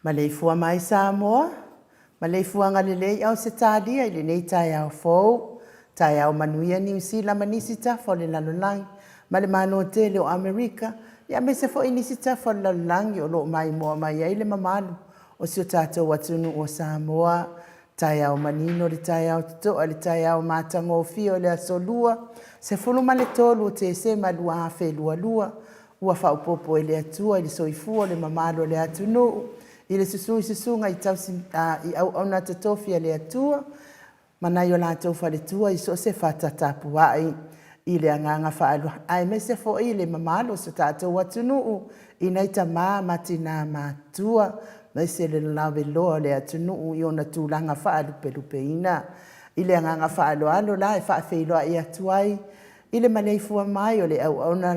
Maleifua mai Samoa, maleifuaga lelei Ausetalia i lenei taeao fou. Taeao manuia Niu Sila ma nisi tafa o le lalolagi ma le Malo tele o Amerika, aemaise foi nisi tafa o le lalolagi o lo o maimoa mai ai le mamalu o si o tatou atunuu o Samoa. Taeao manino le taeao totoa i le taeao matagofie o le Aso Lua, 13 o Tesema 2022, ua faaopoopo e le Atua i le soifua o le mamalu o le atunuu i le susu i susuga i auauna totofi a le Atua ma nai o latou faletua i so o se fata tapuai i le agaga faaaloalo, aemaise foi le mamalu o si o tatou atunuu i nai tama ma tina matutua, aemaise le lavaloa o le atunuu i ona tulaga faalupelupeina. I le agaga faaaloalo la e faafeiloai atu ai i le maleifua mai o le auauna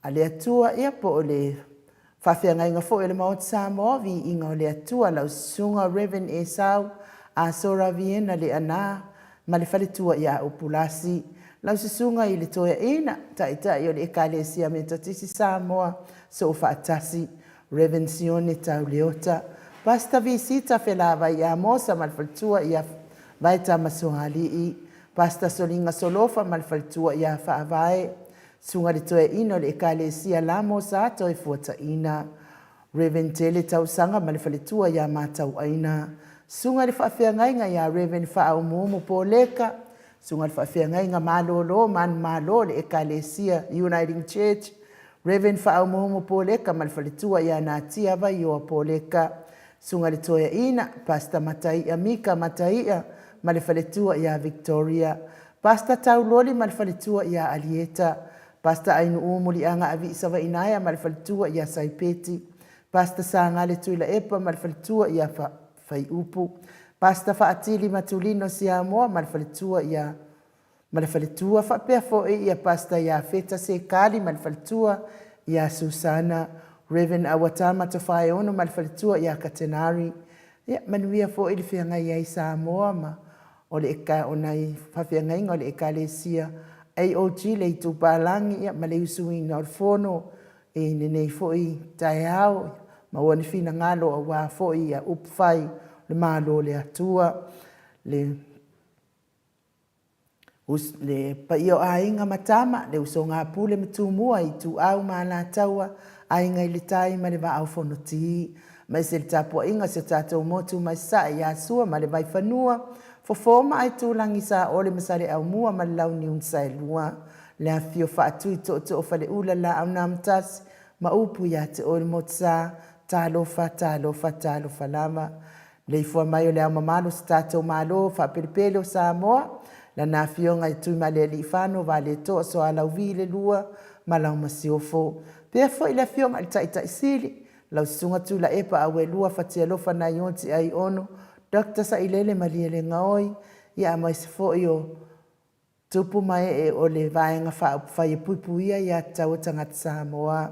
a le Atua po o le faafeagaiga foi o le Maota Samoa, Viiga o le Atua, lau Susuga Reverend Esau Asora Viena Leaana ma le faletua ia Upulasi, lau Susuga i le Toeaina, Taitai o le Ekalesia Metotisi Samoa Soofaatasi, Reverend Sione Tauleota, Pastor Visita Felavai Amosa ma le faletua ia Vaeta Masoalii, Pastor Soliga Solofa ma le faletua ia Faavae, Susuga i le Toeaina o le Ekalesia Lamo Sa Toefuataina, Rev. Tele Tausaga ma le faletua ia Matauaina, Susuga i le Faafeagaiga ia Rev. Faaumuumu Poleka, Susuga i le Faafeagaiga Malolo Manumalo o le Ekalesia Uniting Church, Rev. Faaumuumu Poleka ma le faletua ia Natia Vaioa Poleka, Susuga i le Toeaina, Pastor Mataia Mika Mataia ma le faletua ia Victoria, Pastor Tauloli ma le faletua ia Alieta, Pastor Ainuu Muliaga Avii Savainaea ma le faletua ia Saipeti, Pastor Sagale Tuilaepa ma le faletua ia Faiupu, Pastor Faatili Matulino Siamoa ma le faletua ia ma le faletua faapea foi ia Pastor Iafeta Sekali ma le faletua ia Susana, Rev. Auatama Tofaeono ma le faletua ia Katenari, Ia, manuia foi le feagai ai Samoa ma o le eka, o nai faafeagaiga o le Ekalesia AOG le Itupalagi, ia, ma le usuina o le fono i lenei foi taeao, maua ni finagalo aua foi ia upufai o le Malo o le Atua. Le Le paia o Aiga ma Tama, le usoga a Pule ma Tumua, Ituau ma Alataua, Aiga i le Tai ma le Vaa o Fonoti, aemaise le tapuaiga a si o tatou motu mai Sasae ia Sua ma le Vaifanua, Fofo ma Aitulagi, Saole ma Saleaaumua ma le Launiu na Saelua, le afifio o Faatui Tootoo o Faleula, Laau na Amotasi ma upu ia te oe le Motusa. Talofa, talofa, talofa lava. Maleifua mai o le Ao Mamalu o si tatou Malo faapelepele o Samoa, Lana Afioga i Tuimalealiifano Vaaletoa Sualauvi II ma lau Masiofo. Faapea foi le Afioga i le Taitai Sili, lau Susuga Tuilaepa Auelua Fatialofa Naioti Aiono Dr. Sailele Malielegaoi, aemaise foi o tupu ma ee o le Vaega Faaupufai e Puipuia Aia Tatau a Tagata Samoa.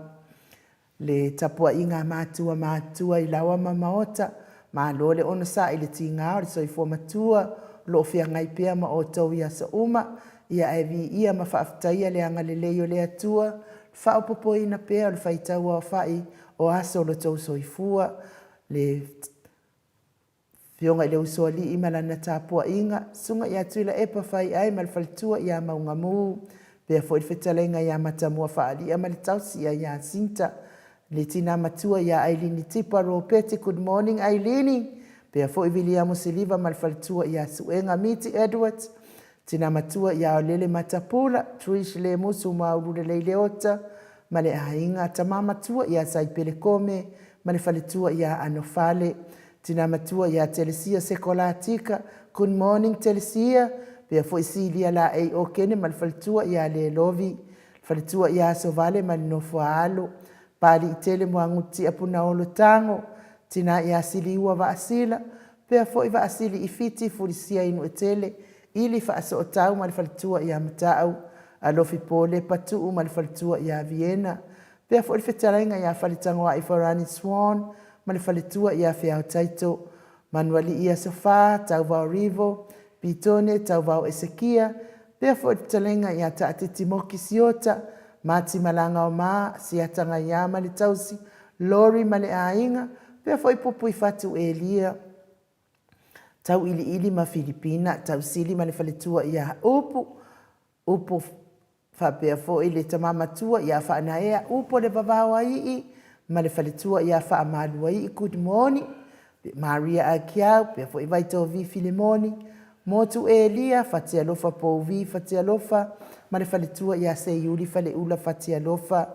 Le tapuaiga a matua matutua i laoa ma maota, malo le onosai i le tiga o le soifua matua o lo o feagai pea ma outou i aso uma, ia ae viia ma faafetaia le agalelei o le Atua, le faaopoopoina pea o le faitauaofai o aso o lo outou soifua. Le Afioga i le Usoalii ma lana tapuaiga, Susuga ia Tuilaepa Faiai ma le faletua ia Maugamu, faapea foi le fetalaiga ia Matamua Faalia ma le tausi ia Iasinta, le tina matua ia Ailini Tipa Ropeti, good morning Ailini, faapea foi Viliamo Siliva ma le faletua ia Suega Miti Edwards, Tina matua ia Aolele Matapula, Trish Lemusu Maululelei Leota ma le aiga, Tama matua ia Saipele Kome ma le faletua ia Anofale, Tina matua ia Telesia Sekolatika, good morning Telesia, pea foi Silia Laei Okene ma le faletua ia Lelovi, faletua ia Asovale ma le nofo a alo, Paliitele Muagututia Punaolo Tago, tina ia Siliua Vaasila, pea foi Vaasili i Fiti Fulisia Inuetele, Ili Faasootau ma le faletua ia Matau, Alofi Polepa Tuu ma le faletua ia Viena, pea foi le fetalaiga ia Faletagoai Farani Swan ma le faletua ia Feao Taito, Manualii Asofa, Tauvao Rivo, Pitone Tauvao Esekia, pea foi le fetalaiga ia Taatiti Moki Siota, Mati Malagaoma, Siata Gaia ma le tausi, Lori ma le aiga, pea foi Pupuifatu Elia, Tauiliili ma Filipina, Tausili ma le faletua ia Upu, Upu faapea foi le tama matua ia Faanaea, Upu o le vavao a Ii ma le faletua ia Faamaluaii, good morning Maria Akiau, pea foi Vaitovi Filemoni, Motu Elia, Fatialofa Pouvi Fatialofa ma le faletua ia Seiuli Faleula Fatialofa,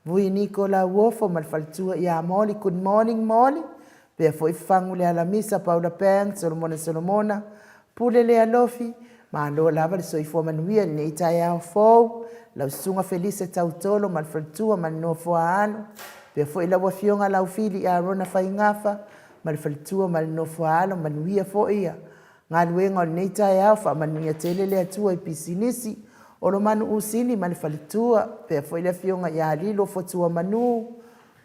Vui Niko Lauofo ma le faletua ia Moli, good morning Moli, pea foi Fagu le Alamisa, Paula Pang, Solomona Solomona, Pule le Alofi, malo lava le soifua manuia i lenei taeao fou, lau Susuga Felise Tautolo ma le faletua ma le nofo a alo, pea foi lau Afioga Laufili Arona Faigafa ma le faletua ma le nofo a alo, manuia foi ia galuega o lenei taeao, faamanuia tele le Atua i pisinisi, Olomanu Usini ma le faletua, pea foi le Afioga ia Lilo Fotuamanu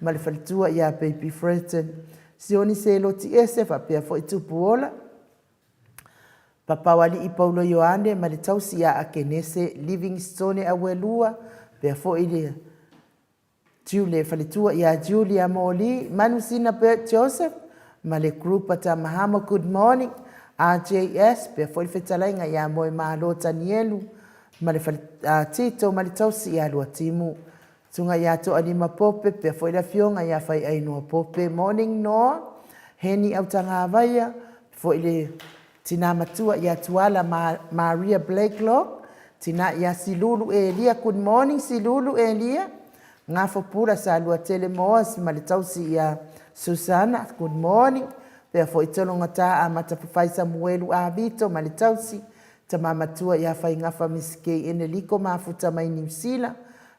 ma le faletua ia Baby Freton, Sioni Seloti Ese faapea foi Tupuola, Papaoalii Paulo Ioane ma le tausi ia Akenese Livingstone Auelua, pea foi le Jule faletua ia Julia Moli, Manusina Bert Joseph ma le group a Tamahamo, good morning RJS, pea foi le fetalaiga ia Moemalo Tanielu ma le Tito ma le tausi ia Luatimu. Susuga ia Toalima Pope, pea foi le afioga ia Faiainoa Pope, morning Noa, Heni Autagavaia, foi le tina matua ia Tuala Maria Blakelock, tina ia Silulu Elia, good morning Silulu Elia, Gafo Pula Saluatele Moas ma le tausi ia Susana, good morning, pea foi Tologata Amata Fafai Samuelu Avito ma le tausi, Tama matua ia Faigafa Miss Kay Eneliko mafuta mai Niu Sila,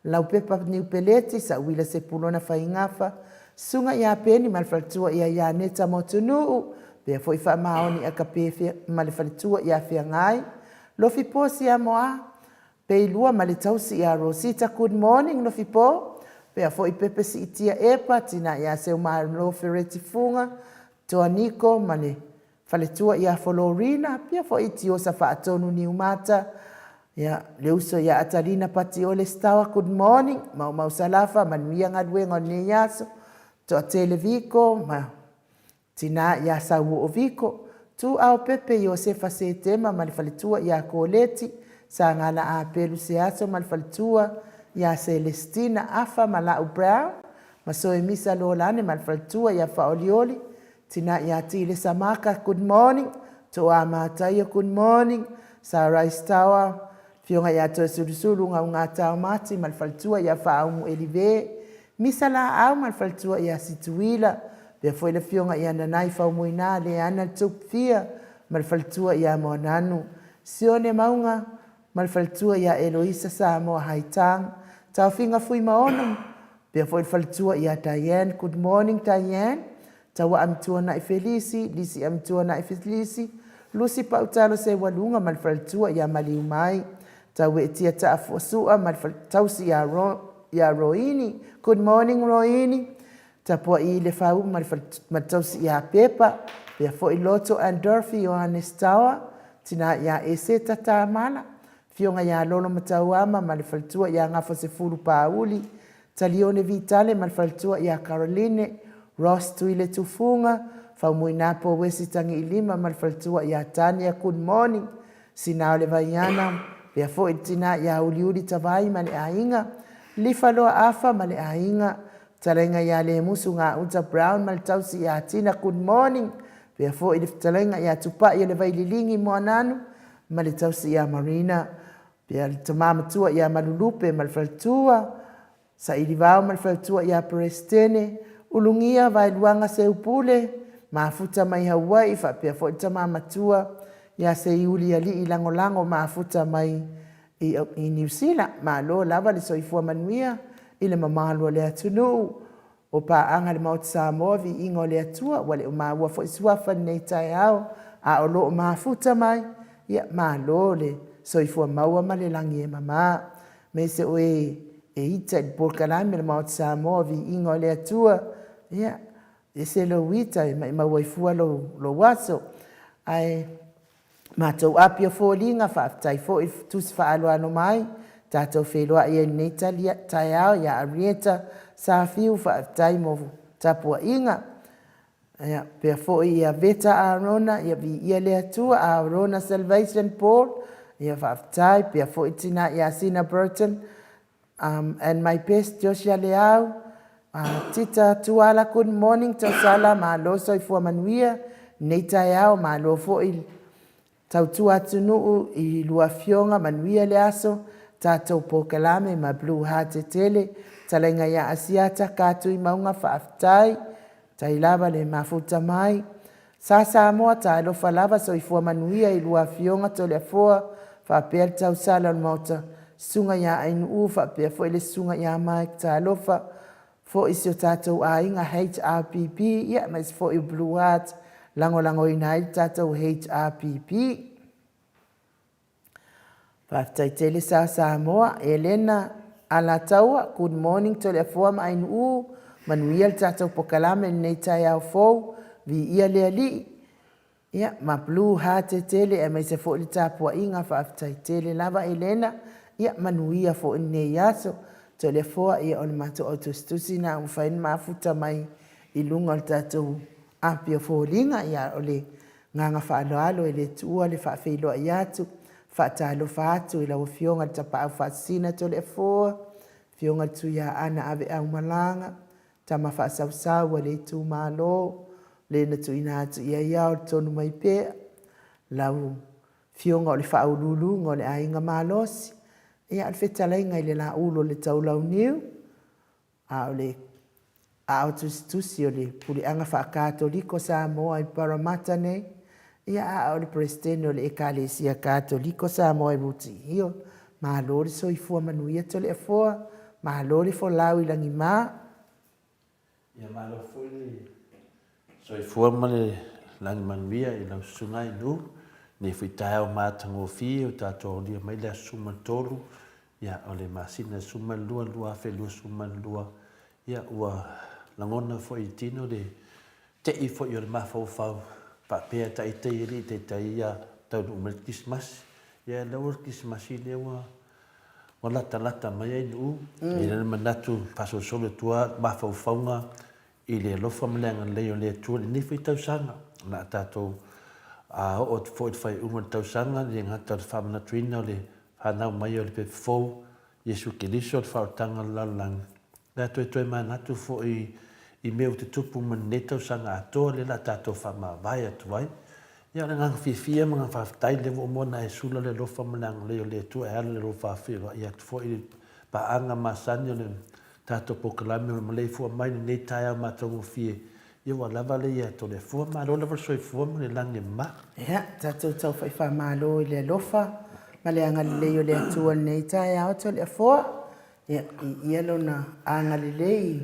Laupepa Niu Peleti, Sauila Sepulona Faigafa, Susuga ia Peni ma le faletua ia Ianeta Motunuu, pea foi Faamaoni Akape ma le faletua ia Feagai, Lofipo Siamoa, Peilua ma le tausi ia Rosita, good morning Lofipo, pea foi Pepe Siitia Epa, tina ia Seumalo Fereti Fuga, Toa Niko ma le faletua ia Folorina, pia foi Tiosa Faatonu Niumata, ia, le uso ia Atalina Patiole Stawa, good morning, Maumau Salafa, manuia galuega o lenei aso, Toatele Viko ma Tina ia Sauoo Viko, Tuuao Pepe Iosefa Setema ma le faletua ia Koleti, Sagala Apelu Seaso ma le faletua ia Selestina Afa ma Lau Brown, ma Soemisa Lolane ma le faletua ia Faaolioli, Tina ia Tilesa Maka, good morning, Toa Mataio, good morning, Sarais Tawa, Afioga ia Toesulusulu Gaugata Mati ma le faletua ia Faaumu Elive, Misa Laau ma le faletua ia Situila, pea foi le afioga ia Nanai Faumuina Leana Tupfia ma le faletua ia Moananu, Sione Mauga ma le faletua ia Eloisa Samoa Haitang, Taofiga Fuimaono, pea foi le faletua ia Diane, good morning Diane, Taua Amituanai Felisi, Lisi Amituanai Felisi, Lusi Pautalo Seualuga ma le faletua ia Maliumai, Taueetia Taafuasua ma le tausi ia, Ro, ia Roini, good morning Roini, Tapua'i le Fau ma le, ma le tausi ia Pepa, pea foi Loto and Dorothy Ioannes Taoa, tina ia Eseta Tamala, Afioga ia Lolo Matauama ma le faletua ia Gafosefulu Pauli, Talione Vitale ma le faletua ia Caroline, Ross Tuiletufuga, Faumuina Pouesi Tagiilima ma le faletua ia Tania Good morning, Sina o le Vaiana, pea foi le tina ia Uliuli Tavai ma le aiga, Lifaloa Afa ma le aiga, Fetalaiga ia Lemusu Gauta Brown ma le tausi ia Tina Good morning, pea foi le fetalaiga ia Tupai o le Vaililigi Moananu ma le tausi ia Marina, Pea le tama matua ia Malulupe ma le faletua, Sailivao ma le faletua ia Peresetene, Ulugia Vaeluaga Seupule, Mafuta mai Hawaii faapea foi le tama matua ia Seiuli Alii Lagolago Mafuta mai i, i Niu Sila. Malo lava le soifua manuia i le mamalu o le atunuu. O paaga a le Maota Samoa, viiga o le Atua, ua le o maua foi suafa i lenei taeao, a o lo o mafuta mai, ia, malo le soifua maua ma le lagi e mama. Aemaise o e e ita i le polokalame a le Maota Samoa, viiga o le Atua, ia, ese lou ita e maimau ai fua lou, lou aso. Ae matou api o foliga, faafetai foi i tusi faaaloalo mai, tatou feiloai ai lenei taeao ia Arieta Safiu, faafetai mo tapuaiga. Ia, pea foi ia Veta Arona, ia viia le Atua, Arona Salvation Paul, ia faafetai, pea foi tina ia Sina Burton, and my best Joshua Leau, Tita Tuala, good morning Tausala, malo soifua manuia, nei taeao, malo foi tautua atunuu i lua afioga, manuia le aso, tatou polokalame ma Blue Heart tele, talaiga ia Asiata, Katui Mauga, faafetai, Tai lava le mafuta mai. Sa Samoa talofa lava soifua manuia i lua afioga Toleafoa faapea le tausala o le maota susuga ia Ainuu faapea foi le susuga ia Mike talofa foi si o tatou aiga HRPP ia aemaise foi o Blue Heart lagolagoina ai le tatou HRPP. Faafetai tele Sa Samoa, Elena Alataua, good morning Toleafoa ma Ainuu, manuia le tatou pokalame i lenei taeao fou, viia le Alii. Ia, ma Blue Heart tele aemaise foi le tapuaiga, faafetai tele lava Elena, ia manuia foi lenei aso. Toleafoa, ia o le matou autusitusi na ua mafai ona mafuta mai i luga o le tatou api o foliga, ia o le Agaga faaaloalo e le tuua le faafeiloai atu, faatalofa atu i lau Afioga i le Tapaau Faasisina Toleafoa, Afioga i le Tuiaana Aveaumalaga, Tama Faasausau a le Itumalo, le na tuuina atu i ai ao le tonu mai pea, lau Afioga o le Faauluuluga o le Aiga Malosi, ia o le fetalaiga i le Laulu o le Taulauniu, A o le aao tusitusi o le Puleaga Faa-Katoliko Samoa i Parramatta nei, ia a o le Peresetene o le Ekalesia Katoliko Samoa i Rooty Hill. Malo le soifua manuia Toleafoa, malo le folau i lagima. Ia malo foi le soifua ma le lagi manuia i lau susuga i Nu. Nei foi taeao matagofie o tatou aulia mai le aso 13 ia o le masina 12 2022 ia ua lagona foi i tino le te'i foi o le mafaufau faapea ita e le i taitai ia taunuu mai le Kerisimasi. Ia lea ua le Kerisimasi lea ua ua latalata mai ai Nu'u. E i ai le manatu faasolosolo atu lava mafaufauga i le alofa ma le agalelei o le Atua i lenei foi tausaga. O le a tatou oo atu foi i le faaiuga o le tausaga, e le gata o le faamanatuina o le fanau mai o le pepa fou, Iesu Keriso, le faaolataga o le lalolagi, le a toe manatu foi i mea ua tutupu ma lenei tausaga atoa lea o le a tatou faamavae atu ai. Ia o le agaga fiafia ma le agaga faafetai lea ua uma ona e sula le alofa ma le agalelei o le Atua e ala i lou faafeiloai atu foi i le paaga masani o le tatou polokalame o le maleifua mai i lenei taeao matagofie. Ia ua lava lea ia Toleafoa, malo lava le soifua ma le lagi e mama. Ia, tatou tau faimalo i le alofa ma le agalelei o le Atua i lenei taeao Toleafoa. Ia, viia Lona agalelei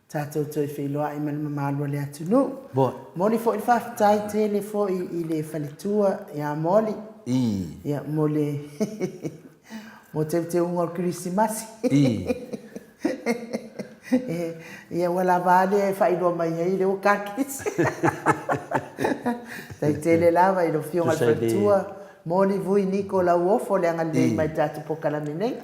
tatou toe feiloai ma le mamalu o le atunuu. Momoli foi le faafetai tele foi i le faletua ia Moli. Ia, mo le mo teuteuga o le Kerisimasi. Ia, ua lava a lea e faailoa mai ai lea ua kakisi. Faafetai tele lava i lau Afioga i le faletua. Moli Vui Niko Lauofo le agalelei mai i le tatou polokalame nei.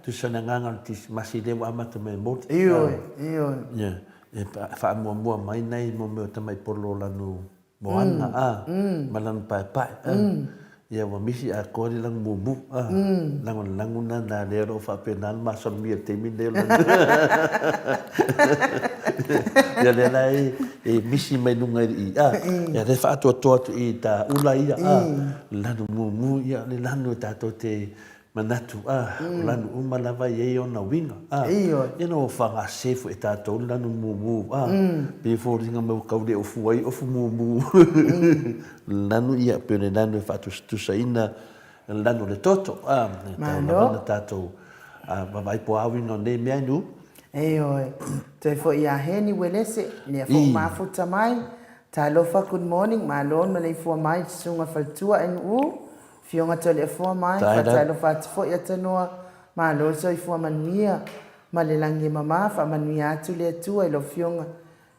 Tusa le agaga o le Kerisimasi lea ua amata mai e Moli. Ioe, ioe. Ia, e faamuamua mai nai mo mea o tamai polo lanu moana a, ma lanu paepae a. Ia ua misi atoa le lanu mumu a. Lanu o le lanu lena lea o lo o faapena ona masalomia i le taimi lenei o le lanu. Ia lea la e misi mai luga i le i a. Ia lea e faatoatoa atu i ta ula ia a. Lanu mumu ia le lanu e tatou te manatu a, o lanu uma lava e i ai ona uiga a. Ia na ua faagase foi e tatou le lanu mumu a. Pei e foliga mai ua tau le ofu ai ofu mumu. Lanu ia pei o le lanu e faatusatusaina le lanu o le toto a. E tatau lava ona tatou vaavaai po o a uiga o nei mea nu. Ioe. Toe foi ia Heni Uelese, lea foi ua mafuta mai. Talofa, good morning, malo le maleifua mai i le Susuga Faletua NU, Afioga Toleafoa mai, faatalofa atu foi Atanoa, malo le soifua manuia ma le lagi e mama, faamanuia atu le Atua i lau Afioga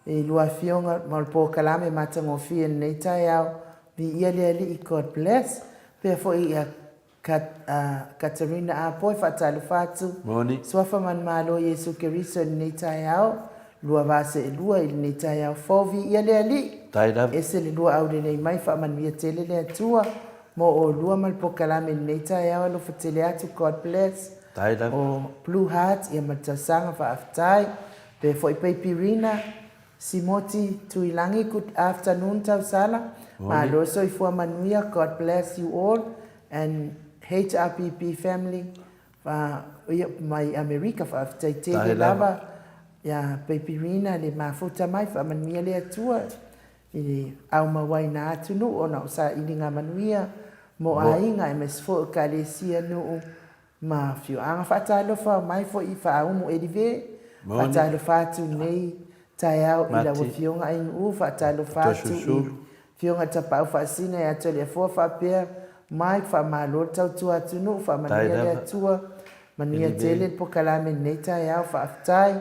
i lua Afioga ma le polokalame matagofie i lenei taeao, viia le Alii, God bless. Pea foi ia Katarina Apo e faatalofa atu. Moni. Suafa manumalo Iesu Keriso i lenei taeao, lua va seelua i lenei taeao fou. Viia le Alii. Tai lava. Ese le lua aulelei mai, faamanuia tele le Atua mo olua ma le polokalame i lenei taeao. Alofa tele atu. God bless. Tai lava. O Blue Heart ia ma le tausaga faafetai. Pea foi Baby Rina. Simoti Tuilagi good afternoon Tausala, malo soifua manuia God bless you all and HRPP family ia mai Amerika faafetai tele lava ia Baby Rina le mafuta mai faamanuia le Atua i le aumauaina atu nuu ona o sailiga manuia mo aiga aemaise foi o Ekalesia nuu Ma afioaga faatalofa mai foi i Faaumu Elive, faatalofa atu nei taeao i lau Afioga Ainuu, faatalofa atu i Afioga Tapaau Faasina ia Toleafoa faapea Mike, faamalo le tautua atunuu, faamanuia le Atua, manuia tele le pokalame lenei taeao, faafetai.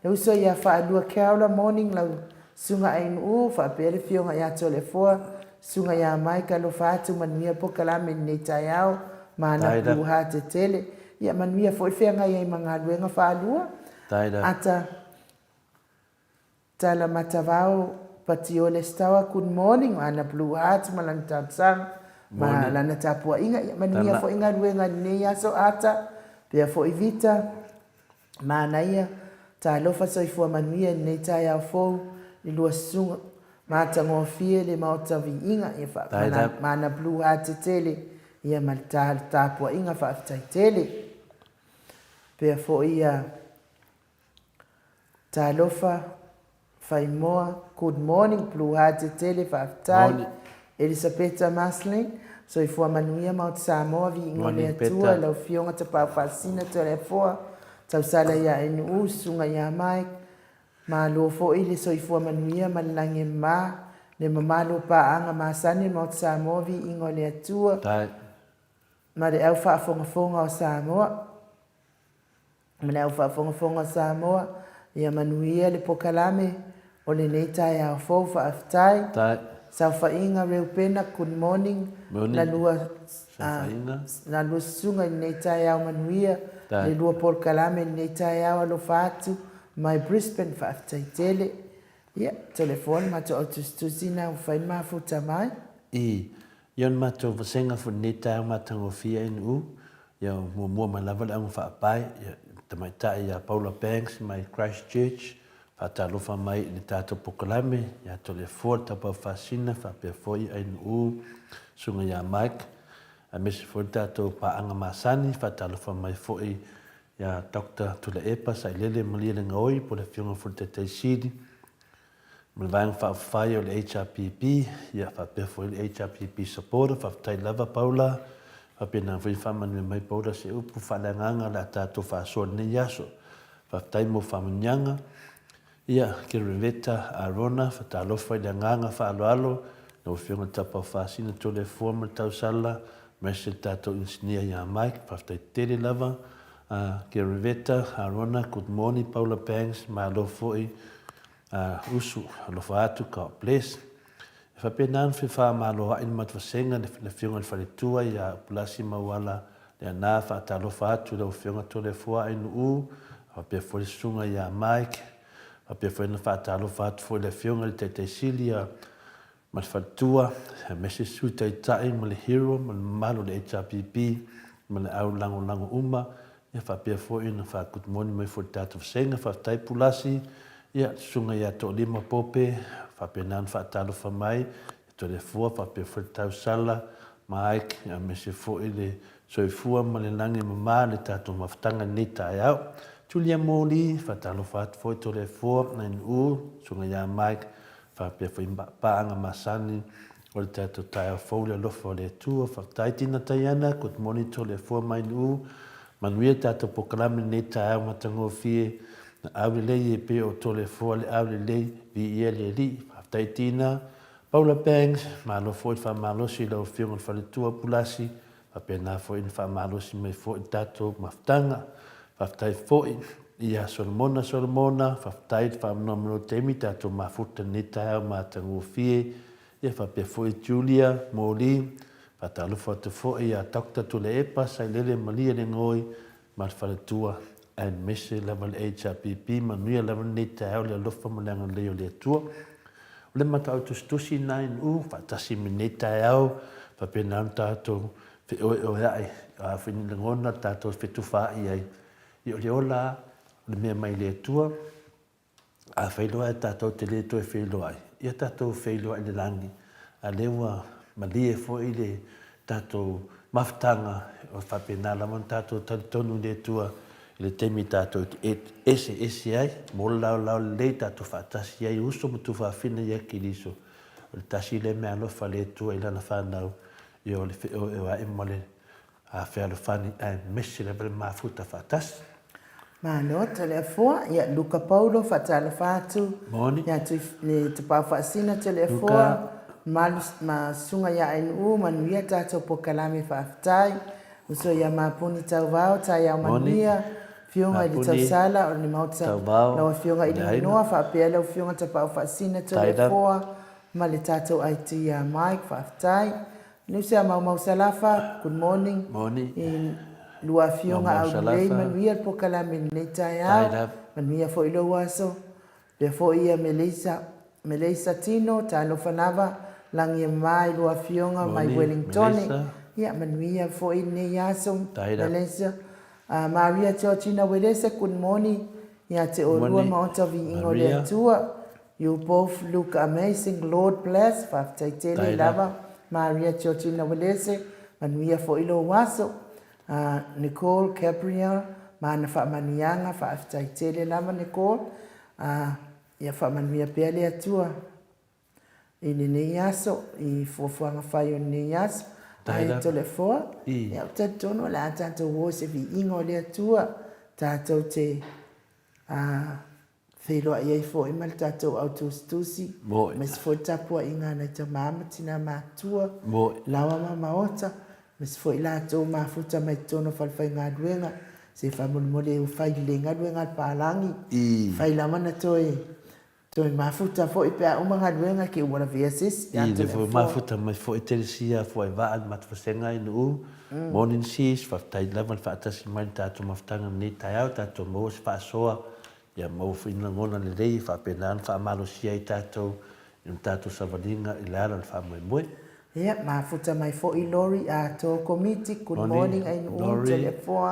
Le uso ia Faalua Keaola Morning lau Susuga Ainuu faapea le Afioga ia Toleafoa, Susuga ia Mike alofa atu manuia pokalame i lenei taeao, mana puha tetele, ia manuia foi le feagai ai ma galuega faalua, ata tala matavao Patiole Stower good morning mana blue heart ma lana talosaga ma lana tapuaiga, ia manuia foi galuega i lenei aso ata pea foi Vita. Manaia, talofa soifua manuia i lenei taeao fou i lua susuga matagofie le Maota Viiga ia mana blue heart tele ia ma le tapuaiga faafetai tele. Pea foi ia talofa Faimoa good morning blue heart tele faafetai Elisapeta Maslin soifua manuia Maota Samoa viiga o le Atua lau afioga Tapaau Faasina Toleafoa tausala ia NU susuga ia Mike malo foi le soifua manuia ma le lagi e mama le mamalu o paaga masani o le Maota Samoa viiga o le Atua ma le au faafogafoga o Samoa. Ma le au faafogafoga o Samoa, ia manuia le pokalame. o lenei taeao fou. Faafetai. Saofaiga Reupena, good morning. Morning. La lua Saofaiga. La lua susuga i lenei taeao manuia. Tai. Le lua polokalame i lenei taeao alofa atu mai Brisbane. Faafetai tele. Ia, Toleafoa le matou au tusitusi na ua fai le mafuta mai. I ia le matou vasega foi lenei taeao matagofie NU, ia muamua mai lava le auga faapae, ia tamaitai ia Paula Banks mai Christchurch, faatalofa mai i le tatou polokalame ia Toleafoa le Taupau Faasina faapea foi NU Susuga ia Mike, aemaise foi le tatou paaga masani, faatalofa mai foi ia Doctor Tuilaepa Sailele Malielegaoi po o le Afioga foi i le Taitai Sili ma le Vaega Faaupufai o le HRPP, ia faapea foi le HRPP Supporter. Faafetai lava Paula, faapena foi faamanuia mai Paula se upu faaleagaga o le a tatou faasoa i lenei aso. Faafetai mo faamanuiaga. Ia, Kereveta Arona, fatalofa i le agaga faaaloalo, lau Afioga i le Tapa o Fasina Toleafoa ma le Tausala, aemaise le tatou Inisinia ia Mike, faafetai tele lava. Kereveta Arona, good morning Paula Banks, malo foi usu, alofa atu, God bless. E faapena ona fia faamalo ai le matou vasega le Afioga i le Faletua ia Upulasi Mauala Leaana, faatalofa atu i lau Afioga Toleafoa Ainuu, faapea foi le Susuga ia Mike, faapea foi ona faatalofa atu foi i le Afioga i le Taitai Sili ia ma le Faletua, aemaise le Sui Taitai ma le Hero ma le mamalu o le HRPP ma le au lagolago uma, ia faapea foi ona faa-good morning mai foi i le tatou vasega. Faafetai Pulasi, ia le Susuga ia Toalima Pope, faapena ona faatalofa mai, ia Toleafoa faapea foi le Tausala, Mike, aemaise foi le soifua ma le lagi e mama le tatou mafutaga i lenei taeao. Julia Moli, faatalofa atu foi Toleafoa, Nainu'u, Susuga ia Mike, faapea foi paaga masani o le tatou taeao fou le alofa o le Atua. Faafetai Tina Taiana, good morning Toleafoa Mainu'u, manuia le tatou polokalame i lenei taeao matagofie. Na aulelei e pei o Toleafoa le aulelei, viia le Alii. Faafetai Tina. Paula Banks, malo foi le faamalosi i lau Afioga i le Faletua Pulasi, faapena foi ona faamalosi mai foi le tatou mafutaga. Faafetai foi ia Solomona Solomona, faafetai le faamanoamanoa taimi tatou mafuta i lenei taeao matagofie, ia faapea foi Julia Moli, faatalofa atu foi ia Doctor Tuilaepa Sailele Malie Legoi ma le Faletua, aemaise lava le HRPP, manuia lava lenei taeao i le alofa ma le agalelei o le Atua. O le matau tusitusi lena i Nu'u faatasi ma lenei taeao, faapena ona tatou feoeoea'i, a foi ni lagona tatou fetufaai ai. Ia o le ola lava, o le mea mai le Atua, afai loa ae tatou te le toe feiloai, ia tatou feiloai i le lagi, a lea ua malie foi le tatou mafutaga, e faapena lava ona tatou talitonu i le Atua i le taimi tatou te eseese ai, mo le laolao lelei tatou faatasi ai uso ma tuafafine ia Keriso. O le tasi lea meaalofa a le Atua i Lana fanau, ia o le feoeoea'i ma le fealofani aemaise lava le mafuta faatasi. Malo, Toleafoa. Ia, Luka Paulo, faatalofa atu. Moni. Ia tui, le Tapaau Faasina, Toleafoa. Luka. Malu ma Susuga ia Ainu'u, manuia tatou pokalame faafetai. Uso ia Mapuni Tauvao, taeao manuia. Afioga i le Tausala o le Maota, lau Afioga i le Minoa faapea lau Afioga Tapaau Faasina Toleafoa ma le tatou IT ia Mike, faafetai. Nusa Maumau Salafa, good morning. I lua Afioga aulelei, manuia le pokalame i lenei taeao, manuia foi lou aso. Pea foi ia Meleisa, Meleisa Tino, talofa lava, lagi e mama i lua afioga mai Wellingtone. Ia, manuia foi lenei aso, Meleisa. Maria Georgina Welese, good morning ia te oulua Maota Viiga o le Atua. You both look amazing, Lord bless. Faafetai tele lava, Maria Georgina Welese, manuia foi lou aso. Nicole Gabriel ma ana faamanuiaga, faafetai tele lava Nicole, ia faamanuia pea le Atua i lenei aso, i fuafuaga fai o lenei aso. Ae Toleafoa, ia ou te talitonu o le a tatou o i se viiga o le Atua, tatou te Feiloai ai foi ma le tatou au tusitusi, aemaise foi le tapuaiga a nai tama ma tina matutua, laoa ma maota, aemaise foi latou mafuta mai totonu o falefaigaluega, se faamolemole ua fai lelei galuega a le palagi, fai lava na toe. Toe mafuta foi pe a uma galuega ke ua lavea se isi ia lea foi mafuta mai foi Telesia foi vaa le matou vasega i Nu'u. Morning sis, faafetai lava le faatasi mai i le tatou mafutaga i lenei taeao, tatou maua se faasoa, ia maua foi ni lagona lelei e faapena ona faamalosia ai tatou i le tatou savaliga i le ala o le faamoemoe. Ia, mafuta mai foi Lori atoa Komiti, good morning Ainu'u, Toleafoa,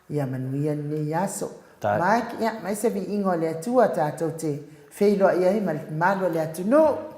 ia manuia lenei aso. Mike, ia, mai se viiga o le Atua tatou te feiloai ai ma le mamalu o le atunuu.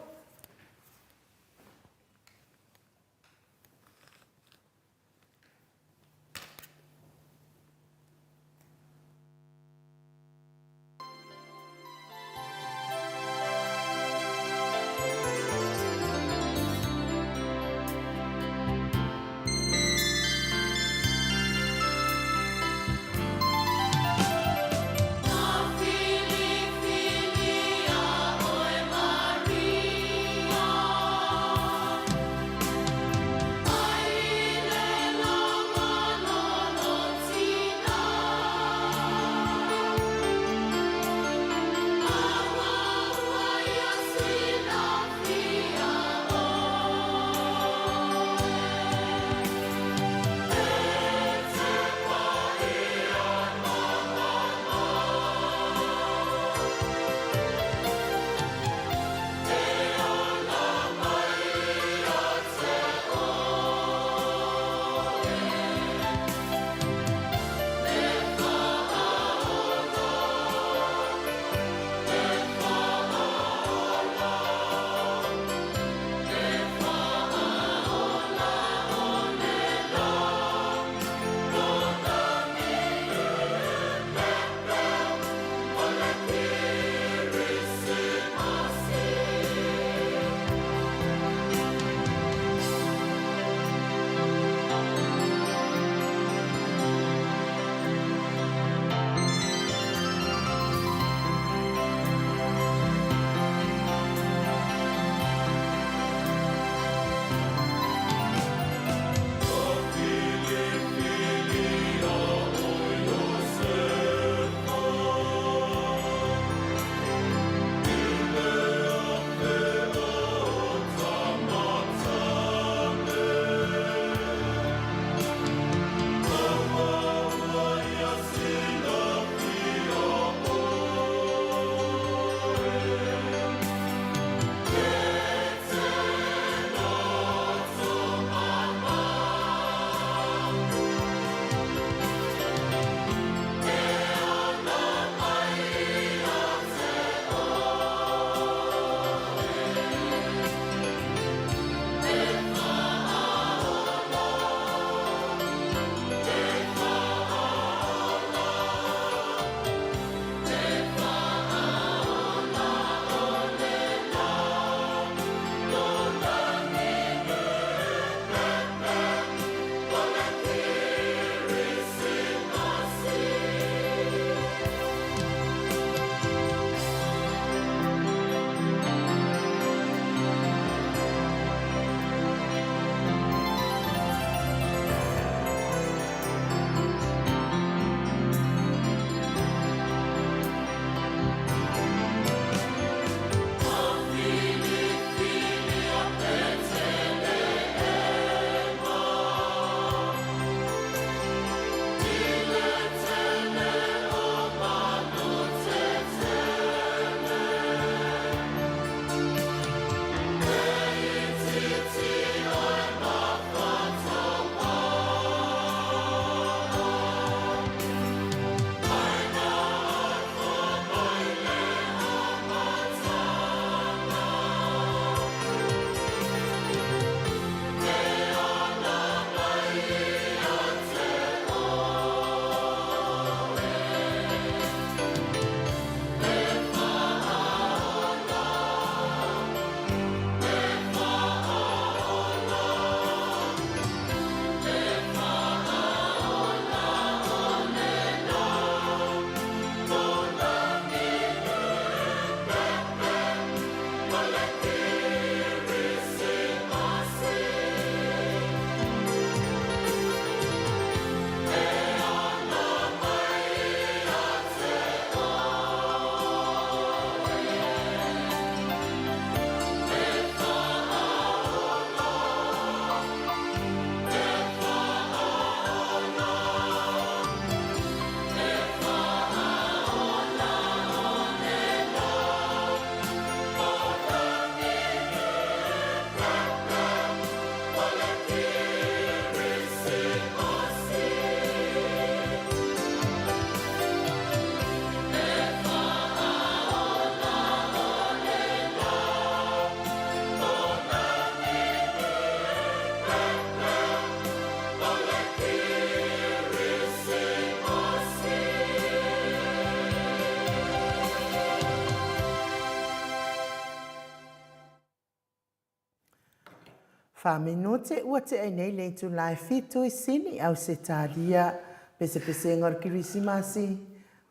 Faminute ua tea nei le itula e fitu i Sini, Ausetalia, pesepesega o le Kirisimasi,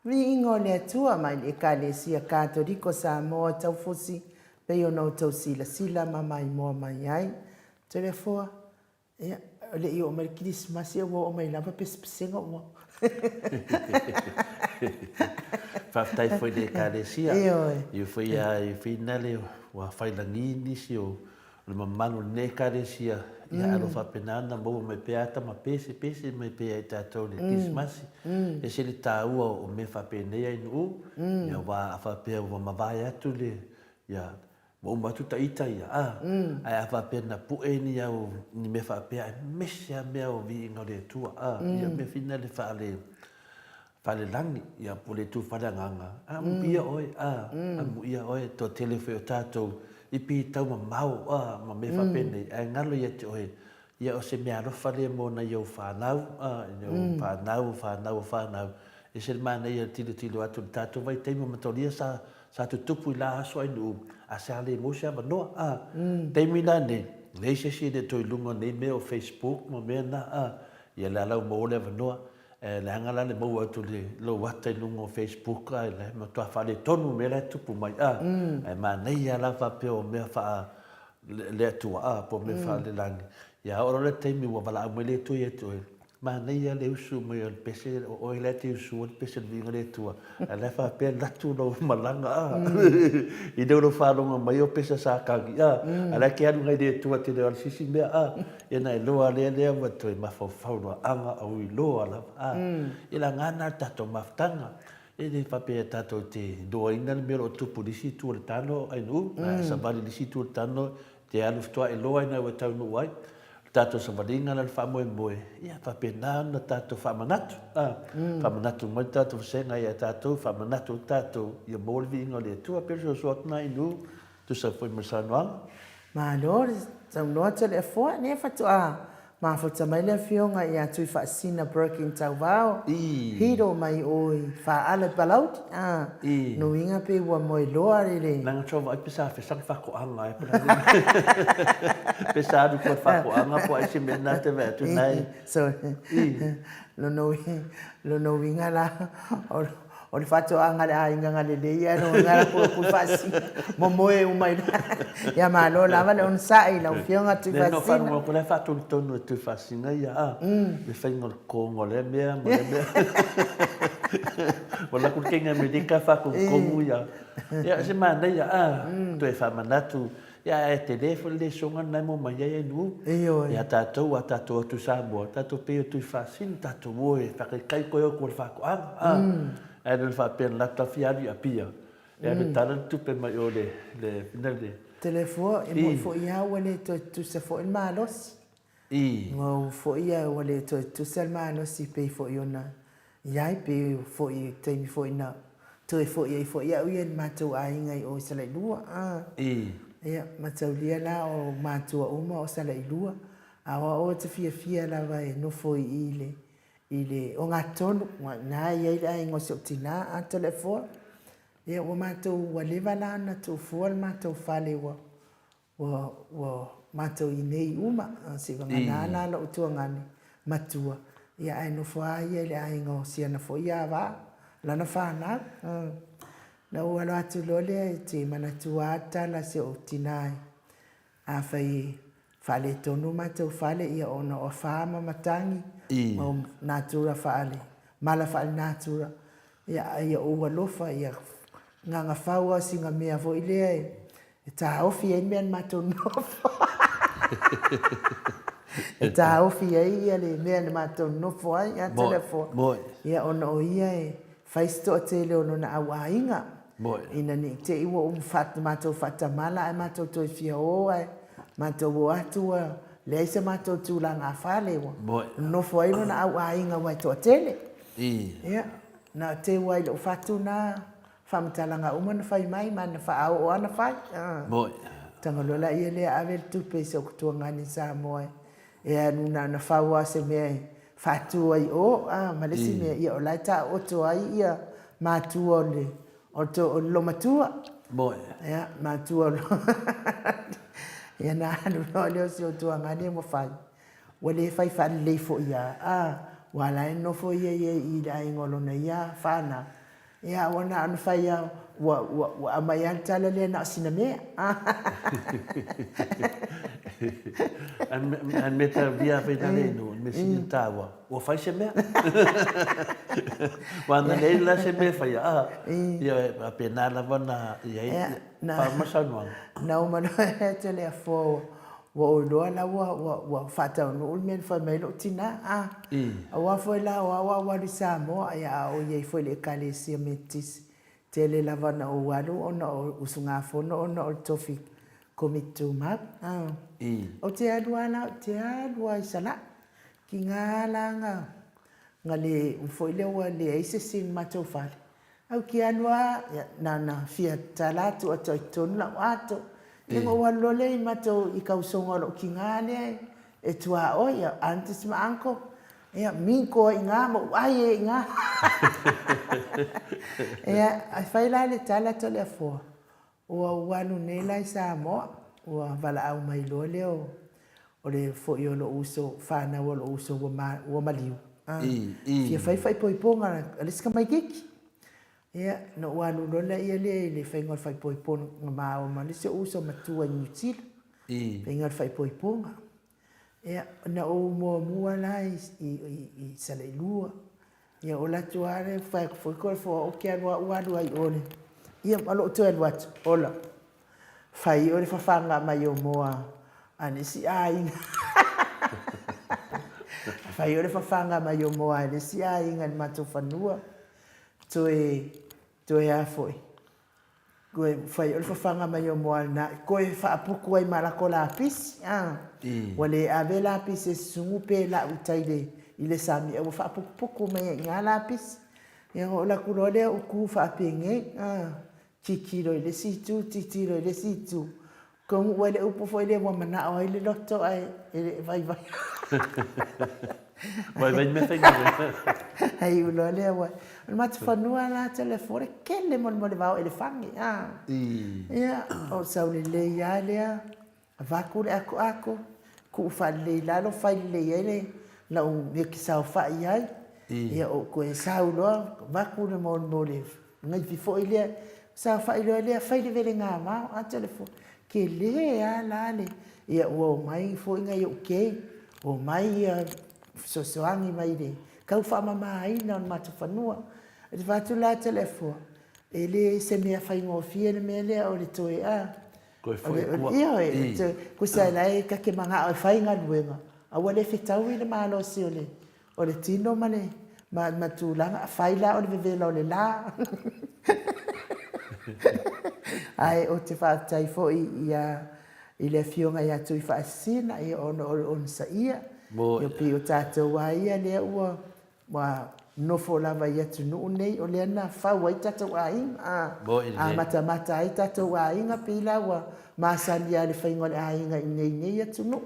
Viiga o le Atua mai le Ekalesia Katoliko Samoa e taufusi pei ona outou silasila ma maimoa mai ai. Toleafoa, ia, e le i oo mai le Kirisimasi ae ua oo mai lava pesepesega ua. Faafetai foi i le Ekalesia. Ioe. Ia foi a, ia foi nale ua failagi nisi o O le mamalu o lenei Ekalesia, ia alo faapena ona maua mai pea ata ma pese pese mai pea ia i tatou i le Kerisimasi. E ese le taua o mea faapenei ai nuu, ia aua a faapea ua mavae atu le, ia, ua uma atu ta ita ia, a, ae a faapea na pue ni au, ni mea faapea aemaise lava mea o viiga o le Atua, a, ia mea fina le faale, Falelagi, ia po o le itu faleagaga, amuia oe, a, amuia oe, toatele foi o tatou i pitau mamao, a, ma mea faapenei, ae galo ia te oe, ia o se meaalofa lea mo nai ou fanau, a, i ou fanau, o fanau, o fanau, e ese le manaia o le tilotilo atu i le tatou vaitaimi o mataulia sa, sa tutupu i la aso ainuu, a sa le maua se avanoa, a. Taimi la nei, leai se isi e le toe i luga o nei mea o Facebook ma mea na, a, ia le ala ua maua le avanoa, E leaga la le maua atu le lou ata i luga o Facebook a e matua faaletonu mea la e tupu mai a. Ae manaia la faapea o mea faa le Atua a po o mea faalelagi. Ia oo loa le taimi ua valaau mai le Atua ia te oe, manaia le usu mai o le pese, o oe la e te usua le pese o le viiga o le Atua, ae la e faapea alu atu lou malaga a. I le o lou faalogo mai o pese sa kagi a, ae la e te alu ngai le Atua te le o le sisi mea a. Ia na iloa lea lea ua toe mafaufau loa aga au iloa lava a. Ia la ngana le tatou mafutaga. E le faapea tatou te iloaina le mea o lo o tupu i le isi itu o le tano Ainuu, a e savali i le isi itu o le tano te alu faatoa iloa ina ua taunuu ai. O le tatou savaliga la le faamoemoe, ia faapena ona tatou faamanatu, a. Faamanatu mai le tatou vasega ia tatou, faamanatu ai tatou ia maua le viiga o le Atua. Pei o le soasoa atu lena Ainuu. Tusa foi ma le saunoaga. Malo le saunoa Toleafoa, lea faatoa mafuta mai le afioga ia Tuifaasina Birkin Tauvao, Hiro mai o i Faala i Palauli, a, nuiga pe ua moe loa le le. Leaga tau vaai pe sa fesa le faatoaga e pe la pe sa alu koa faatoaga po ai se mea na te vaai atu nae. Sorry. Lona uiga la O le faatoaga a le aiga Galilei ae lona uiga la ku faasina momoe uma i Ia malo lava le onosai i lau afioga Tuifaasina. Lea na faalogo atu la e faatonutonu e Tuifaasina ia a le faiga o le totoga o lea mea ma lea mea. Ua alu atu le teine Amerika faatonutonu ia. Ia se manaia a toe faamanatu Ia ae tele foi le lesona lena e maua mai ai Ainu. Ioe. Ia tatou a tatou atu i Samoa, tatou pei o Tuifaasina, tatou o e faataitai koe o atu o le faatoaga. A. Ae le faapea na latou fia alu i Apia, e alu e tala le tupe mai o le le le. Tele fua, e moi foi a ua le toe tutusa foi le malosi. I. Ua ou foi a ua le toe tutusa le malosi pei foi ona i ai, pei foi i taimi foi na toe foi ai foi au ia i le matou aiga i o i Salailua. A. I. Ia, mataulia la o matua uma o Salailua, a o au ou te fiafia lava e nofo i i le, i le ogatotonu, aua i ina e i ai le aiga o si ou tina, a Toleafoa. Ia, ua matou, ua leva la ona tuufua le matou fale ua Ua, ua matou i nei uma, seivagana la lou tuagane matua, ia ae nofo lava ia i le aiga o siana foi ia vaa, lana fanau. Na ou alo atu loa lea e te manatua lava le tala a si ou tina e, afai e faaletonu matou fale, ia ona o afa ma matagi, ma natura faale, mala faale-natura, Ia, a ia ou alofa, ia gagafau lava sina mea foi lea e taofi ai le mea na matou nonofo e taofi ai ia le mea na matou nonofo ai ia Toleafoa. Ia, ona o ia e fai se toatele o lona au aiga. Ina ne i te i ua uma matou faatamala ae matou toe fia o ae matou o atu ua leai se matou tulaga fale ua nonofo ai lona au aiga aua e toatele. Ia, na teu ai i lou fatu na faamatalaga uma na fai mai ma na faaoo lava na fai. Taga loa laia lea ave le tupe i si ou tuagane i Samoa e alu na ona fau lava o se mea e faatu ai i o, a, ma le isi mea, ia o la e taooto ai ia matua o le, o le, o le loomatua. Ia, matua o le Ia na alu loa lea o si ou tuagane ua fai. Ua le fai faalelei foi lava, a, aua la e nofo ia ia i i le aiga o lona ia fanau. Ia, ua na ona fai lava, ua, ua, ua aumai lava le tala lea na o sina mea. A le mea taulia fai na le inu, le mea sili ona taua, ua fai se mea. Aua na leai la se mea e faia, a, ia, e faapena lava ona i ai, faauma le saunoaga. Na uma loa e te le afoa ua ou iloa la ua, ua, ua faataunuu le mea na fai mai ai lou tina, a. Aua foi la o au a ou alu i Samoa, ia a ou i ai foi i le Ekalesia Metotisi, tele lava na ou alu ona o usugafono ona o le tofi Komiti Tumau, a. Ou te alu lava la, ou te alu lava i Salai, tiga la na, na le, foi lea ua leai se isi i le matou fale, Au ki alu a, ia, na ona fia tala atu atoa i totonu lau ato. Ia na ou alu loa lea i matou i ka usoga o lou tina lea e tuaoi, ia aunties ma uncle, ia minko ai i ina ma ou ai ai i ina. Ia, ae fai la le tala Toleafoa, ua ou alu nei la i Samoa, ua valaau mai loa lea o, o le foi o lou uso, fanau a lou uso ua, ua maliu, a, fia fai faaipoipoga a le isi tamaititi. Ia, na ou alu loa lea lea i le faiga o le faaipoipoga maua ma le isi ou uso matua i Niu Sila, faiga o le faaipoipoga. Ia, na ou muamua la i, i, i Salailua, Ia ola atu lava le fai atu foi koe fua ou te alu lava ua alu ai i o le ia ma lou toe alu atu ola fai o le fafaga mai o moa a le isi aiga fai o le fafaga mai o moa a le isi aiga i le matou fanua toe toe a foi Koe fai o le fafaga mai o moa lena, koe faapuku ai ma lako lapisi, a. Ua le ave lapisi e susugu pe lau i tai i le sami, a ua faapukupuku mai ai i ina lapisi. Ia ona ou alu atu loa lea ou tu faapenei, a, tilotilo i le isi itu, tilotilo i le isi itu, Taunuu ai le upu foi lea ua manao ai le loto ae e le vaivai. Vaivai mea faigaluega. Ai iu loa lea ua. O le matou fanua la telefoni le tele mo le vao elefane a. Ia o sau lelei lava lea avatu le atoato tuu faalelei i lalo fai lelei ai le lau mea ou te saofai ai. Ia ou toe sau loa avatu le mo le Gaifi foi lea, saofai loa lea fai le velega vao, a telefoni, tele a la le, ia ua omai foi nai ou kei, omai ia fesoasoani mai i le tau faamamaina o le matou fanua. Ou te fai atu la Toleafoa, e le se mea faigofie le mea lea o le toe a, Toe foi i tua. Ioe, tusa la e ta te manao e fai galuega, a ua le fetaui le malosi o le O le tino ma le ma, ma tulaga, afai la o le vevela o le la. Ae ou te faafetai foi ia i le afioga ia Tuifaasisina ia ona o le onosaia. Ia pei o tatou lava ia lea ua ua nofo lava i atunuu nei, o lea na fau ai tatou aiga, a amatamata ai tatou aiga, pei la ua masani lava i le faiga o le aiga i inei i nei atunuu.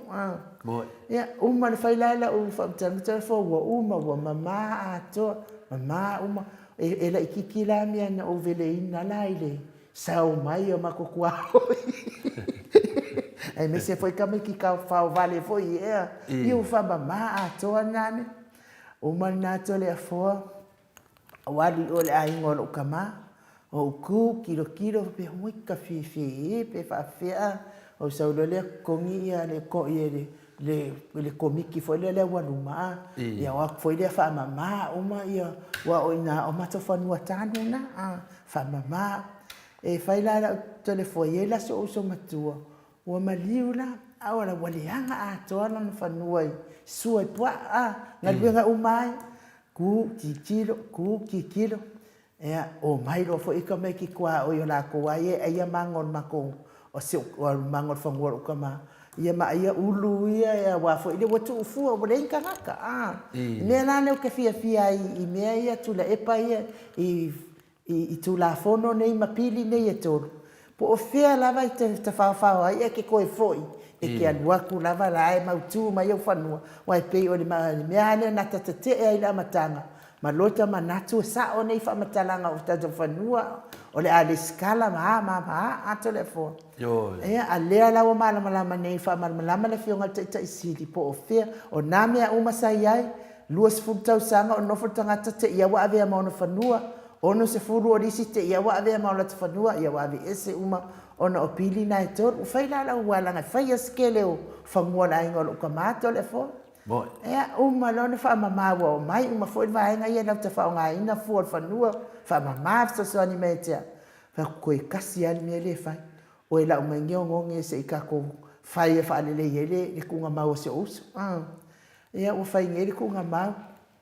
Ia, uma le fai la lau faamatalaga telefoni ua uma, ua mama atoa, mama uma. E, e laitiiti la mea na ou veleina la i le sao mai o matou tuaoi. Aemaise foi tamaiti faovale foi ea. Ia ua faamama atoa na mea. Uma lena Toleafoa, ua alu i o i le aiga o lou tama, ou tu tilotilo faapea, oi ka fiafia e pe faapefea a. Ou sau loa lea totogi ia le le le le komiti foi lea le aualuma a, ia o atu foi lea faamama uma ia, aua o i ina o matou fanua tanu na a, faamama. E fai la lau telefoni, e i ai la si ou uso matua ua maliu la, a ua leaga atoa lona fanua i sua i puaa a, galuega uma ai, Ku tilotilo, ku tilotilo, ia, omai loa foi tamaiti tuaoi o latou lava ia e aia maga o le matou, o si ou, o maga o le fanua o lou tama, ia ma aia ulu ia, ia aua foi le ua tuu fua ua leai ni tagata, a. I mea la lea ou te fiafia ai i mea ia Tuilaepa ia i i Tulafono nei ma pili nei e tolu, po o fea lava e te tafaofao ai ae te toe foi, e te alu atu lava la e mautu mai ou fanua, aua e pei o le mea lava lea na ta tetee ai i le amataga, ma lota manatu e sao nei faamatalaga o tatou fanua, O le a lesitala ma a ma ma a, a Toleafoa. Ia, a lea la ua malamalama nei, faamalamalama le Afioga i le Taitai Sili po o fea, o na mea uma sa i ai, 20 tausaga o nofo le tagata te i a ua avea ma ona fanua, 60 o le isi te i a ua avea ma o lata fanua, ia ua aveese uma ona o pili na e tolu. Ua fai la lau ualaga e fai a se tele o fanua o le aiga o lou tama, Toleafoa. Ia, uma loa ona faamama ua omai uma foi le vaega ia latou te faaaogaina fua o le fanua, faamama fesoasoani mai ia te au. Fai atu, toe tasi lava le mea lea e fai, o e lau mai ni oneone se i tatou fai e faalelei ai le tuugamau a si ou uso. Ia, ua fai nei le tuugamau,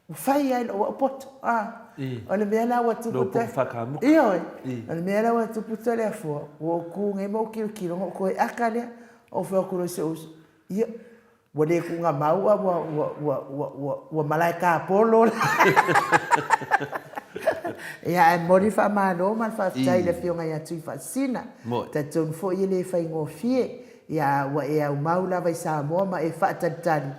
ua fai lava i lou au poto. O le mea la ua tupu. Lou poto faakamuta. Ioe. O le mea la ua tupu Toleafoa, ua ou tu nei ma ou tilotilo ona ou toe ata lea, ou fai atu loa i si ou uso, ia, Ua le tuugamau a ua, ua, ua, ua, ua, ua malae tapolo la. Ia, ae momoli le faamalo ma le faafetai i le Afioga ia Tuifaasisina. Talitonu foi e le faigofie, ia, ua e aumau lava i Samoa ma e faatalitali,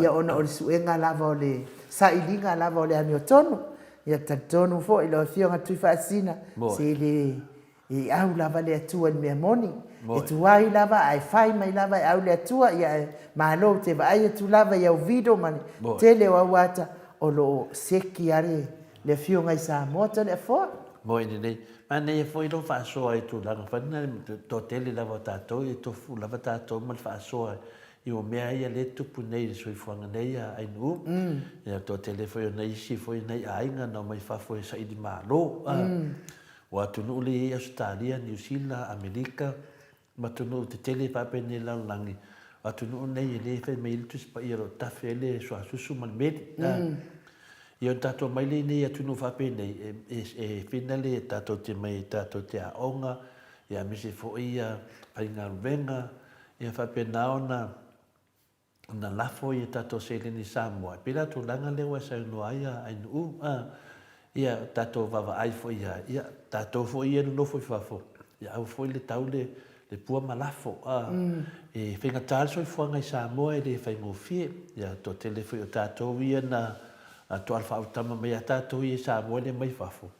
ia, ona o le suega lava o le sailiga lava o le amiotonu. Ia, talitonu foi lau Afioga Tuifaasisina, se le E au lava le Atua i le mea moni. E tuai lava ae fai mai lava e au le Atua, ia ae malo ou te vaai atu lava i au video ma le tele o au ata o lo o seki a le le afioga i Samoa Toleafoa. Moi lelei. Manaia foi lou faasoa i tulaga foi lena le toatele lava o tatou e tofu lava tatou ma le faasoa i o mea ia lea e tupu nei i le soifuaga nei a Ainuu. Ia toatele foi o nai isi foi nai aiga na omai fafo e saili malo. O atunuu lea e i ai Ausetalia, Niu Sila, Amerika, ma atunuu tetele faapenei i le lalolagi, o atunuu nei e le fai mai ai le Tusi Paia o lo o tafe ai le suasusu ma le meli. Ia ona tatou omai lea i inei i atunuu faapenei, e fina le tatou te omai tatou te aoga, ia aemaise foi ia faigaluega, ia faapena ona na lafo i a tatou seleni i Samoa, e pei la o tulaga lea ua e saunoa ai a Ainuu, a, ia tatou vaavaai foi i ai, ia tatou foi ia e nonofo i fafo, ia aua foi le tau le, le pua ma lafo, a, e faigata le soifuaga i Samoa e le faigofie, ia toatele foi o tatou ia na toala faautama mai ia tatou ia i Samoa e le mai fafo,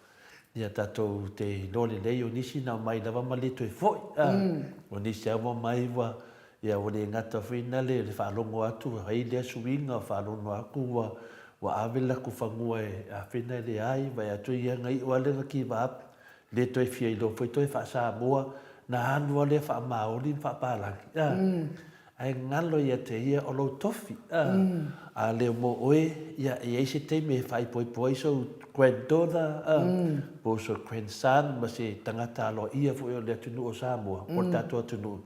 ia tatou te iloa lelei o nisi na omai lava ma le toe foi, a, o nisi lava ua omai ua Ia ua le gata foi na le le faalogo atu ua ai lea suiga ua faalogo atu ua ua ave le latou fanua e afena e leai vaai atu ia na iu a lea na give up le toe fia iloa foi toe faa-Samoa na alu a lea faamaoli ma faapalagi a ae galo ia te ia o lou tofi a a le mo oe ia e iai se taimi e faaipoipo ai sou granddaughter a po o sou grandson ma se tagata aloaia foi o le atunuu o Samoa po o le tatou atunuu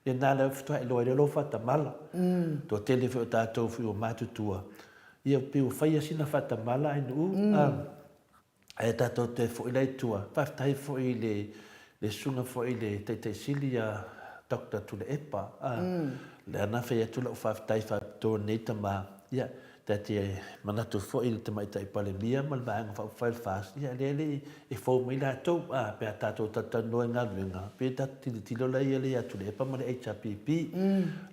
Lena lea faatoa iloa ai lea lou faatamala. Toatele foi o tatou foi ua matutua, ia pei ua faia sina faatamala ainuu, ae tatou toe foi la i tua. Faafetai foi i le le susuga foi i le Taitai Sili ia Doctor Tuilaepa, lea na fai atu lau faafetai faapitoa i lenei tama, ia Ta te manatu foi i le Tamaitai Palemia ma le Vaega Faaupufai o le FAST, ia lea le e fou mai latou, a, pe a tatou talatalanoa i galuega, pei tatou tilotilo la ia ia Tuilaepa ma le HRPP.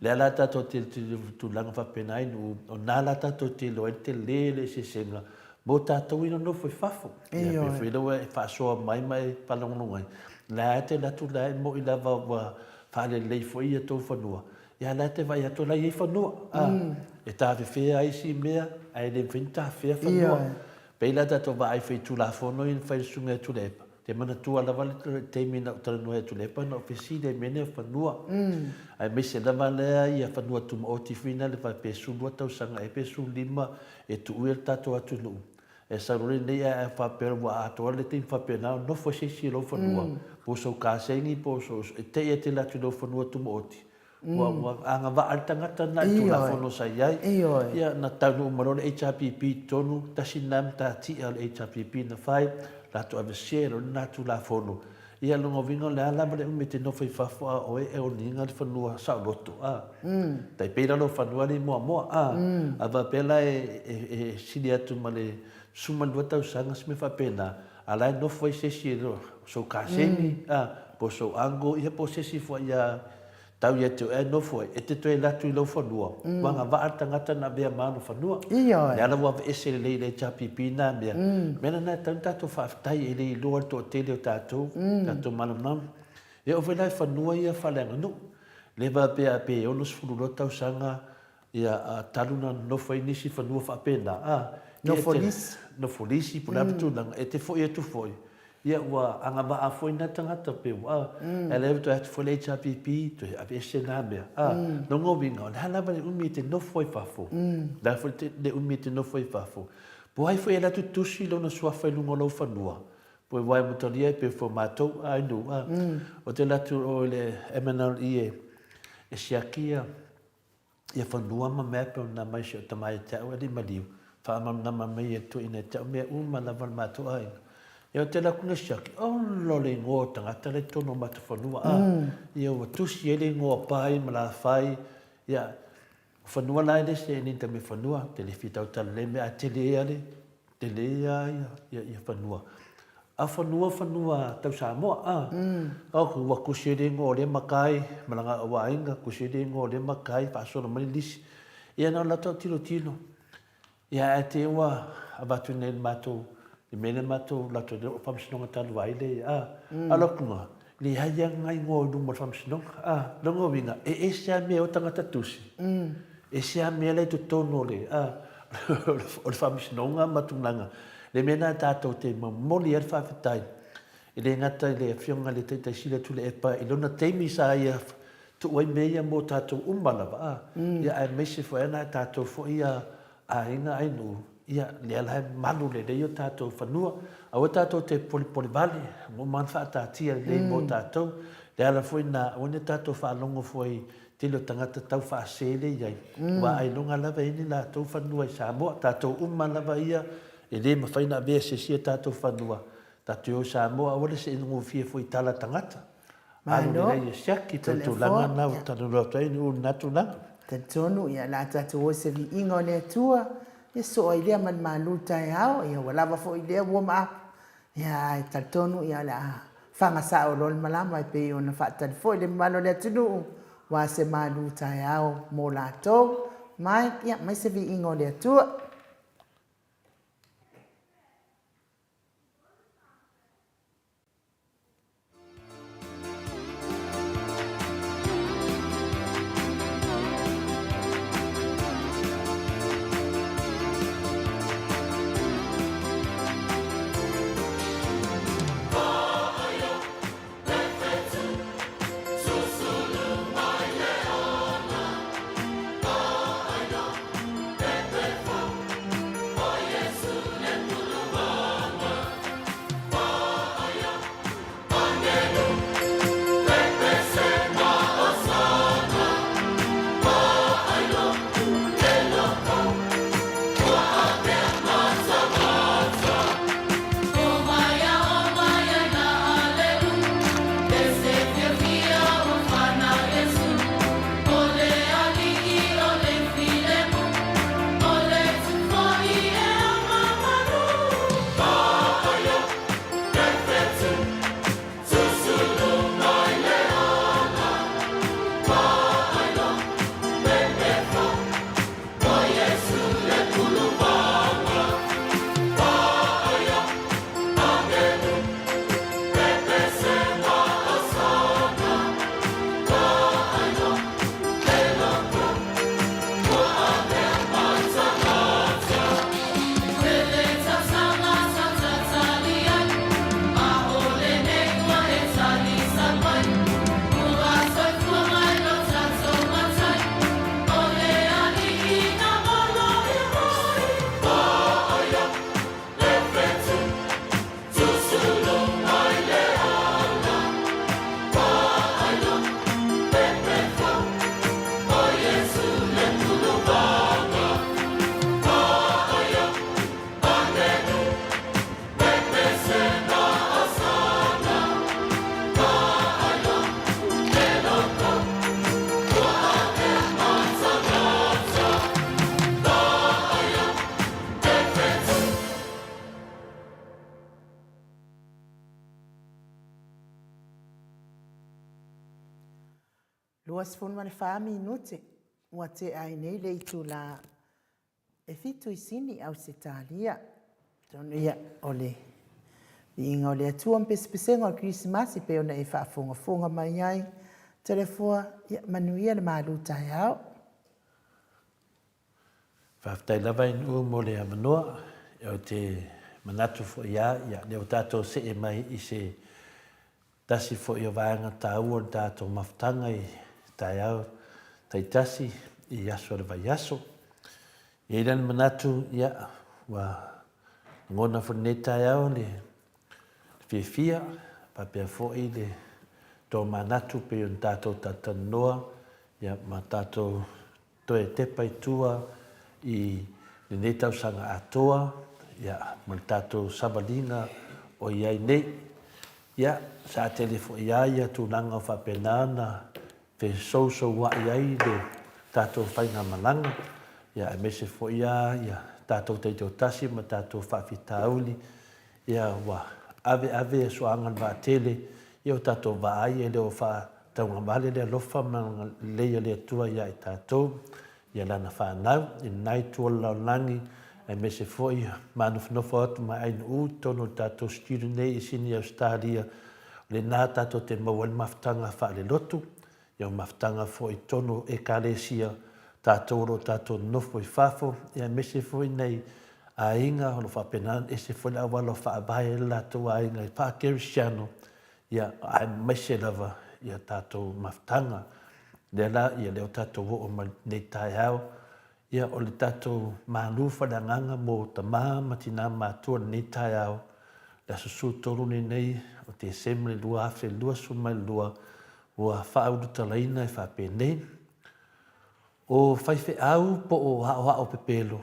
Lea la tatou te tilotilo i tulaga faapena i nuu, o na la tatou te iloa ai le tele o le eseesega mo tatou ia nonofo i fafo. Ia pei foi lea ua e faasoa mai ma e faalogologo ai, la e te alu atu la e moni lava ua faalelei foi ia tou fanua, Ia la e te vaai atu la e i ai fanua, a, e tafefea ai isi mea, ae le mafai ona tafefea fanua. Pei la tatou vaai foi i Tulafono ia na fai e le Susuga ia Tuilaepa, te manatua lava le taimi na ou talanoa ai ia Tuilaepa na ou fesili ai i mea nei o fanua. Aemaise lava lea ia fanua tumaoti foi na pe 12 tausaga ea pe 15 e tuuia le tatou atunuu. E sau loa lenei ae faapea ua atoa le taimi faapena ona nofo ai se isi i lou fanua, po o sou kasegi po o sou, e te i e tele atu i lou fanua tumaoti, ua, ua agavaa le tagata lena i le Tulafono sa i ai. Ia, na taunuu uma loa le HRPP i totonu, tasi lena matatia o le HRPP na fai, latou aveesea loa lena Tulafono. Ia, lona uiga o le a lava le umi e te nofo i fafo a o oe e oniga le fanua saoloto, a. Tai pei la lou fanua lea i Moamoa, a. A faapea la e sili atu ma le 12 tausaga se mea faapena, a la e nofo ai se isi e sou kasegi, a, po o sou uncle, ia po o se isi foi ia. Tau ia te oe ae nofo ai, e te toe alu atu i lou fanua, ua agavaa le tagata na avea ma ona fanua. Ioe. Lea la ua aveese lelei i le HRPP na mea. Mea lena e tatau ona tatou faafetai e le iloa le toatele o tatou, tatou malamalama. E oo foi la i fanua ia faaleaganuu, lea faapea pe 62 tausaga ia talu ona nonofo ai nisi i fanua faapena, a, Nofo lisi. Nofo lisi po o le a le tulaga, e te foi atu foi, Ia ua agavaa foi na tagata pe ua a ae lea ua toe atu foi le HRPP toe aveese na mea a lona uiga o le a lava le umi e te nofo ai fafo le a foi le umi e te nofo ai fafo po o ai foi e alu atu tusi lona suafa i luga o lou fanua po e wae matalia e pei foi o matou a i nuu a o te alu atu o i le MNRE e siaki ia ia fanua ma mea pei ona aumai si ou tama ia te au e alii maliu, faamalamalama mai e tuuina ia te au mea uma lava o le matou aiga. Ia ou te alu atu na siaki, ola le igoa o tagata la i totonu o matou fanua, a, ia ua tusi ai le igoa o Pai ma Lafai, ia, o fanua la e le se ni tame fanua, ou te le fia tautala i lea mea, ae tele lava le, tele lava ia fanua. A fanua fanua tau Samoa a. Ok ua tusi ai le igoa o lea matai ma lana aiga, tusi ai le igoa o lea matai faasolo mai le lisi. Ia na o latou tilotilo. Ia ae te i ua avatu nei le matou le mea lea matou alu atu ai o le faamasinoga talu ai lea a. Alu atu luga, leai lava ni nai igoa i luma o le faamasinoga. A, lona uiga e ese lava mea o tagata tusi, ese lava mea la i totonu o le a o le faamasinoga ma tulaga. Le mea lena tatou te momoli ai le faafetai, e le gata i le Afioga i le Taitai Sili o Tuilaepa i lona taimi sa ia tuu ai mea ia mo tatou uma lava, a, ia aemaise foi lava nai a tatou foi aiga ai nuu, ia lea la e malu lelei o tatou fanua. Aua tatou te polepole vale, ua uma ona faataatia lelei mo tatou. Le ala foi lena, aua ne i tatou faalogo fua i tele o tagata tau faase lea e i ai, aua ailoga lava e i ai ni latou fanua i Samoa. Tatou uma lava ia, e le mafai ona avea e se isi a tatou fanua. Tatou o i Samoa, aua le see gofie foi i tala a tagata. Alu Malo. lelei e siaki tau tulaga Telefoni, na ua ia. talanoa atu ai i lena tulaga. Talitonu, ia, o le a tatou o i se viiga o le Atua, ia soo ai lea ma le malu taeao, ia ua lava foi lea warm up, ia, ae talitonu, ia, o le a faga sao loa le malama e pei ona faatali foi le mamalu o le atunuu, aua se malu taeao mo latou. Mike, ia, mai se viiga o le Atua. 24 minute ua tea ai nei le itulā e fitu i Sini, Ausetalia. Atonu ia, o le viiga o le Atua ma pesepesega o le Kerisimasi pei ona e faafogafoga mai ai. Toleafoa, ia manuia le malu taeao. Faafetai lava i Nuu mo le avanoa. Ou te manatu foi lava, ia, lea ua tatou see mai i se tasi foi o vaega taua o le tatou mafutaga i taeao taitasi i aso o le vaiaso. E i ai la le manatu, ia, ua lagona foi i lenei taeao le fiafia faapea foi le tomanatu pei ona tatou talatalanoa, ia, ma tatou toe tepa i tua i lenei tausaga atoa, ia, ma le tatou savaliga o i ai nei. Ia, sa tele foi lava ia tulaga o faapena ona fesousoua'i ai le tatou faigamalaga, ia, aemaise foi lava ia tatou taitoatasi ma tatou faafitauli, ia, ua aveave suaga o le vaatele, ia o tatou vaai e le o faataugavale le alofa ma le agalelei o le Atua ia i tatou, ia Lana fanau i lena itu o le lalolagi, aemaise foi manofonofo atu ma Ainuu i totonu o le tatou studio nei i Sini Ausetalia, o lena tatou te maua ai le mafutaga faalelotu, ia o mafutaga foi i totonu o Ekalesia, tatou o lo o tatou nonofo i fafo, ia aemaise foi nai aiga o lo o faapena ona ese foi le auala o faavae ai le latou aiga i faa-kerisiano, ia aemaise lava ia tatou mafutaga. Lea la, ia lea ua tatou oo mai lenei taeao, ia o le tatou malu faaleagaga mo tama ma tina matutua i lenei taeao, le aso 13 lenei o Tesema le 2022, ua faaulutalaina e faapenei, O faifeau po o aoao pepelo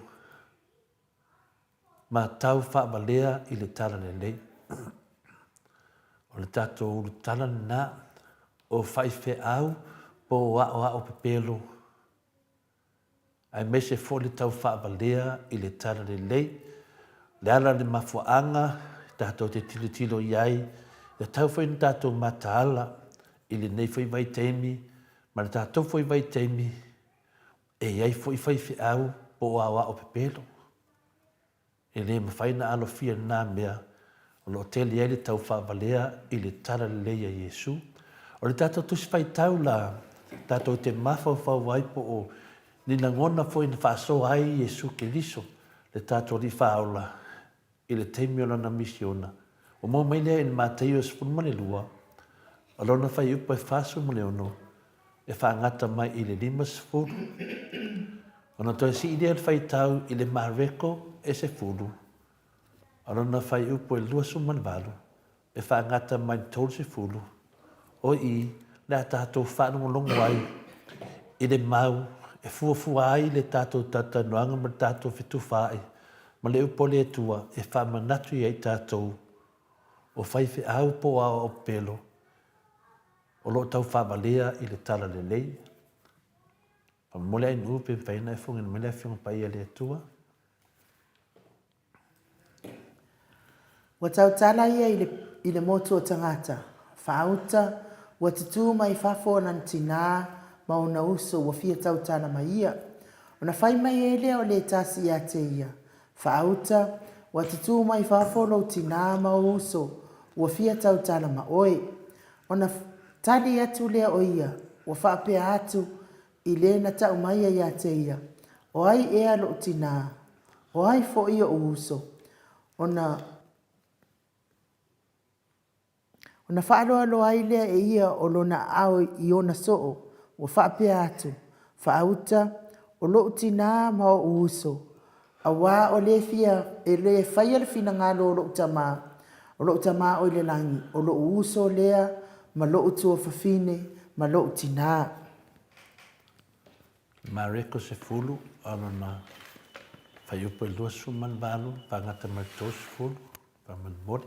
ma tau faavalea i le talalelei. O le tatou ulutala lena, o faifeau po o aoao pepelo aemaise foi le tau faavalea i le talalelei. O le ala o le mafuaaga tatou te tilotilo i ai, e tatau foi ona tatou mataala i lenei foi vaitaimi ma le tatou foi vaitaimi e i ai foi faifeau po o aoao pepelo. E le mafai ona alofia lena mea o lo o tele ai le tau faavalea i le talalelei a Iesu. O le tatou Tusi Faitau la, tatou te mafaufau ai po o ni lagona foi na faasoa ai Iesu Keriso, le tatou Alii Faaola, i le taimi o lana misiona. Ua maua mai lea i le Mataio 12, o lona fuaiupu e 46, e faagata mai i le 50. Ona toe sii lea o le faitau i le Mareko e 10, o lona fuaiupu e 28, e faagata mai i le 30, o i le a tatou faalogologo ai i le mau e fuafua ai le tatou talatalanoaga ma le tatou fetufaai ma le upu a le Atua e faamanatu ia i tatou o faifeau po o aoao pepelo o lo o tau faavalea i le talalelei. Faamolemole Ainuu pe mafai ona e fofogaina mai le Afioga Paia a le Atua. Ua tautala ia i le, i le motu o tagata, faauta, ua tutū mai fafo o lana tinā ma ona uso ua fia tautala mai ia. Ona fai mai ai lea o le tasi ia te ia, Faauta, ua tutū mai fafo lou tinā ma ou uso, ua fia tautala ma oe. Ona tali atu lea o ia, ua faapea atu i le na tau mai ia ia te ia, O ai ea loʻu tinā? O ai foʻi oʻu uso? Ona, ona faaloaloa ai lea e ia o lona aao i ona soo, ua faapea atu, Faauta, o loʻu tinā ma oʻu uso, auā o le fia, e le faia le finagalo o loʻu Tamā, o loʻu Tamā o i le lagi, o loʻu uso lea ma loʻu tuafafine ma loʻu tinā. Mareko 10, o lona fuaiupu e 28, faagata mai le 30, faamolemole.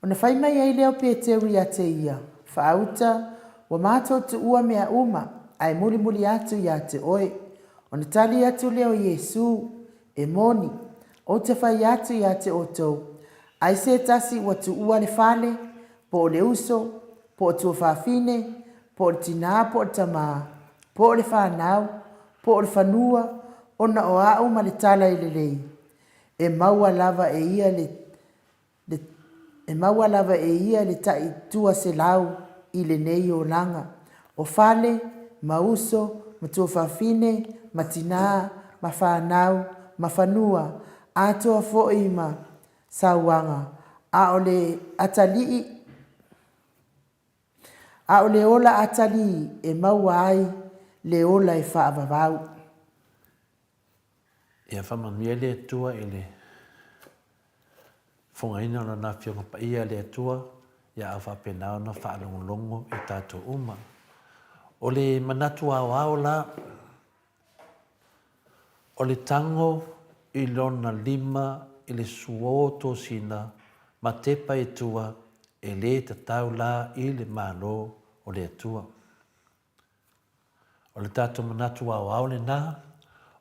Ona fai mai ai lea o Peteru ia te ia, Faauta, ua matou tuua mea uma, ae mulimuli atu ia te oe. Ona tali atu lea o Iesu, E moni, ou te fai atu ia te outou, ai se tasi ua tuua le fale, po o le uso, po o tuafafine, po o le tinā po o le tamā, po o le fanau, po o le fanua, ona o a'u ma le tala i lelei, e maua lava e ia le, le, e maua lava e ia le ta'i 200 i lenei olaga, o fale, ma uso, ma tuafafine, ma tinā, ma fanau, ma fanua, atoa fo'i ma sauaga, a o le atalii, a o le ola atalii e maua ai le ola e faavavau. Ia faamanuia le Atua i le fofogaina o Lana Afioga Paia a le Atua, ia a faapena ona faalogologo i tatou uma. O le manatu aoao la, o le tago i lona lima i le suo tosina ma tepa i tua e lē tatau la i le Malo o le Atua. O le tatou manatu aoao lena,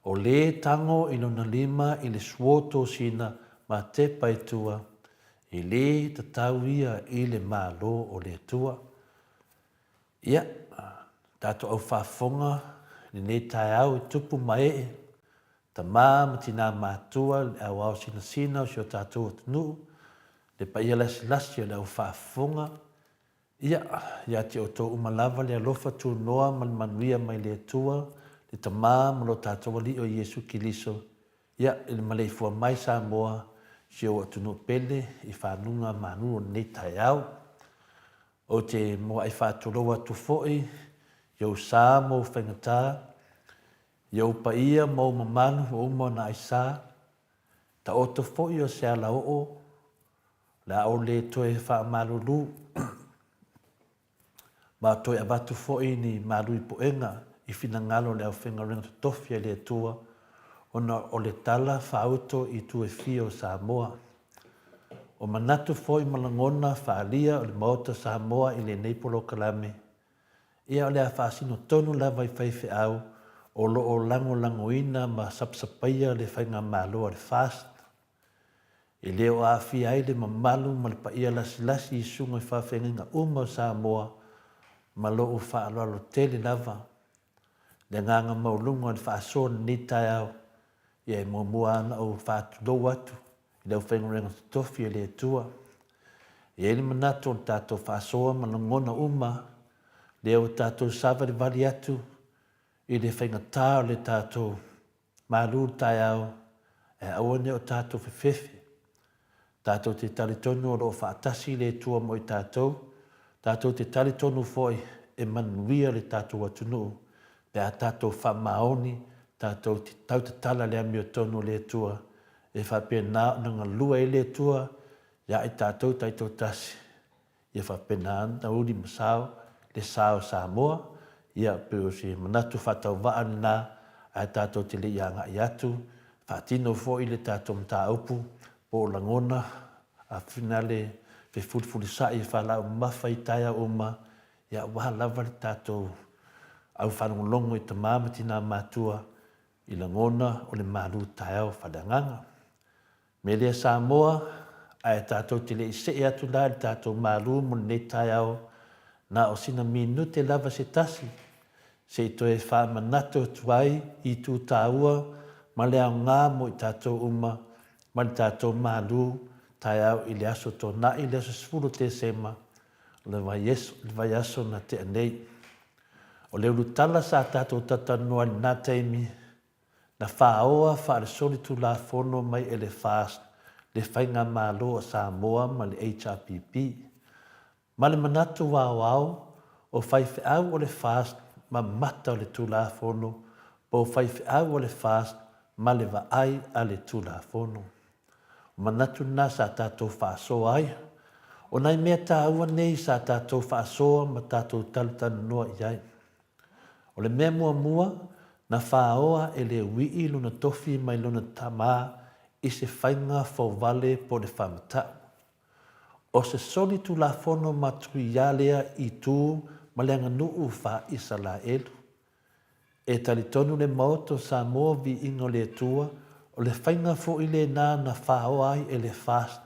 o lē tago i lona lima i le suo tosina ma tepa i tua, e lē tatau ia i le Malo o le Atua. Ia, tatou au faafofoga i lenei taeao i tupu ma ee, tama ma tinā matua, le aoao sinasina o si o tatou atunuu, le paia lasilasi o le au faafofoga, ia, ia te outou uma lava le alofa tunoa ma le manuia mai le Atua, le Tama ma lo tatou Alii o Iesu Kiliso, ia, i le maleifua mai Samoa, si ou atunuu pele i fanuga manu o lenei taeao. Ou te muai faatulou atu foi i ou sa ma ou faigata, i ou paia ma ou mamalu ua uma ona aisa, taoto foi o se alaoo o le a ou le toe faamalulu ma toe avatu foi ni malu i puega i finagalo o le aufaigaluega totofi a le Atua ona o le tala faauto i itu e fia o Samoa. O manatu foi ma lagona faaalia o le Maota Samoa i lenei polokalame, ia o le a faasino tonu lava i faifeau o lo o lagolagoina ma sapasapaia le Faigamalo a le FAST. E le o aafia ai le mamalu ma le paia lasilasi i susuga i faafeagaiga uma o Samoa ma lou faaaloalo tele lava. Le agaga maualuga o le faasoa i lenei taeao, ia e muamua lava ona ou faatulou atu i le aufaigaluega totofi a le Atua. E i ai le manatu o le tatou faasoa ma lagona uma lea ua tatou savalivali atu i le faigata o le tatou malu taeao, ae aua ne o tatou fefefe. Tatou te talitonu o lo o faatasi le Atua mo i tatou, tatou te talitonu foi e manuia le tatou atunuu pe a tatou faamaoni tatou te tautatala le amiotonu o le Atua e faapena ona galue ai le Atua iā i tatou taitoatasi ia faapena ona uli ma sao le sa o Samoa. Ia, pei o se manatu faatauvaa lena, ae tatou te le i agai atu, faatino foi le tatou mataupu po o lagona a finale fefulifulisai e faalaau mamafa i taeao uma, ia aua lava le tatou au faalogologo i tama ma tina matua i lagona o le malu taeao faaleagaga. Mea lea Samoa, ae tatou te le i see atu la i le tatou malu mo lenei taeao, na o sina minute lava se tasi, se i toe faamanatu atu ai i itu taua ma le aoga mo i tatou uma ma le tatou malu taeao i le aso Toonai le aso 10 o Tesema o le vaiaso na tea nei. O le ulutala sa tatou talatalanoa i lena taimi, Na faaoa faale-solitulafono mai e le FAST le Faigamalo a Samoa ma le HRPP. Ma le manatu aoao, o faifeau o le FAST ma mata o le Tulafono po o faifeau o le FAST ma le vaai a le Tulafono. O manatu na sa tatou faasoa ai. O nai mea taua nei sa tatou faasoa ma tatou talatalanoa i ai. O le mea muamua, na faaoa e le uii lona tofi mai lona tama i se faiga fouvale po o le faamatau. O se solitulafono matuia lea i tu ma le aganuu faa-Isalaelu. E talitonu le Maota o Samoa Viiga o le Atua, o le faiga foi lena na faaoa ai e le FAST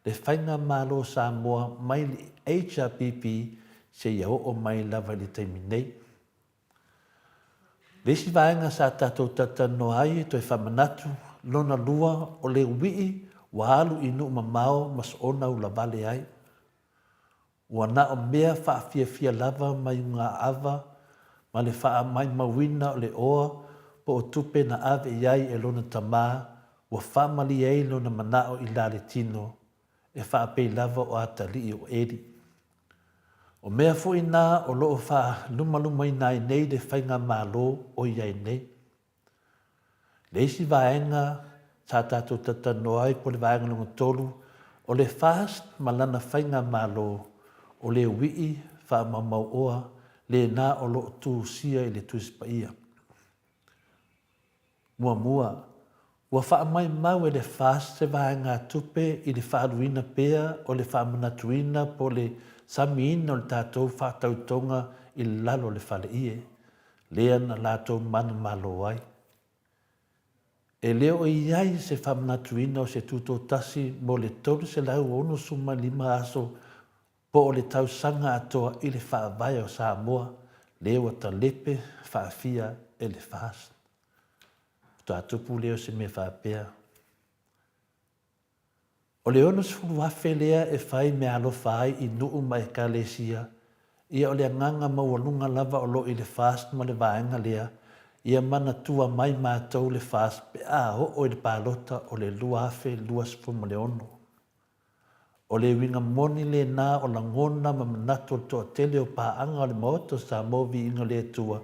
le Faigamalo Samoa mai le HRPP. seia oo mai lava i le taimi nei. Le isi vaega sa tatou talatalanoa ai e toe faamanatu, lona lua o le uii ua alu i nuu mamao ma soona ulavale ai. Ua na o mea faafiafia lava ma iugaava ma le faamaimauina o le oa po o tupe na ave i ai e lona tama ua faamalie ai lona manao i la le tino e faapei lava o atalii o Eli. O mea foi na o lo o faalumalumaina ai nei le Faigamalo o i ai nei. Le isi vaega sa tatou talatalanoa ai po o le vaega lona tolu, o le FAST ma lana Faigamalo o le uii faamaumauoa lena o lo o tusia i le Tusi Paia. Muamua, ua faamaumau e le FAST se vaegatupe i le faaaluina pea o le faamanatuina po o le samiina o le tatou faatautoga i lalo o le faleie, lea na latou manumalo ai. E le o i ai se faamanatuina o se tutoatasi mo le 365 aso po o le tausaga atoa i le Faavae o Samoa lea ua talepe faafia e le FAST. Faatoa tupu lea o se mea faapea. O le 60,000 lea e fai meaalofa ai i nuu ma ekalesia, ia o le agaga maualuga lava o lo o i le FAST ma le vaega lea, ia manatua mai matou le FAST pe a oo i le palota o le 2026. O le uiga moni lena o lagona ma manatu o le toatele o paaga o le Maota o Samoa Viiga o le Atua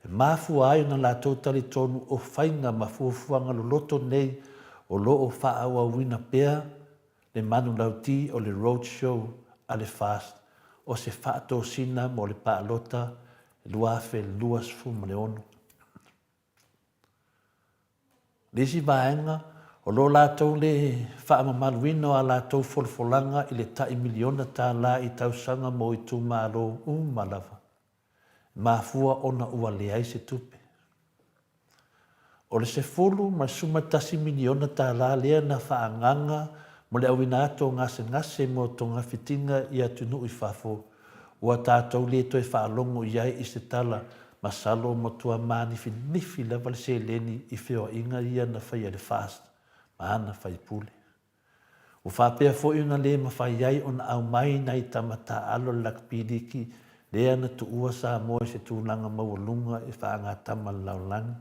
e mafua ai ona latou talitonu o faiga ma fuafuaga loloto nei o lo o faaauauina pea le manulauti o le Road Show a le FAST o se faatosina mo le palota 2026. Le isi vaega, o lo latou le faamamaluina o a latou folafolaga i le tai miliona tala i tausaga mo itumalo uma lava, e mafua ona ua leai se tupe. O le $11 miliona tala lea na faaagaaga mo le auina atu o gasegase mo togafitiga i atunuu i fafo, Ua tatou le toe faalogo i ai i se tala, masalo ua matua manifinifi lava le seleni i feoaiga ia na faia e le FAST ma ana faipule. Ua faapea foi ona le mafai ai ona aumai nai tama taaalo le lakapi liki lea na tuua Samoa i se tulaga maualuga i faagatama a le lalolagi.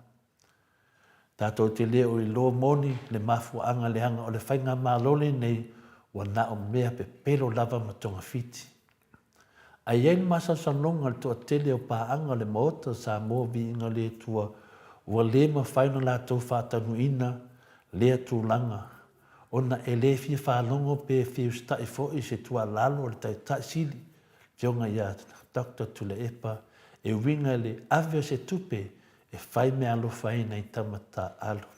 Tatou te le o iloa moni le mafuaaga leaga o le faigamalo lenei ua na o mea pepelo lava ma togafiti. Ae i ai le masalosaloga o le toatele o paaga o le Maota o Samoa Viiga o le Atua ua le mafai ona latou faataunuuina lea tulaga ona e le fia faalogo pe fia usitai foi i se tuualalo a le Taitai Sili, Afioga ia Doctor Tuilaepa e uiga i le ave o se tupe e fai meaalofa ai nai tama taaalo.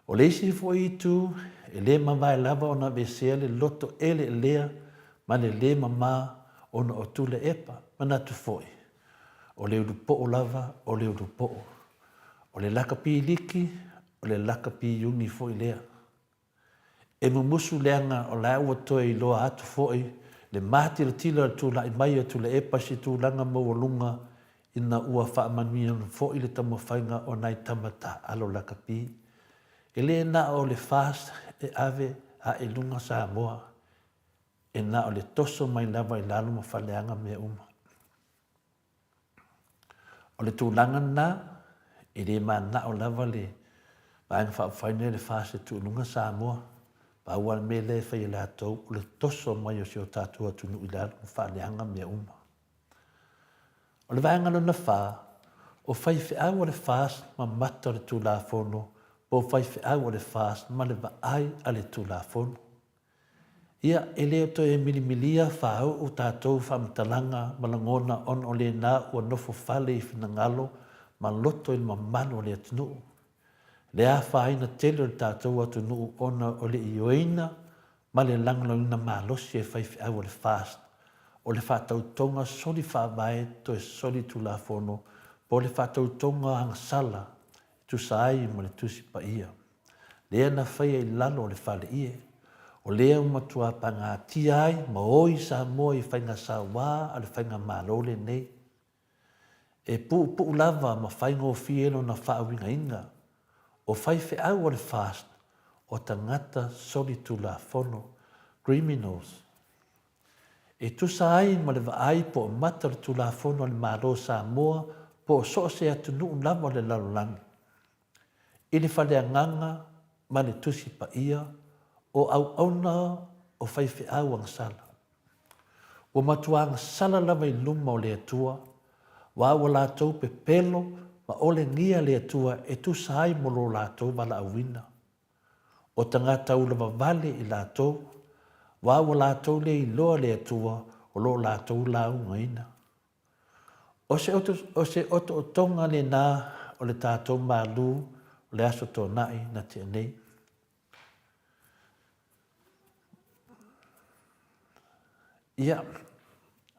O le isi foi itu, e le mavae lava ona aveesea le loto eleelea ma le le mama ona o Tuilaepa, manatu foi, o le ulupoo lava o le ulupoo. O le lakapi liki, o le lakapi iuni foi lea. E mumusu leaga o la ua toe iloa atu foi le matilatila o le tulai mai o Tuilaepa i se tulaga maualuga ina ua faamanuiaina foi le taumafaiga o nai tama taaalo lakapi. E le na o le FAST e ave ae i luga Samoa, e na o le toso mai lava i lalo ma faaleaga mea uma. O le tulaga lena, e le mananao lava le Vaega Faaupufai lenei o le FAST e tuu i luga Samoa. Pau lava le mea lea e fai e latou, o le toso mai o si o tatou atunuu i lalo ma faaleaga mea uma. O le vaega lona fa, o faifeau a le FAST ma mata o le Tulafono po o faifeau a le FAST ma le vaai a le Tulafono. Ia, e le o toe milimilia faauu tatou faamatalaga ma lagona ona o lena ua nofo fale i finagalo ma loto i le mamalu o le atunuu. Le afaina tele o le tatou atunuu ona o le ioeina ma le lagolagoina malosi e faifeau a le FAST o le faatautoga soli faavae toe soli tulafono po o le faatautoga agasala e tusa ai ma le Tusi Paia. lea na faia i lalo o le faleie. O lea ua matua pagatia ai ma oi Samoa i faiga sauā a le Faigamalo lenei. E puupuu lava ma faigofie lona faauigaina, o faifeau a le FAST o tagata solitulafono, criminals. E tusa ai ma le vaai po o mata o le Tulafono a le Malo o Samoa po o so o se atunuu lava o le lalolagi, i le faleagaga ma le Tusi Paia o auauna o faifeau agasala. Ua matua agasala lava i luma o le Atua, aua ua latou pepelo ma olegia le Atua e tusa ai mo lo latou valaauina. O tagata ulavavale i latou, aua ua latou le iloa le Atua o lo o latou laugaina. O se, o se otootoga lena o le tatou malu o le Aso Toonai na tea nei. Ia,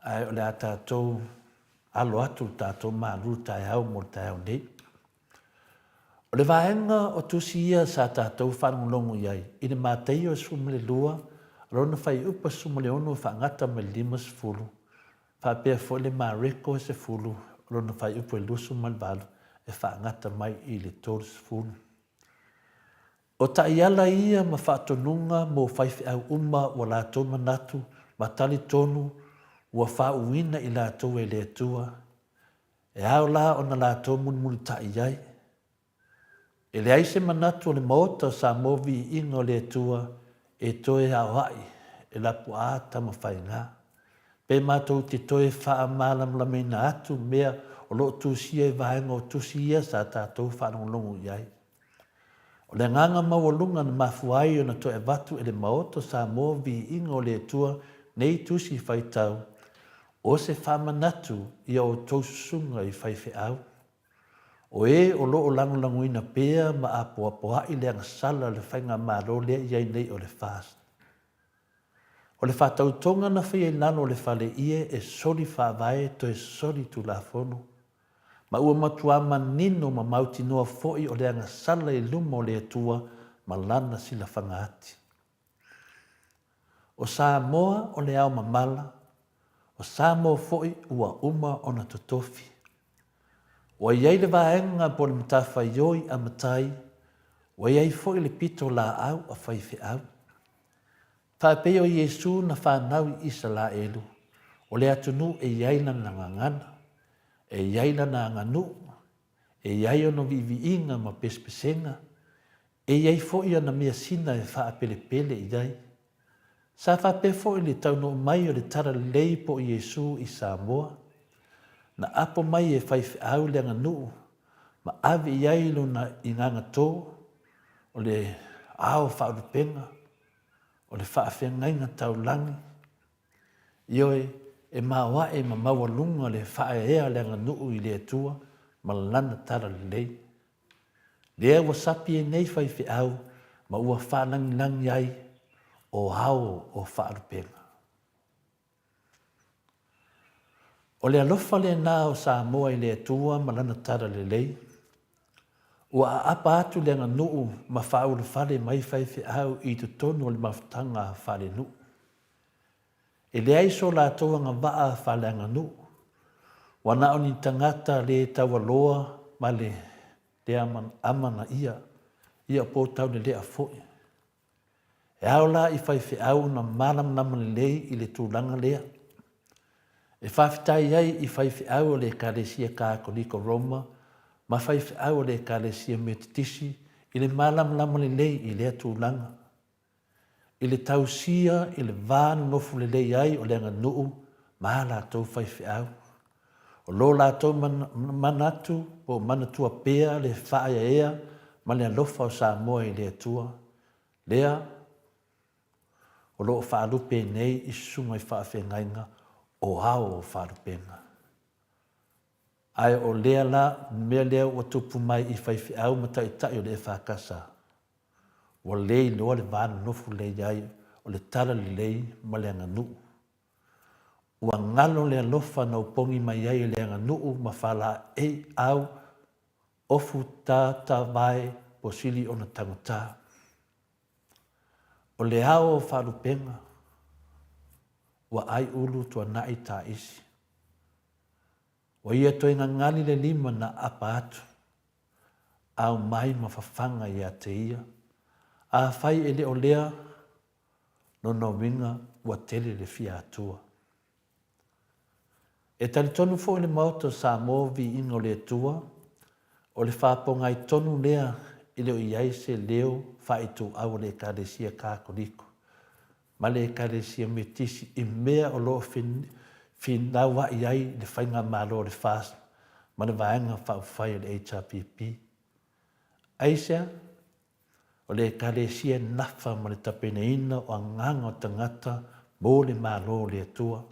ae o le a tatou alo atu le tatou malu taeao mo le taeao nei. O le vaega o tusi ia sa tatou faalogologo i ai i le Mataio 12, lona fuaiupu 16 faagata mai le 50, faapea foi le Mareko 10, lona fuaiupu e 28 e faagata mai i le 30. O taiala ia ma faatonuga mo faifeau uma ua latou manatu ma talitonu ua faauuina i latou e le Atua, e ao la ona latou mulimulitai i ai. E leai se manatu o le Maota o Samoa Viiga o le Atua e toe aoai e Lapuaa Tamafaiga, pe matou te toe faamalamalamaina atu mea o lo o tusia i vaega o tusi ia sa tatou faalogologo i ai. O le agaga maualuga na mafua ai ona toe avatu e le Maota o Samoa Viiga o le Atua nei tusi faitau, o se faamanatu i a outou susuga i faifeau, o e o lo o lagolagoina pea ma apoapoai le agasala o le faigamalo lea i ai nei o le FAST. O le faatautoga na faia i lalo o le fale ie e soli faavae toe soli tulafono, ma ua matuā manino ma mautinoa foi o le agasala i luma o le Atua ma Lana silafaga ati. O Samoa o le ao mamala, o Samoa foi ua uma ona totofi. Ua i ai le vaega po o le matafaioi a matai, ua i ai foi le pito laau a faifeau. Faapei o Iesu na fanau i Isalaelu, o le atunuu e i ai lana gagana, e i ai lana aganuu, e i ai ona viiviiga ma pesepesega, e i ai foi ana measina e faapelepele i ai. Sa faapea foi le taunuu mai o le Talalelei po o Iesu i Samoa. Na apo mai e faifeau le aganuu ma ave i ai lona igagatō, o le ao faaulupega, o le faafeagaiga taulagi, ioe, e maoae ma maualuga le faaeaea o le aganuu i le Atua ma Lana Talalelei. Lea ua sapi ai nei faifeau ma ua faalagilagi ai o ao o faalupega. O le alofa lena o Samoa i le Atua ma Lana Talalelei, ua aapa atu le aganuu ma faaulufale mai faifeau i totonu o le mafutaga faalenuu. E leai so latou agavaa faaleaganuu, ua na o ni tagata le taualoa ma le le amanaia, ia po taulelea foi. E ao la i faifeau ona malamalama lelei i le tulaga lea. E faafetai ai i faifeau o le Ekalesia Katoliko Roma ma faifeau o le Ekalesia Metotisi i le malamalama lelei i lea tulaga. I le tausia i le va nonofo lelei ai o le aganuu ma a latou faifeau. O lo latou manatu po o manatua pea le faaeaea ma le alofa o Samoa i le Atua, lea o lo o faalupe nei i susuga i faafeagaiga o ao o faalupega. Ae o lea la mea lea ua tupu mai i faifeau ma taitai o le EFKS, ua le iloa le va nonofo lea i ai o le talalelei ma le aganuu. Ua galo le alofa na opogi mai ai e le aganuu ma faalaei au ofu ta ta vae po sili ona taugata. O le ao o faalupega, ua ai ulu tuanai taisi. Ua ia toe gagali le lima na apa atu, aumai ma fafaga ia te ia. Afai e le o lea, lona uiga ua tele le fia atua. E talitonu foi le Maota o Samoa Viiga o le Atua, o le faapogai tonu lea e le o i ai se leo faaituau o le Ekalesia Katoliko ma le Ekalesia Metotisi i mea o lo o finaua'i ai le Faigamalo a le FAST ma le Vaega Faaupufai a le HRPP. Aisea? O le Ekalesia e nafa ma le tapenaina o agaga o tagata mo le Malo o le Atua.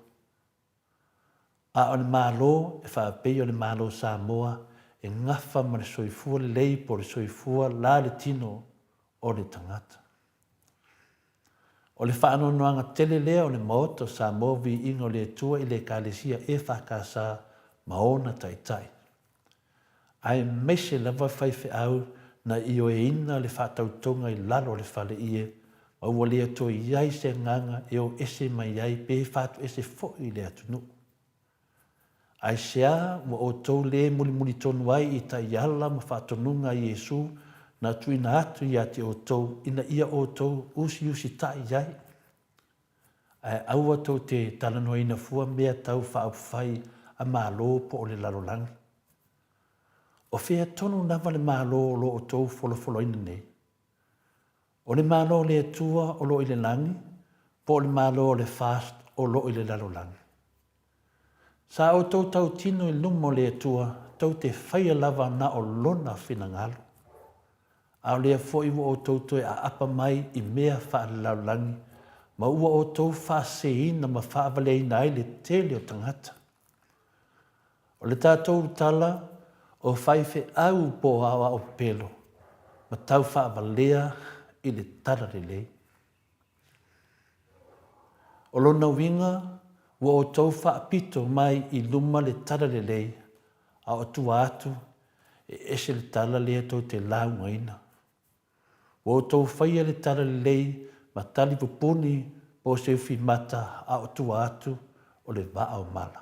A o le Malo e faapei o le Malo o Samoa e gafa ma le soifua lelei po o le soifua la le tino o le tagata. O le faanoanoaga tele lea o le Maota o Samoa Viiga o le Atua i le Ekalesia EFKS ma ona taitai. Aemaise lava faifeau na ioeina le faatautoga i lalo o le faleie ma ua le toe i ai se agaga e o ese mai ai pe faatuese foi i le atunuu. Aisea ua outou le mulimuli tonu ai i taiala ma faatonuga a Iesu na tuuina atu ia te outou ina ia outou usiusitai i ai? Ae aua tou te talanoaina fua mea tau faaupufai a Malo po o le lalolagi. O fea tonu lava le Malo o lo outou folafolaina nei? O le Malo o le Atua o lo o i le lagi, po o le Malo o le FAST o lo o i le lalolagi? Sa outou tautino i luma o le Atua tou te faia lava na o Lona finagalo. A o lea foi ua outou toe aapa mai i mea faalelalolagi ma ua outou faaseseina ma faavaleaina ai le tele o tagata. O le tatou tala, o faifeau po o aoao pelo ma tau faavalea i le talalelei. O lona uiga, ua outou faapito mai i luma le talalelei, a o tua atu, e ese le tala lea tou te laugaina. Ua outou faia le talalelei ma tali pupuni po o se ufimata, a o tua atu, o le vaa o mala.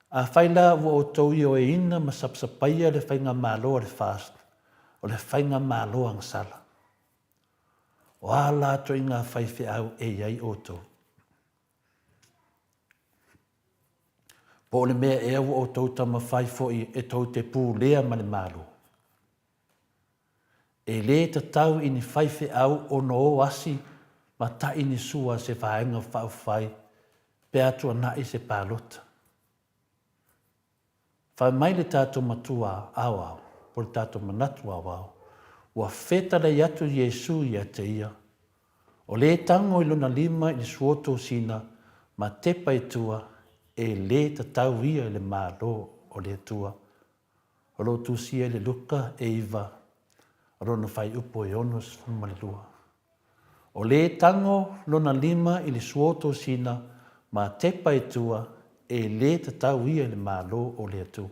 Afai la ua outou ioeina ma sapasapaia le faigamalo a le FAST, o le faigamalo agasala. O a la ituaiga faifeau e i ai outou? Po o le mea ea ua outou taumafai foi e tou te pulea ma le Malo? E lē tatau i ni faifeau ona o asi ma taʻi ni sua a se vaega faaupufai pe a tuanai se palota. Fai mai le tatou Matua aoao, po o le tatou manatu aoao, ua fetalai atu Iesu ia te ia, O lē tago i lona lima i le suotosina ma tepa i tua, e lē tatau ia i le Malo o le Atua. O lo o tusia i le Luka e iva, o lona faaiupu e 62. O lē tago lona lima i le suotosina ma tepa i tua, e lē tatau ia i le Malo o le Atua.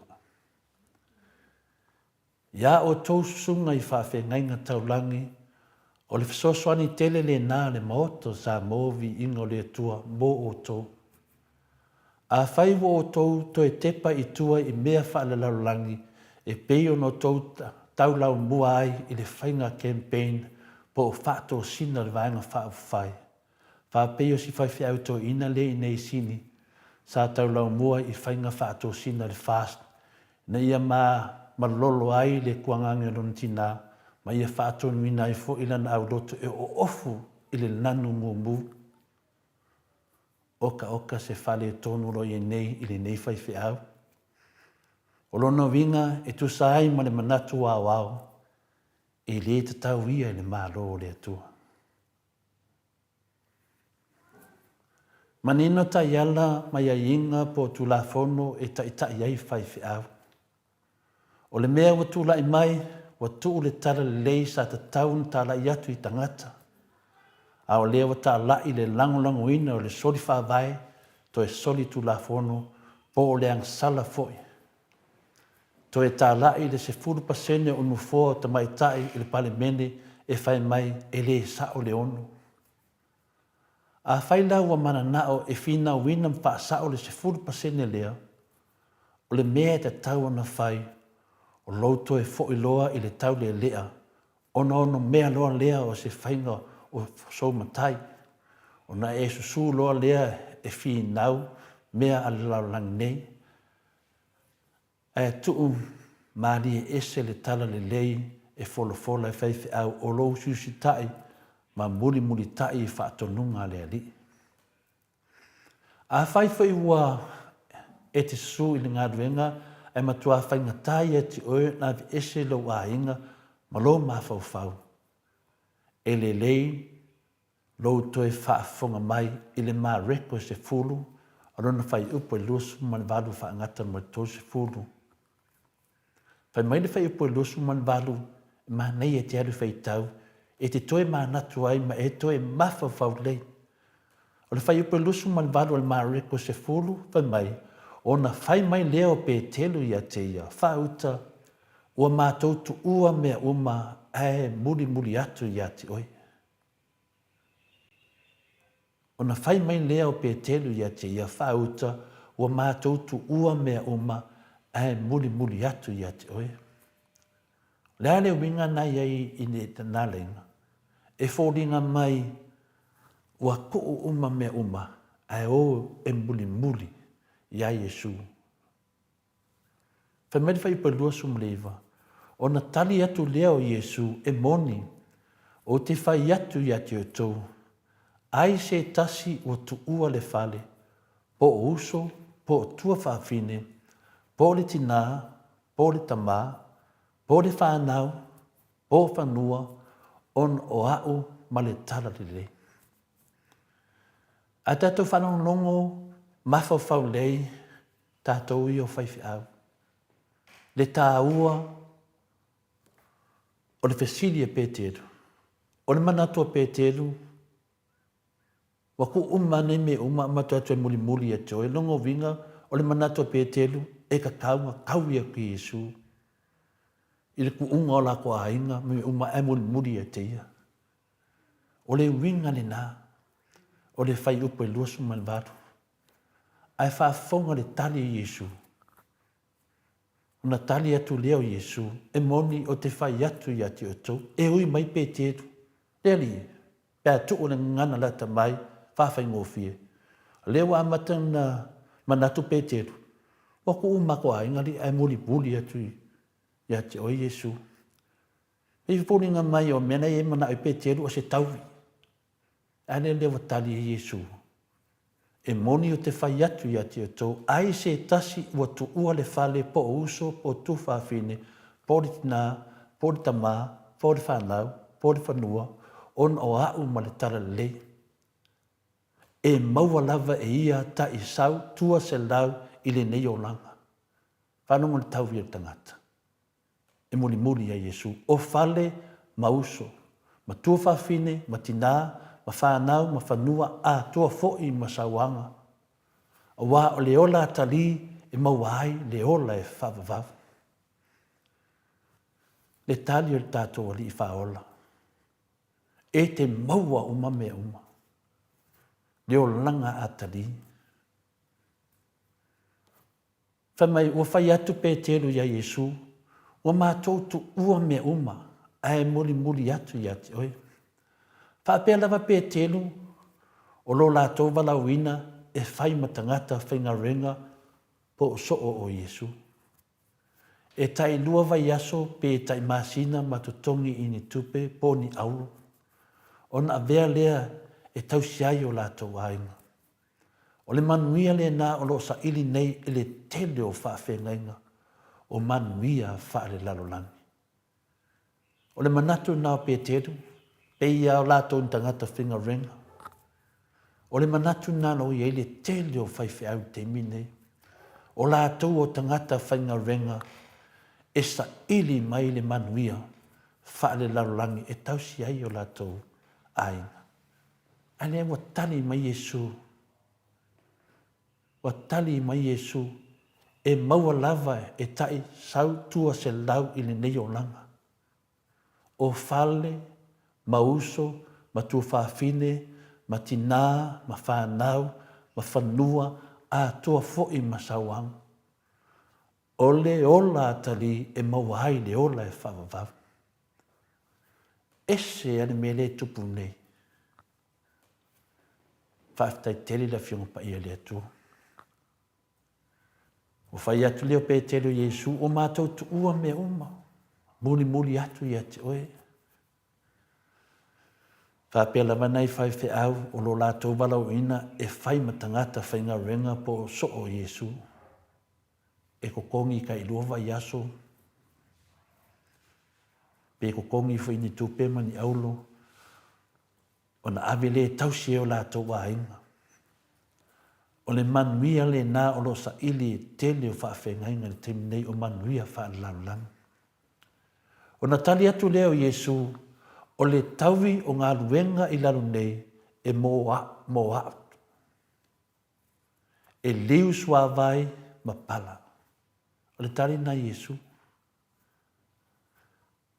Iā outou susuga i faafeagaiga taulagi, o le fesoasoani tele lena a le Maota o Samoa Viiga o le Atua mo outou. Afai ua outou toe tepa i tua i mea faalelalolagi e pei ona outou taulaumua ai i le faiga campaign po o faatosina o le Vaega Faaupufai, faapei o si faifeau toeaina lea i nei Sini sa taulaumua i faiga faatosina i le FAST ina ia malolo ai le kuagage o lona tinā ma ia faatonuina ai foi lana auloto e oofu i le nanu mumu. Okaoka se faaletonu o lo o i ai nei i lenei faifeau. O lona uiga e tusa ai ma le manatu aoao, e lē tatau ia i le Malo o le Atua. Manino taiala ma aiaiga po o Tulafono e taitai ai faifeau. O le mea ua tulai mai, ua tuu le tala lelei sa tatau ona talai atu i tagata, a o lea ua talai le lagolagoina o le soli faavae toe soli tulafono po o le agasala foi. Toe talai le 10% o nofoa o tamaitai i le Palemene e fai mai e lē sa'o le ono. Afai la ua manana'o e finauina ma fa'asa'o le 10% lea, o le mea e tatau ona fai, o lou toe fo'i loa i le taulelea ona onomea loa lea o se faiga o sou matai, ona e susū loa lea e finau mea a le lalolagi nei, ae tuu malie ese le tala lelei e folafola e faifeau o lou siusita'i ma mulimulita'i i faatonuga a le Alii. Afai foi ua e te susu i le galuega ae matuā faigata ia te oe ona aveese lou aiga ma lou mafaufau, e lelei lou toe faafofoga mai i le Mareko e sefulu a lona fuaiupu e 28 faagata ma le 30. Fai mai le fuaiupu e 28, e manaia e te alu e faitau, e te toe manatu ai ma e toe mafaufau lelei. O le fuaiupu e 28 o le Mareko 10, fai mai, Ona fai mai lea o Petelu ia te ia, Faauta, ua matou tuua mea uma ae mulimuli atu ia te oe. Ona fai mai lea o Petelu ia te ia, Faauta, ua matou tuua mea uma ae mulimuli atu ia te oe. O le a le uiga na i ai i lena laina? E foliga mai ua tuu uma mea uma ae o e mulimuli iā Iesu. Fai mai le fuaiupu e 29, Ona tali atu lea o Iesu, E moni, ou te fai atu ia te outou, ai se tasi ua tuua le fale, po o uso, po o tuafaafine, po o le tinā, po o le tamā, po o le fanau, po o fanua, ona o a'u ma le Tala Lelei. A tatou faalogologo mafaufau lelei tatou ia o faifeau, le taua o le fesili a Peteru. O le manatu a Peteru, Ua kuu uma nei mea uma a matou atu e mulimuli ia te oe. Lona uiga, o le manatu a Peteru, e tatau ona taui atu i Iesu i le kuuga o latou aiga ma mea uma ae mulimuli ia te ia. O le uiga lena o le fuaiupu e 28. Ae faafofoga le tali a Iesu. Ona tali atu lea o Iesu, E moni, ou te fai atu ia te outou, e ui mai Peteru, le Alii, pe a tuu le gagana lata mai, faafaigofie. O lea ua amata ona manatu Peteru, Ua tuu matou aiga alii ae mulimuli atu ia te oe Iesu. E foliga mai o mea na e manao ai Peteru o se taui. A lea lea ua tali ai Iesu, E moni ou te fai atu ia te outou, ai se tasi ua tuua le fale po o uso po o tuafafine, po o le tinā, po o le tamā, po o le fanau, po o le fanua, ona o a'u ma le talalelei, e maua lava e ia taʻi sau 200 i lenei olaga. Faalogo le taui o le tagata. E mulimuli ia Iesu, o fale ma uso, ma tuafafine, ma tinā, ma fanau, ma fanua, atoa foʻi ma sauaga. Auā o le ola atalī e maua ai le ola e faavavau. Le tali o le tatou Alii Faaola, e te maua uma mea uma, le olaga atalī. Fai mai, ua fai atu Peteru iā Iesu, Ua matou tuua mea uma, ae mulimuli atu ia te oe. Faapea lava Peteru, o lo latou valaauina e fai ma tagata faigaluega po o soo o Iesu. E tai lua vaiaso pe tai masina ma totogi i ni tupe po ni auro, ona avea lea e tausi ai o latou aiga. O le manuia lena o lo o saili nei e le tele o faafeagaiga o manuia faalelalolagi. O le manatu lena o Peteru, pei lava o latou ni tagata faigaluega. O le manatu lena o lo o i ai le tele o faifeau i le taimi lenei. O latou o tagata faigaluega e saili mai le manuia faalelalolagi e tausi ai o latou aiga. A lea ua tali mai Iesu, ua tali mai Iesu, e maua lava e taʻi sau 200 i lenei olaga. O fale, ma uso, ma tuafafine, ma tinā, ma fanau, ma fanua, atoa foi ma sauaga. O le ola atalii e maua ai le ola e faavavau. Ese a le mea lea e tupu nei. Faafetai tele i le Afioga Paia a le Atua. Ua fai atu lea o Petelo i Iesu, Ua matou tuua mea uma, mulimuli atu ia te oe. Faapea lava nai faifeau o lo latou valaauina e fai ma tagata faigaluega po o soo o Iesu, e totogi tailua vaiaso, pe totogi foi ni tupe ma ni auro, ona ave lea e tausi ai o latou aiga. O le manuia lena o lo o saili e tele o faafeagaiga i le taimi nei o manuia faalelalolagi. Ona tali atu lea o Iesu, O le taui o galuega i lalo nei e mō mō a'u. E liu suāwai ma pala. O le tali lena a Iesu.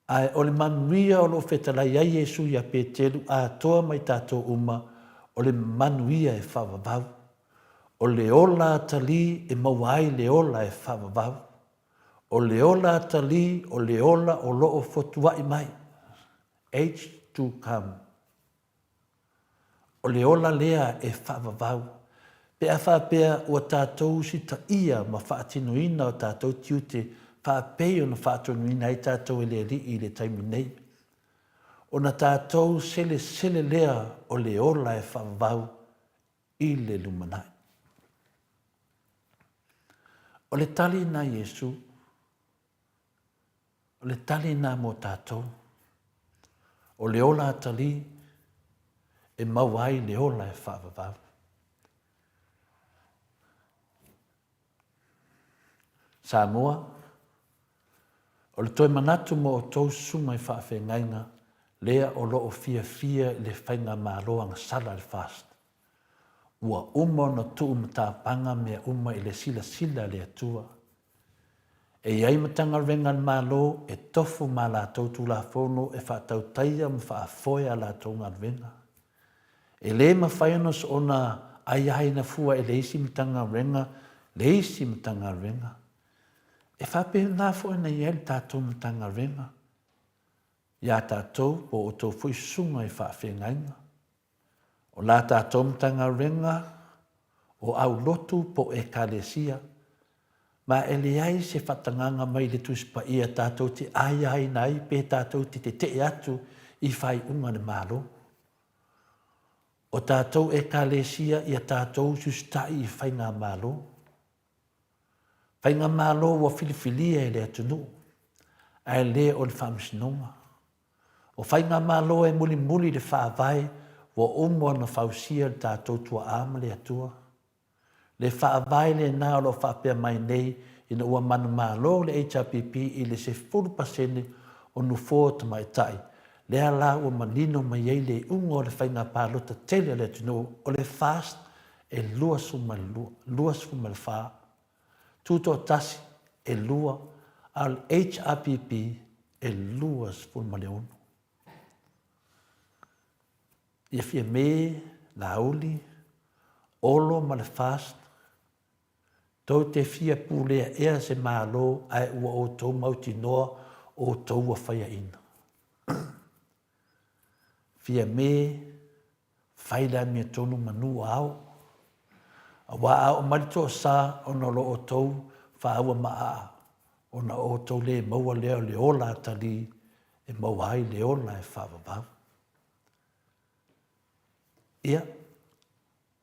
Ae o le manuia o lo o fetalai ai Iesu iā Peteru atoa ma i tatou uma, o le manuia e faavavau. O le ola atalii e maua ai le ola e faavavau. O le ola atalii o le ola o lo o fotuaʻi mai, age to come. O le ola lea e faavavau, pe a faapea ua tatou usitaia ma faatinoina o tatou tiute faapei ona faatonuina ai tatou e le Alii i le taimi nei. Ona tatou selesele lea o le ola e faavavau i le lumanai. O le tali na Iesu. O le tali lena mo tatou. O le ola atalii e maua ai le ola e faavavau. Samoa, o le toe manatu mo outou susuga i faafeagaiga lea o lo o fiafia i le faigamalo agasala a le FAST. Ua uma ona tuu matapaga mea uma i le silasila a le Atua. E i ai Matagaluega a le Malo e tofu ma a latou Tulafono e faatautaia ma faafoe a latou galuega. E le mafai ona soona aiaina fua e le isi Matagaluega le isi Matagaluega. E faapena foi ona i ai le tatou Matagaluega iā tatou po o outou foi susuga i faafeagaiga. O la tatou Matagaluega o aulotu po o Ekalesia, ma e leai se faatagaga mai le Tusi Paia tatou te aiaina ai pe tatou te tetee atu i faaiuga a le Malo. O tatou Ekalesia ia tatou usiusitai i faigamalo. Faigamalo ua filifilia e le atunuu, ae le o le Faamasinoga. O Faigamalo e mulimuli le Faavae ua uma ona fausia le tatou tuaa ma le Atua. Le Faavae lena o lo o faapea mai nei ina ua manumalo le HRPP i le 10% o nofoa o tamaitai, lea la ua manino mai ai le iuga o le faiga palota tele a le atunuu o le FAST e 22, 24, tutoatasi e lua, a o le HRPP e 26. Ia Fiame, Laauli, Olo ma le FAST, tou te fia pulea ea se Malo ae ua outou mautinoa outou ua faiaina. Fiame, Fai le amiotonu manu ao. Aua a oo mai le toasa ona o lo outou faaua maaa, ona o outou le maua lea o le ola atalii e maua ai le ola e faavavau. Ia,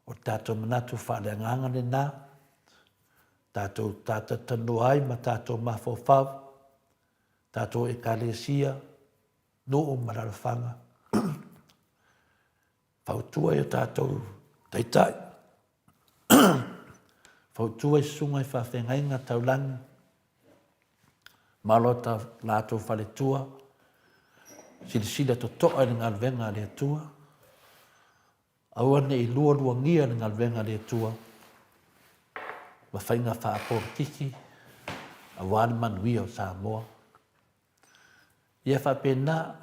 o le tatou manatu faaleagaga lena, tatou tatalanoa ai ma tatou mafaufau, tatou Ekalesia, nuu ma alaalafaga, fautua i o tatou taitai, fautua i susuga i faafeagaiga taulagi ma lo latou faletua, silasila totoa i le galuega a le Atua, aua ne i lualuagia le galuega a le Atua ma faiga faapolokiki aua le manuia o Samoa. Ia faapena.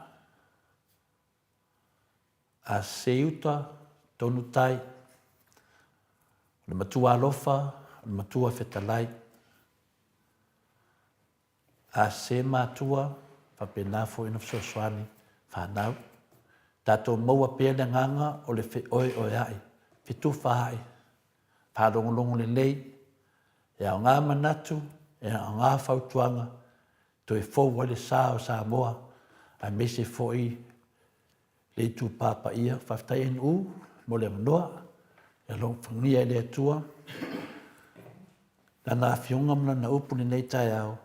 A sese i uta, tonu tai. O le matua alofa, o le matua fetalai. A sese matua, faapena foi ona fesoasoani fanau. Tatou maua pea le agaga o le feoeoea'i, fetufaai, faalogologo lelei, e aoga manatu, e aoga fautuaga, toe fou ai le sa o Samoa, aemaise foi le itupa paia. Faafetai NU mo le avanoa. Ia alofagia e le Atua Lana Afioga ma Lana upu i lenei taeao,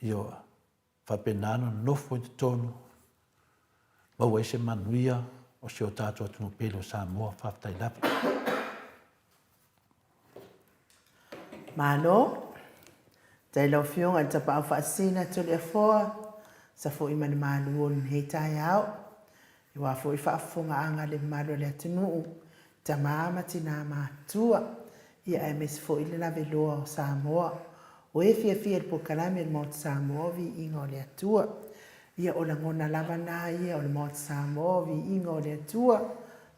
ia faapena ona nonofo i totonu, maua ai se manuia o si o tatou atunuu pele o Samoa. Faafetai lava. Malo. Faafetai i lau Afioga i le Tapaau Faasisina Toleafoa, safo'i ma le malu o lenei taeao. Aua foi faafofogaaga a le mamalu o le atunuu, tama ma tina matutua, ia aemaise foi le laveloa o Samoa. O e fiafia i le polokalame a le Maota Samoa o Viiga o le Atua. Ia o lagona lava na ia o le Maota Samoa o Viiga o le Atua,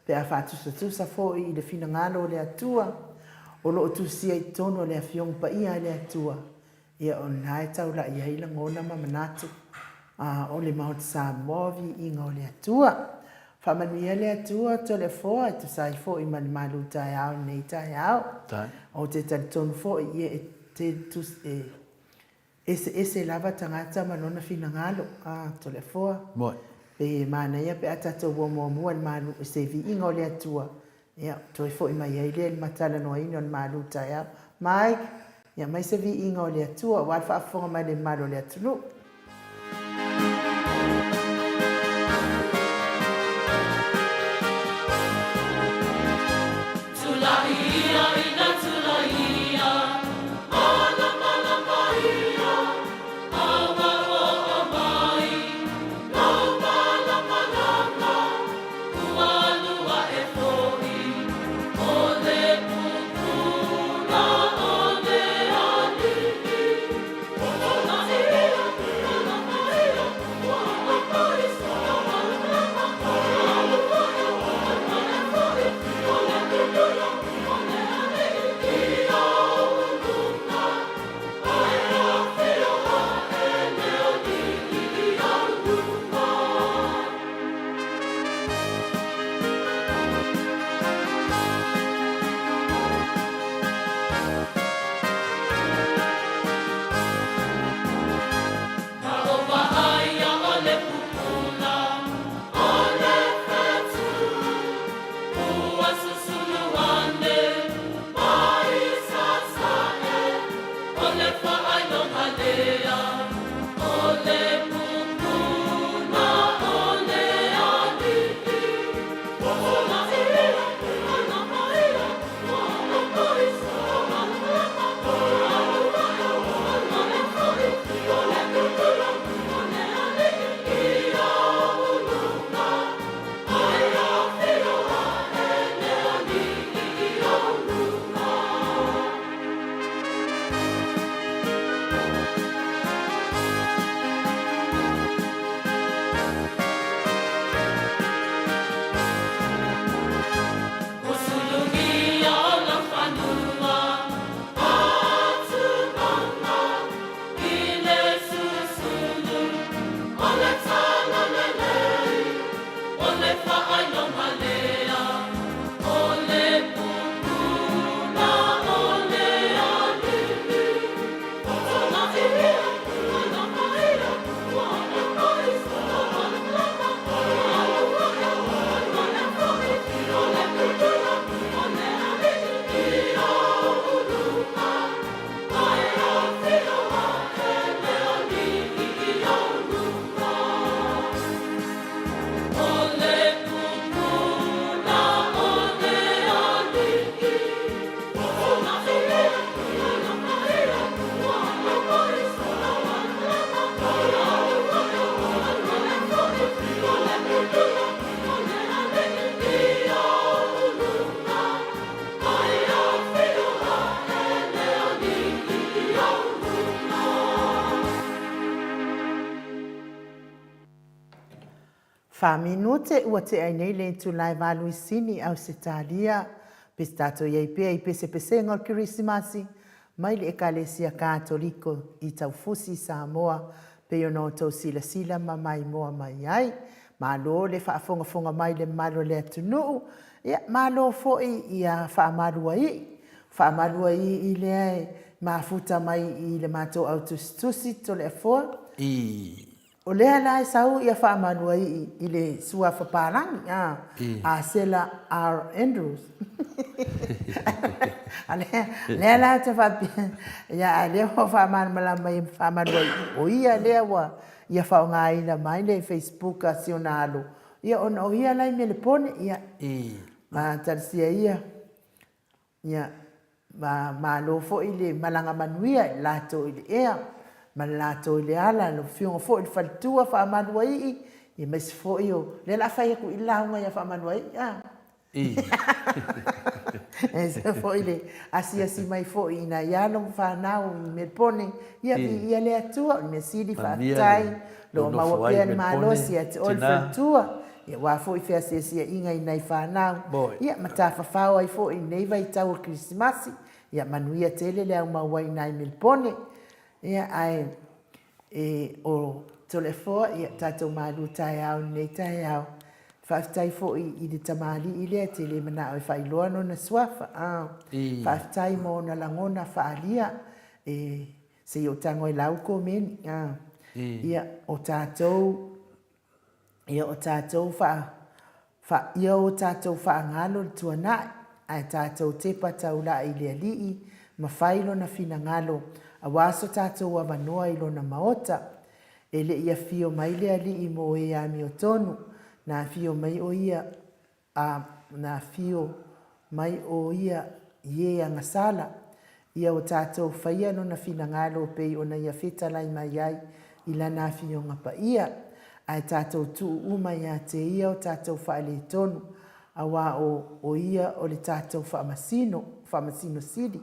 pe a faatusatusa foi i le finagalo o le Atua, o lo o tusia i totonu o le Afioga Paia a le Atua, ia o lena e taulai ai lagona ma manatu o le Maota Samoa o Viiga o le Atua. Faamanuia le Atua Toleafoa e tusa ai foi ma le malu taeao i lenei taeao. Ou te talitonu foi ia e te e Eseese lava tagata ma lona finagalo, a Toleafoa. Moe. Pei e manaia pe a tatou ua muamua i le malu i se viiga o le Atua, ia, toe foi mai ai lea i le matalanoaina o le malu taeao. Mike, ia aumai se viiga o le Atua aua le faafofoga mai a le mamalu o le atunuu. Fa minute ua tea ai nei le itula e valu i Sini, Ausetalia, pe se tatou i ai pea i pesepesega o le Kerisimasi mai le Ekalesia Katoliko i Taufusi, Samoa, pei ona outou silasila ma maimoa mai ai. Malo le faafogafoga mai i le mamalu o le atunuu, ia malo foi ia Faamaluaii. Faamaluaii lea e mafuta mai i le matou au tusitusi Toleafoa. I. O lea la e sau ia Faamaluaii i le suafa palagi a, a Sela R. Andrews. A lea, lea la ou te faapea, ia a lea ua faamalamalama mai e Faamaluaii, o ia lea ua ia faaaogaina mai le Facebook a si ona alo, ia ona o ia la e i Melepone, ia, ma talosia ia, ia, ma malo foi le malaga manuia i le latou i le ea ma le latou i le ala, lau Afioga foi i le faletua Faamaluaii, ia aemaise foi o, lea o le a fai atu i i le lauga ia Faamaluaii, a. Aemaise foi le asiasi mai foi i nai alo ma fanau i Melepone, ia viia le Atua, o le mea sili faafetai, o lo o maua pea le malosi ia te oe le faletua, ia aua foi feasiasiaiga i nai fanau, ia ma tafafao ai foi i lenei vaitau o le Kerisimasi, ia manuia tele le aumau ai i nai Melepone. Ia ae E o Toleafoa, ia tatou malu taeao i lenei taeao. Faafetai foi i le tamalii lea e te le manao e faailoa lona suafa. A, faafetai mo ona lagona faaalia. E, se i ou tago e lau komeni. A, ia, o tatou, ia o tatou faa, faa, ia o tatou faagalo le tuanai, ae tatou tepa taulai i le Alii ma fai Lona finagalo aua so tatou avanoa i Lona Maota. E le i afio mai le Alii mo e amiotonu, na afio mai o Ia A na afio mai o ia i e agasala, ia o tatou faia lona finagalo pei ona ia fetalai mai ai i lana afioga paia, ae tatou tuu uma ia te ia o tatou faaletonu, auā o o ia o le tatou faamasino, faamasino sili,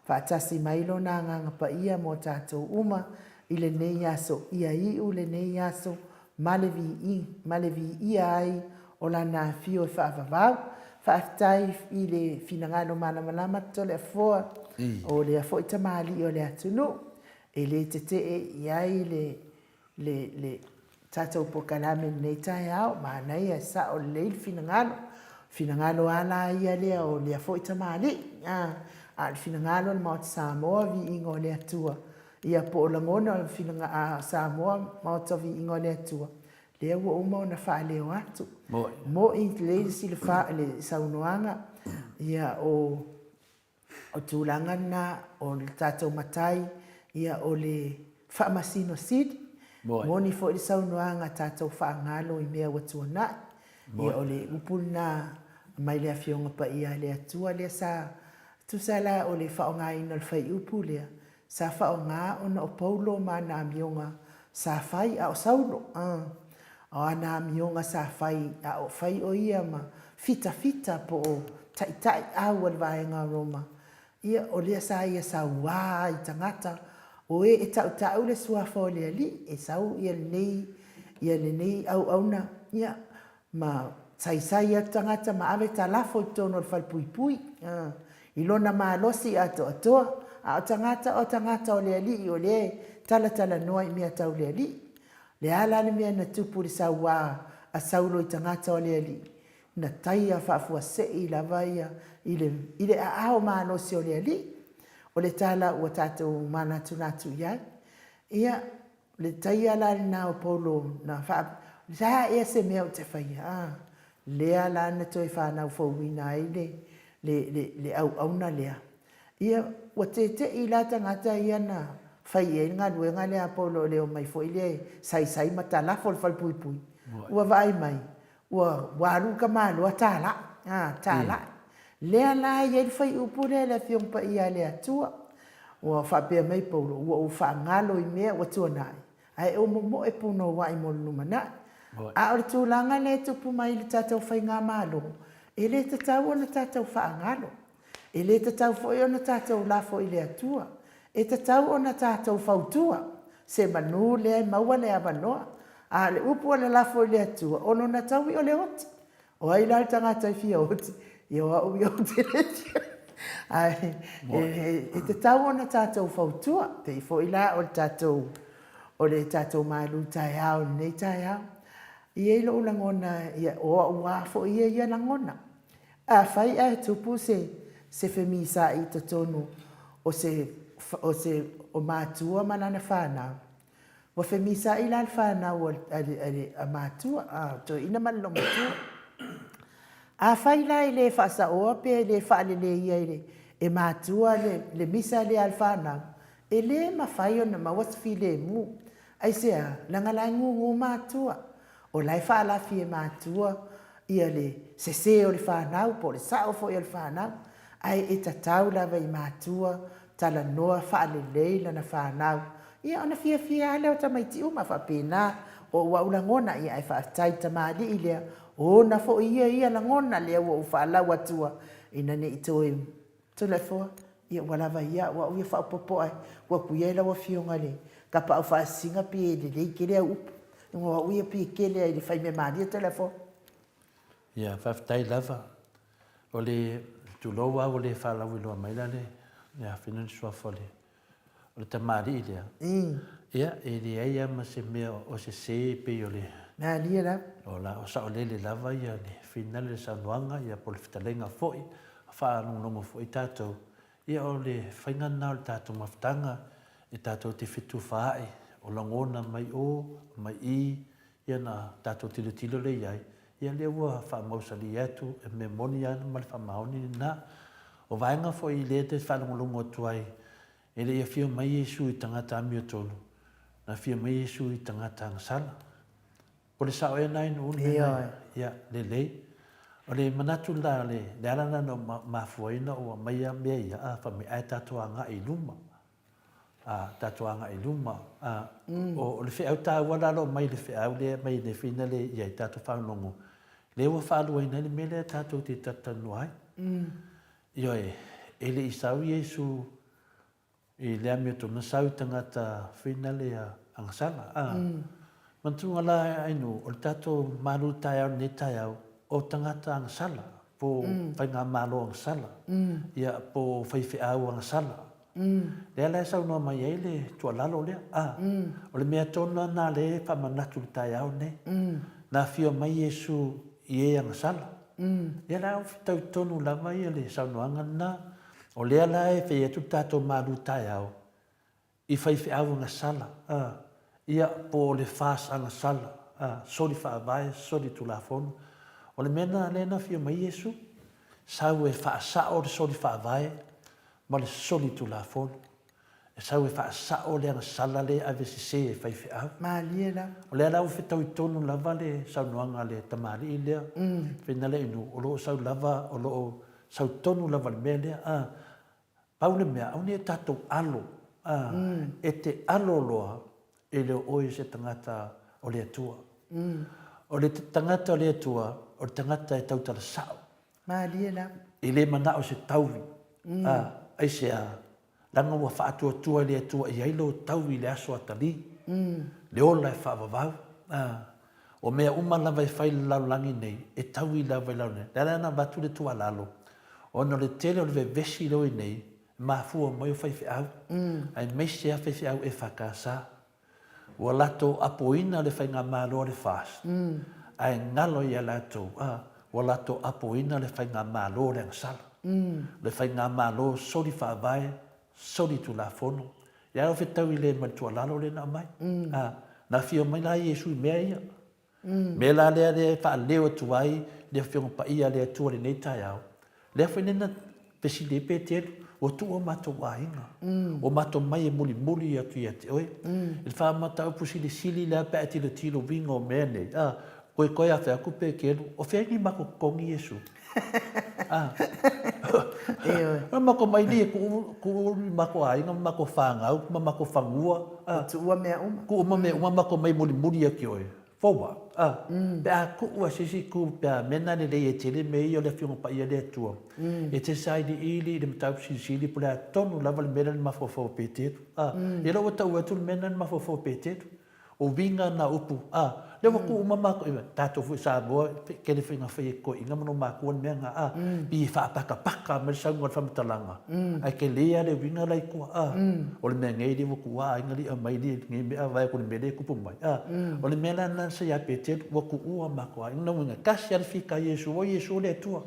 faatasi mai lona Agaga Paia mo tatou uma i lenei aso, ia iu lenei aso ma le viiga, ma le viia ai o lana afio e faavavau. Faafetai i le finagalo malamalama Toleafoa, o lea foi tamalii o le atunuu, e le tetee i ai le, le, le tatou polokalame i lenei taeao. Manaia, e sao lelei le finagalo. Finagalo lava la ia lea o lea foi tamalii, a o le finagalo o le Maota Samoa, viiga o le Atua. Ia po o lagona o le a Samoa Maota Viiga o le Atua, lea ua uma ona faaleo atu. Mo'i lelei le silafa le saunoaga, ia o o tulaga na o le tatou matai, ia o le Faamasino Sili. Moni foi le saunoaga tatou faagalo i mea ua tuanai. Ia o le upu lena mai le Afioga Paia a le Atua lea sa tusa la o le faaaogaina o le fuaiupu lea, Sa faaaoga ona o Paulo ma ana amioga sa fai a o Saulo, a o ana amioga sa fai a o fai o ia ma fitafita po o taitai au a le vaega o Roma, ia o lea sa ia sauā ai tagata, o e e tautau le suafa o le Alii, e sau ia lenei, ia lenei auauna, ia, ma saisai atu tagata ma ave talafo i totonu o le falepuipui, i lona malosi atoatoa, a o tagata o tagata o le Alii o lea e talatalanoa i mea tau le Alii. Le a la le mea na tupu i le sauā a Saulo i tagata o le Alii? Na taia faafuasei lava ia i le, i le aao malosi o le Alii. O le tala ua tatou manatunatu i ai. Ia, O le taia la lena o Paulo na faa, sa ea se mea ou te faia, a, lea la na toe fanau fouina ai le, le, le, le auauna lea. Ia, ua tete'i la tagata ia na fai i ai le galuega lea a Paulo o le omai foi lea e saisai ma talafo le falepuipui. Ua vaai mai, ua, ua alu le tamaloa tala'i, a, tala'i. Lea la e i ai le fuaiupu lea i le Afioga Paia a le Atua, Ua faapea mai Paulo, Ua ou faagalo i mea ua tuanai, ae ou momoe punouai mo le lumanai. A o le tulaga lea e tupu mai i le tatou faigamalo, e le tatau ona tatou faagalo. E le tatau foi ona tatou lafo i le Atua. E tatau ona tatou fautua. Se manu lea e maua le avanoa. A o le upu a le lafo i le Atua, o lona taui o le oti. O ai la le tagata e fia oti? Ia o au ia ou te le fia. Ae e tatau ona tatou fautua, pei foi la o le tatou o le tatou malu taeao i lenei taeao. E i ai lou lagona, ia, o au lava foi ia ia lagona. Afai ae tupu se se femisaai i totonu o se o se o matua ma lana fanau, Ua femisaai la le fanau a matua, a toeaina ma le loomatua. Afai la e le faasaoa pe le faaleleia e matua le misa lea a le fanau, e le mafai ona maua se filemu. Aisea? Leaga la e gugu matua. O la e faalafi e matua ia le sese o le fanau po o le sao foi o le fanau, ae e tatau lava i matua talanoa faalelei lana fanau, ia ona fiafia lava lea o tamaiti uma. Faapena o au lagona, ia ae faafetai i le tamalii lea, o ona foi ia ia lagona lea ua ou faalau atua ina ne i toe Toleafoa, ia ua lava ia, o au ia faaopoopo ae ua atu ia i lau Afioga i le Tapaau Faasisina pei e lelei tele au upu. O au ia pei e tele lava i le faimea malie Toleafoa. Ia, faafetai lava. O le, tulou lava ua le faalauiloa mai la le afina le suafa o le O le tamalii lea, ia, e leai lava ma se mea o sese e pei o le... Malie lava. O la, o saolele lava ia le finale le saunoaga, ia po o le fetalaiga foi, faalogologo foi tatou, ia o le faiga lena o le tatou mafutaga, e tatou te fetufaai, o lagona mai o, mai i, ia ona tatou tilotilo lea i ai, ia lea ua faamausali atu, e mea moni lava ma le faamaoni lena. O vaega foi lea e te faalogologo atu ai, e le i afio mai Iesu i tagata amiotonu, na afio mai Iesu i tagata agasala. Po o le sao ea lena i nuu le mea lena? Ia, lelei. O le manatu la, le ala lena na mafua ai ona ou aumaia mea ia, a, fai mai, ae tatou agai i luma. A, tatou agai i luma. A, o le feau taua la o lo o aumai i le feau lea e aumai e Nefina lea i ai tatou faalogo, lea ua faaluaina ai le mea lea tatou te talatalanoa ai. Ioe, e le i sau Iesu i le amiotonu, na sau i tagata finale a agasala. A, manatua la Ainuu, o le tatou malu taeao i lenei taeao, o tagata agasala, po o faigamalo agasala, ia, po o faifeau agasala. Lea la e saunoa mai ai le tuualalo lea, a, o le mea tonu lava lena lea e faamanatu i le taeao lenei. Na afio mai Iesu i e agasala. Ia la ua fetau tonu lava le saunoaga lena. O lea la e fai atu le tatou malu taeao i faifeau agasala, a, ia, po o le FAST agasala, a, soli faavae, soli tulafono. O le mea lena lea na afio mai Iesu, sau e faasao le soli faavae ma le solitulafono. E sau e faasao le agasala lea e ave sese e faifeau. Malie lava. O lea la ua fetaui tonu lava le saunoaga a le tamalii lea, Feinalei Inu, o lo o sau lava, o lo o sau tonu lava i le mea lea. A, pau le mea, aua ne i tatou alo, a, e te alo loa, e le o oe se tagata o le Atua. O le tagata o le Atua, o le tagata e tautala sao. Malie lava. E le manao se tauvi. A, aisea? Leaga ua faatuatua e le Atua i ai lou tauvi i le aso atalii, le ola e faavavau. A, o mea uma lava e fai i le lalolagi nei, e taui lava i lalo nei. Le ala na avatu le tuualalo, ona o le tele o le vevesi lea ua i nei, e mafua mai o faifeau, aemaise lava faifeau EFKS. Ua latou apoina le faigamalo a le FAST, ae galo ia latou, a, ua latou apoina le faigamalo o le agasala, le faigamalo soli faavae, soli tulafono. Ia ua fetaui le ma le tuualalo lea na aumai. A, na afio mai la Iesu i mea ia. Mea la lea lea e faaleo atu ai le Afioga Paia a le Atua i lenei taeao, lea foi lea na fesili ai Peteru, ua tuu o matou aiga, ua matou mai e mulimuli atu ia te oe. I le faamataupu silisili lea pe a e tilotilo uiga o mea nei, a, koe koe a fea atu Peteru, o fea ni matou totogi Iesu? A, o matou mai nei e tuu, tuu ni matou aiga ma matou fanau ma matou fanua, a, Tuua mea uma. Tuu uma mea uma matou mai mulimuli atu i oe. For what? A, pe a tuu a se isi itu, pe a mea na lelei ai tele mea ia o le Afioga Paia a le Atua, e te sailiili i le mataupu silisili po o le a tonu lava le mea lea na mafaufau e Peteru. A, ia lea ua tau atu le mea lena na mafaufau e Peteru. O uiga na upu, a, lea ua tuu uma matou, tatou foi Samoa, e tele foi na fai e toeaiina ma nuu matua le mea na, a, pei e faapakapaka mai le saunoa i le faamatalaga, ae tele lava le uiga la i tua, a, o le mea nei lea ua tuua aiga lea aumai lenei mea a vaai atu i le mea lea e tupu mai, a, o le mea la lena sa ia Peteru, ua tuua matou aiga, lona uiga, tasi lava le fita a Iesu, o Iesu o le Atua,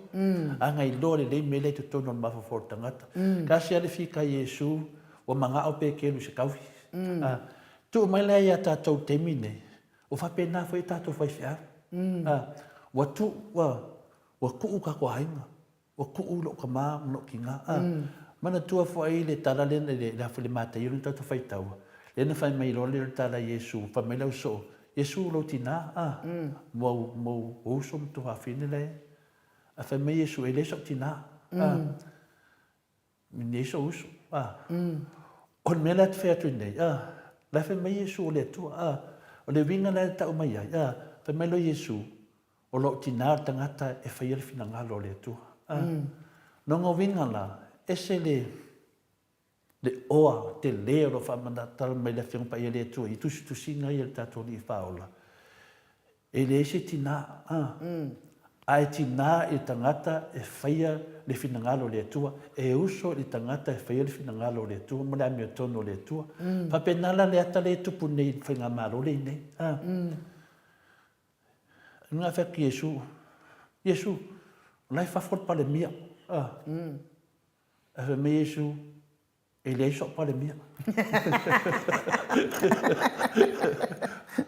a na iloa lelei mea lea i totonu o le mafaufau o le tagata. Tasi lava le fita a Iesu, ua manao Peteru i se taufi, a. Tuu mai la ia tatou i le taimi lenei, ua faapena foi a tatou faifeau. A, ua tuu, ua, ua tuu tatou aiga, ua tuu lou tama ma lou tina. A, manatua foi le tala lea, le, le, le Mataio lea na tatou faitaua, lea na fai mai loa le tala a Iesu, fai mai le ausoo, Iesu lou tina, a, ma ou, ma ou uso ma tuafafine la e. Ae fai mai Iesu, e le sou tina. A, Nei sou uso, a. O le mea la e te fai atu nei, a, la e fai mai Iesu o le Atua, a. O le uiga la e tau mai ai, a, fai mai loa Iesu, o lou tina o le tagata e faia le finagalo o le Atua, a. Lona uiga la, ese le, le oa tele o lo o faamanatala mai le Afioga Paia le Atua i tusitusiga ia a le tatou Alii Faaola, E leai se tina, a. A e tina i le tagata e faia le finagalo o le Atua, e uso i le tagata e faia le finagalo o le Atua ma le amiotonu o le Atua. Faapena la le ata lea e tupu nei i le Faigamalo lea i nei, a. Na fai atu Iesu, Iesu, o la e fafo le Palemia, a. Ae fai mai Iesu, E leai sou Palemia.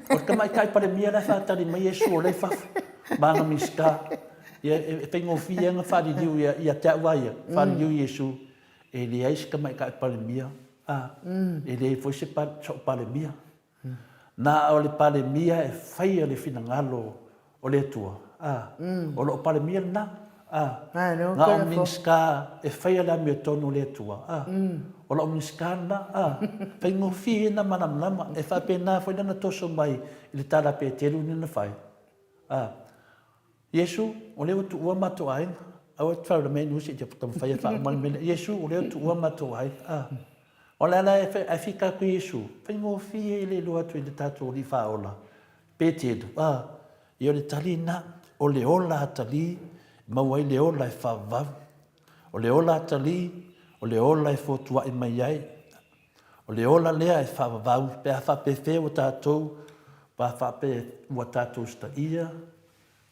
O le tamaitai Palemia la e faatali mai Iesu o la e i fafo ma ana Minisita. Ia e faigofie lava ona faaliliu ia te au lava ia, faaliliu Iesu, e leai se tamaitai Palemia, a, e leai foi se sou Palemia. Na o le Palemia e faia le finagalo o le Atua, a, o loo Palemia lena, a, na o Minisita e faia le amiotonu o le Atua, a, o loo Minisita lena, a, faigofie na malamalama, e faapena foi lana toso mai i le tala a Peteru lea na fai, a, Iesu, o lea ua tuua matou aiga, aua e te faalavelave mai Nusi e te taumafai e faauma le mea lea, Iesu, o lea ua tuua matou aiga, a. O le ala e fika atu Iesu, faigofie le iloa atu i le tatou Alii Faaola, Peteru, a, ia o le tali lena, o le ola atalii, e maua ai le ola e faavavau. O le ola atalii, o le ola e fotuai mai ai. O le ola lea e faavavau pe a faapefea ua tatou, pe a faapea ua tatou usitaia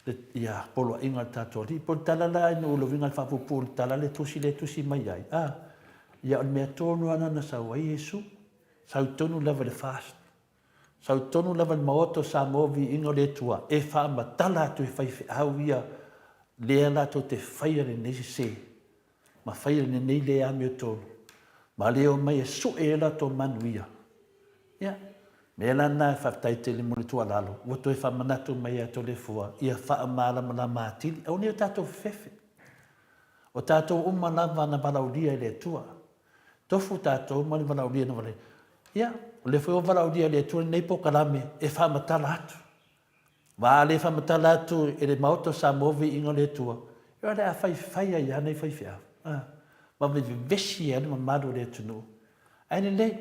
le, ia, poloaiga a le tatou Alii. Po o le tala la ina ua uiga le faapuupuu o le tala le tusi lea e tusi mai ai, a, ia o le mea tonu lava lena na sau ai Iesu, sau tonu lava i le fast, sau tonu lava i le Maota o Samoa viiga o le Atua e faamatala atu e faifeau ia lea latou te faia lenei sese ma faia lenei le amiotonu ma le omai e sue ai latou manuia. Ia, mea la lena e faafetai tele mo le tuualalo, ua toe faamanatu mai ia Toleafoa ia faamalamalama atili, aua ne i o tatou fefefe. O tatou uma lava na valaaulia e le Atua. Tofu tatou ma le valaaulia na valaaulia. Ia, o lea foi ua valaaulia e le Atua lenei polokalame e faamatala atu. Aua a le faamatala atu e le Maota o Samoa viiga o le Atua, ia o le a faifai ai lava nai faifeau, a, ma vevesi ai le mamalu o le atunuu. Ae lelei,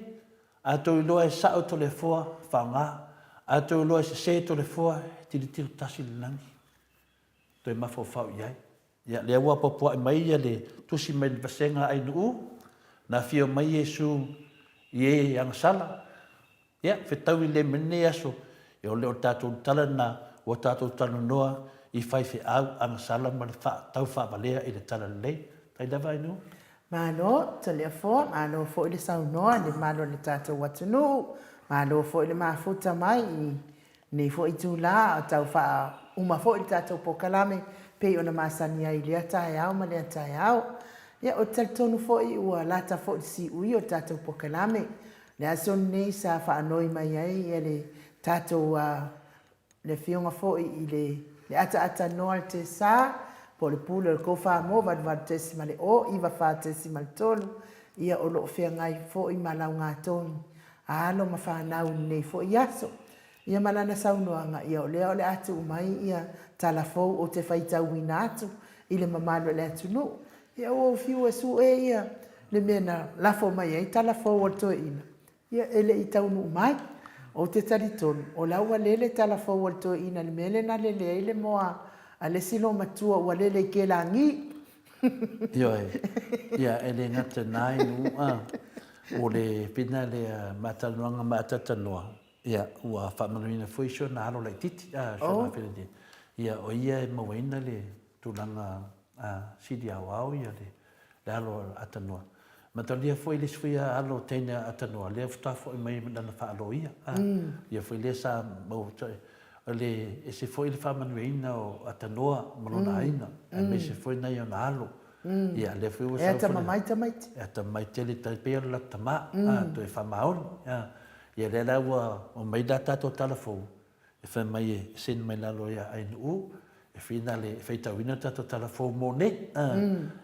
a tou iloa e sao Toleafoa, faaaoga, a tou iloa e sese Toleafoa, e tilotilo tasi i le lagi, toe mafaufau i ai. Ia, lea ua apoapoai mai ia le tusi mai le vasega a Ainuu, na afio mai Iesu i e agasala, Ia, fetaui lelei mai lenei aso, ia o le o le tatou tala lena ua tatou talanoa i faifeau agasala ma le tau faavalea i le tala lelei. Tai lava Ainuu. Malo, Toleafoa, malo foi le saunoa i le mamalu o le tatou atunuu, malo foi le mafuta mai i lenei foi itula a o tau faauma foi le tatou polokalame pei ona masani ai i lea taeao ma lea taeao. Ia, ou te talitonu foi ua lata foi le siui o le tatou polokalame. Le aso lenei sa faanoi mai ai le tatou le afioga foi i le le ataatanoa le Tesa po o le pule o le Tofa-mo 88.0 94.3 ia o lo o feagai foi ma laugatonu a alo ma fanau i lenei foi aso. Ia ma lana saunoaga, ia o lea o le a tuu mai ia tala fou ou te faitauina atu i le mamalu o le atunuu. Ia ua ou fiu e sue ia le mea na lafo mai ai tala fou a le toeaina, ia e le i taunuu mai. Ou te talitonu, o la ua lele tala fou a le toeaina i le mea lea na lele ai le moa a le isi loomatua ua lele i kelagi. Ioe, ia e le gata i na inu a, o le pina lea maatalanoaga maatalanoa, ia ua faamanuiaina foi si ona alo laititi, a, si ona afioga, ia o ia e mauaina le tulaga sili aoao ia le alo a Tanoa. Mataulia foi le isi foi alo teine a Tanoa, lea faatoa foi mai lana faaloia. Ia foi lea sa maua o le ese foi le faamanuiaina o Tanoa ma lona aiga, aemaise foi nai ona alo. Ia lea foi ua sau. E atamamai tamaiti. E atamamai tele, tai pei o le latou tama, toe faamaoni. Ia lea la ua aumai la tatou tala fou, E fai mai e send mai lalo ia Ainuu e finale e faitauina le tatou tala fou mo nei.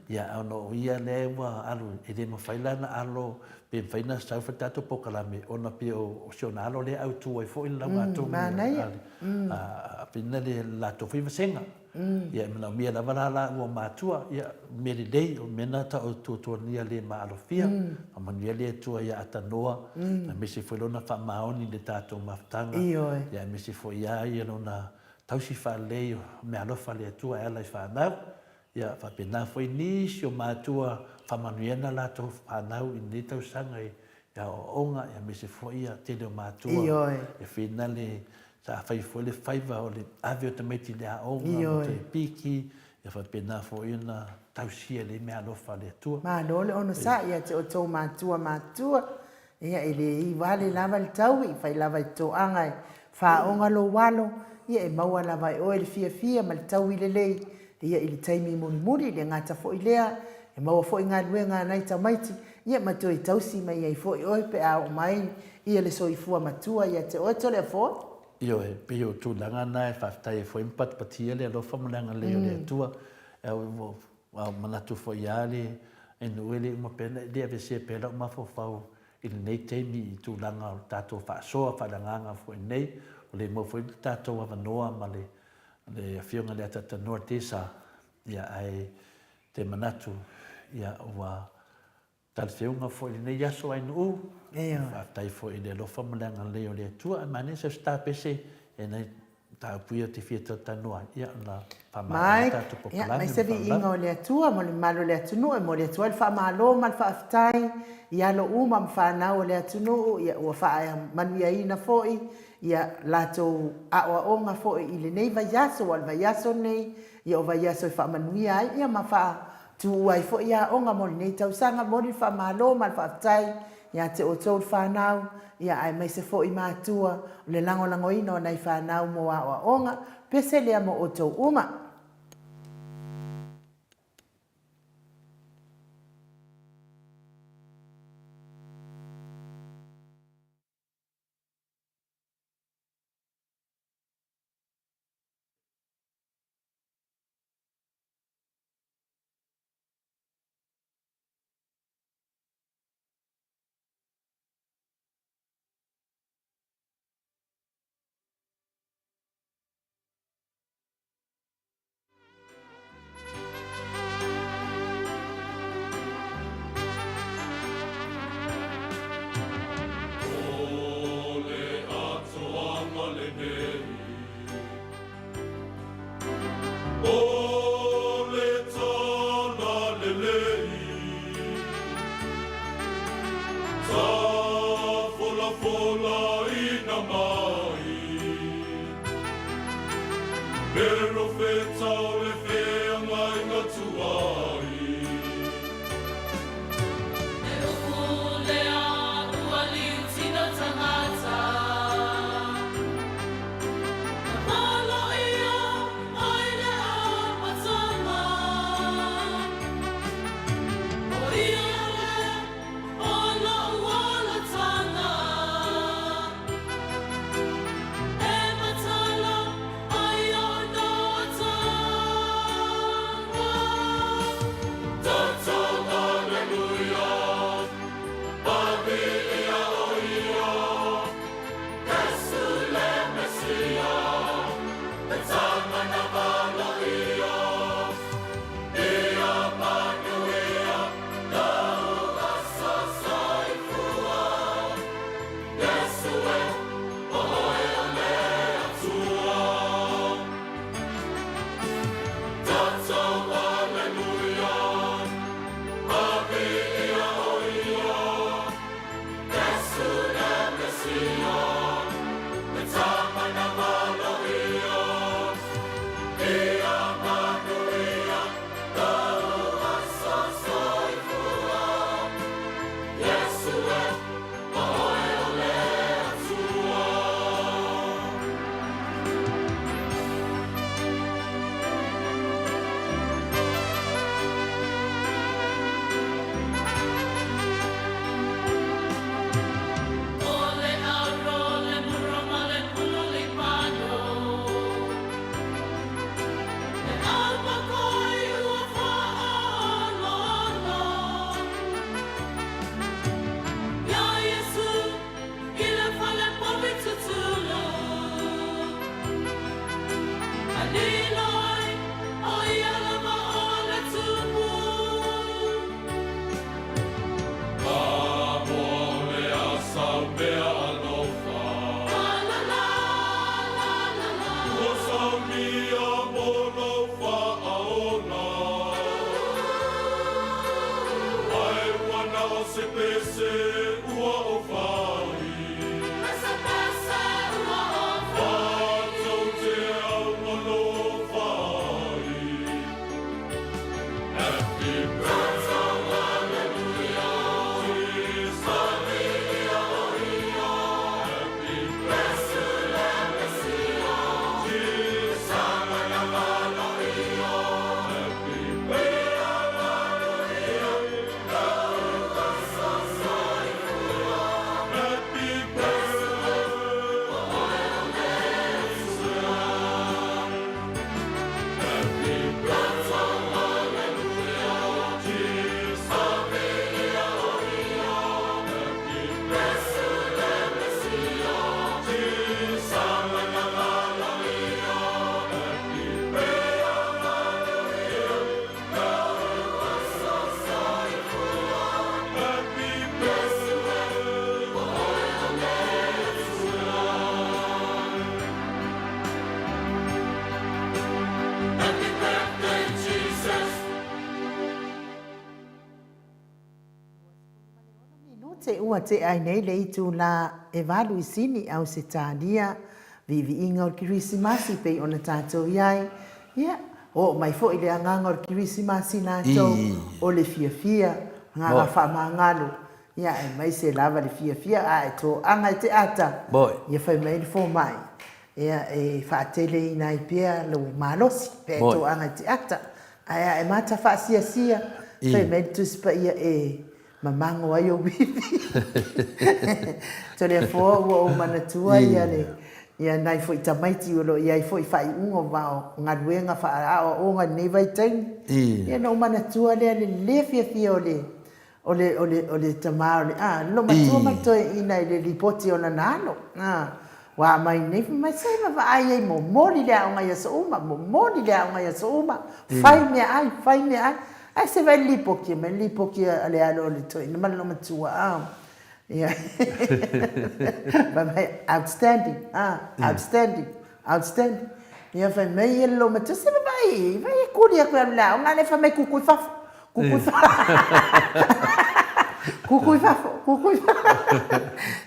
Ia ona o ia lea ua alu e le mafai la ona alo pe mafai ona sau fai le tatou polokalame ona pei o si ona alo lea e autu ai foi le lauga a finale le latou foi vasega. Ia e manaomia lava la laua matua, ia o mea lelei, o mea na tau o tuatuagia le maalofia. Faamanuia le Atua ia Atanoa, aemaise foi lona faamaoni i le tatou mafutaga, ia aemaise foi ia ia lona tausi faalelei o meaalofa a le Atua e ala i fanau. Ia faapena foi nisi o matua faamanuia na latou fanau i lenei tausaga i aoaoga, aemaise foi ia tele o matua e finale Sa fai foi le faiva o le ave o tamaiti i le aoga ma toe piki, ia faapena foi ona tausia i meaalofa a le Atua. Malo le onosai ia te outou matua matua, ia e le iva ale lava le taui, fai lava i toaga e faaoga lou alo, ia e maua lava e oe le fiafia ma le taui lelei, ia i le taimi mulimuli, le gata foi lea, e maua foi galuega a nai tamaiti, ia ma toe tausi mai ai foi oe pe a oo mai ia le soifua matua ia te oe Toleafoa. Ioe, e pei o tulaga na e faafetai ai foi ma patipatia le alofa ma le agalelei o le Atua. Ua manatu foi lava le nuu e le uma pea, e le aveesea pea lau mafaufau i lenei taimi i tulaga o le tatou faasoa faaleagaga foi nei, ua le maua foi le tatou avanoa ma le Afioga i le Atatanoa Tesa, ia ae te manatu, ia ua talifeuga foi i lenei aso Ainuu. Faafetai foi i le alofa ma le agalelei o le Atua. Ae manaia se tapese e nai mataupu ia te fia talatalanoa ai, ia ona faamaea ai tatou polokalame. Mai se viiga o le Atua mo le mamalu o le atunuu e momoli atu ai le faamalo ma le faafetai i alo uma ma fanau o le atunuu ia ua faamanuiaina foi ia latou aoaoga foi i lenei vaiaso aua o le vaiaso lenei ia o vaiaso e faamanuia ai ia ma faatuua ai foi aoga mo lenei tausaga. Momoli le faamalo ma le faafetai ia te outou le fanau ia aemaise foi matua o le lagolagoina o nai fanau mo aoaoga. Pese lea mo outou uma. Pesepese ua ou fai. Pesepese ua ou fai. Matou te augalofa ai. Happy birthday Minute ua tea ai nei le itula e valu i Sini, Ausetalia, viiviiga o le Kerisimasi pei ona tatou i ai. Ia, oo mai foi le agaga o le Kerisimasi latou, o le fiafia, agaga faamagalo, ia aemaise lava le fiafia a e toaga i te ata, ia fai mai le fomai, ia e faateleina ai pea lou malosi pe a e toaga i te ata. Ae a e mata faasiasia, fai mai le Tusi Paia e mamago ai ou ivi. Toleafoa ua ou manatua ia le ia nai foi tamaiti o lo o i ai foi faaiuga o vao galuega faaaoaoga i lenei vaitaimi. Ia ona ou manatua lea le le fiafia o le o le o le o le tama o le a le loomatua ma le toeaina i le lipoti o lana alo. A Ua aumai nei, fai mai, se vaavaai ai, momoli le aoga i aso uma, momoli le aoga i aso uma, fai meaai, fai meaai. Ae se vaai le lipoti, aumai le lipoti a le alo o le toeaina ma le loomatua, a, ia, fai mai, outstanding, a, outstanding, outstanding. Ia fai mai ia le loomatua, se vaavaai i ai, vaai e kuli atu e alu i le aoga, a o lea e fai mai kuku i fafo. Kuku i Kuku i fafo, kuku i fafo.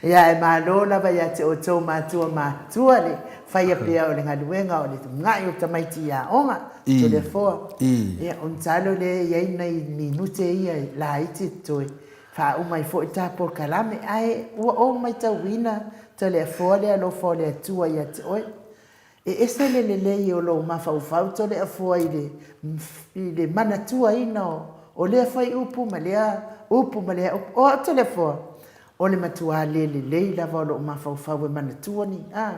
Ia e malo lava ia te outou matua matutua le faia pea o le galuega o le uunai o tamaiti i aoga, Toleafoa. Ia o le talo lea e i ai nai minute ia laiti e totoe, faauma ai foi ta polokalame. Ae ua ou matauina Toleafoa le alofa o le Atua ia te oe. E ese le lelei o lou mafaufau Toleafoa i le i le manatuaina o lea fuaiupu ma lea upu ma lea upu. O au Toleafoa, o le matuā le lelei lava o lou mafaufau e manatua ni a.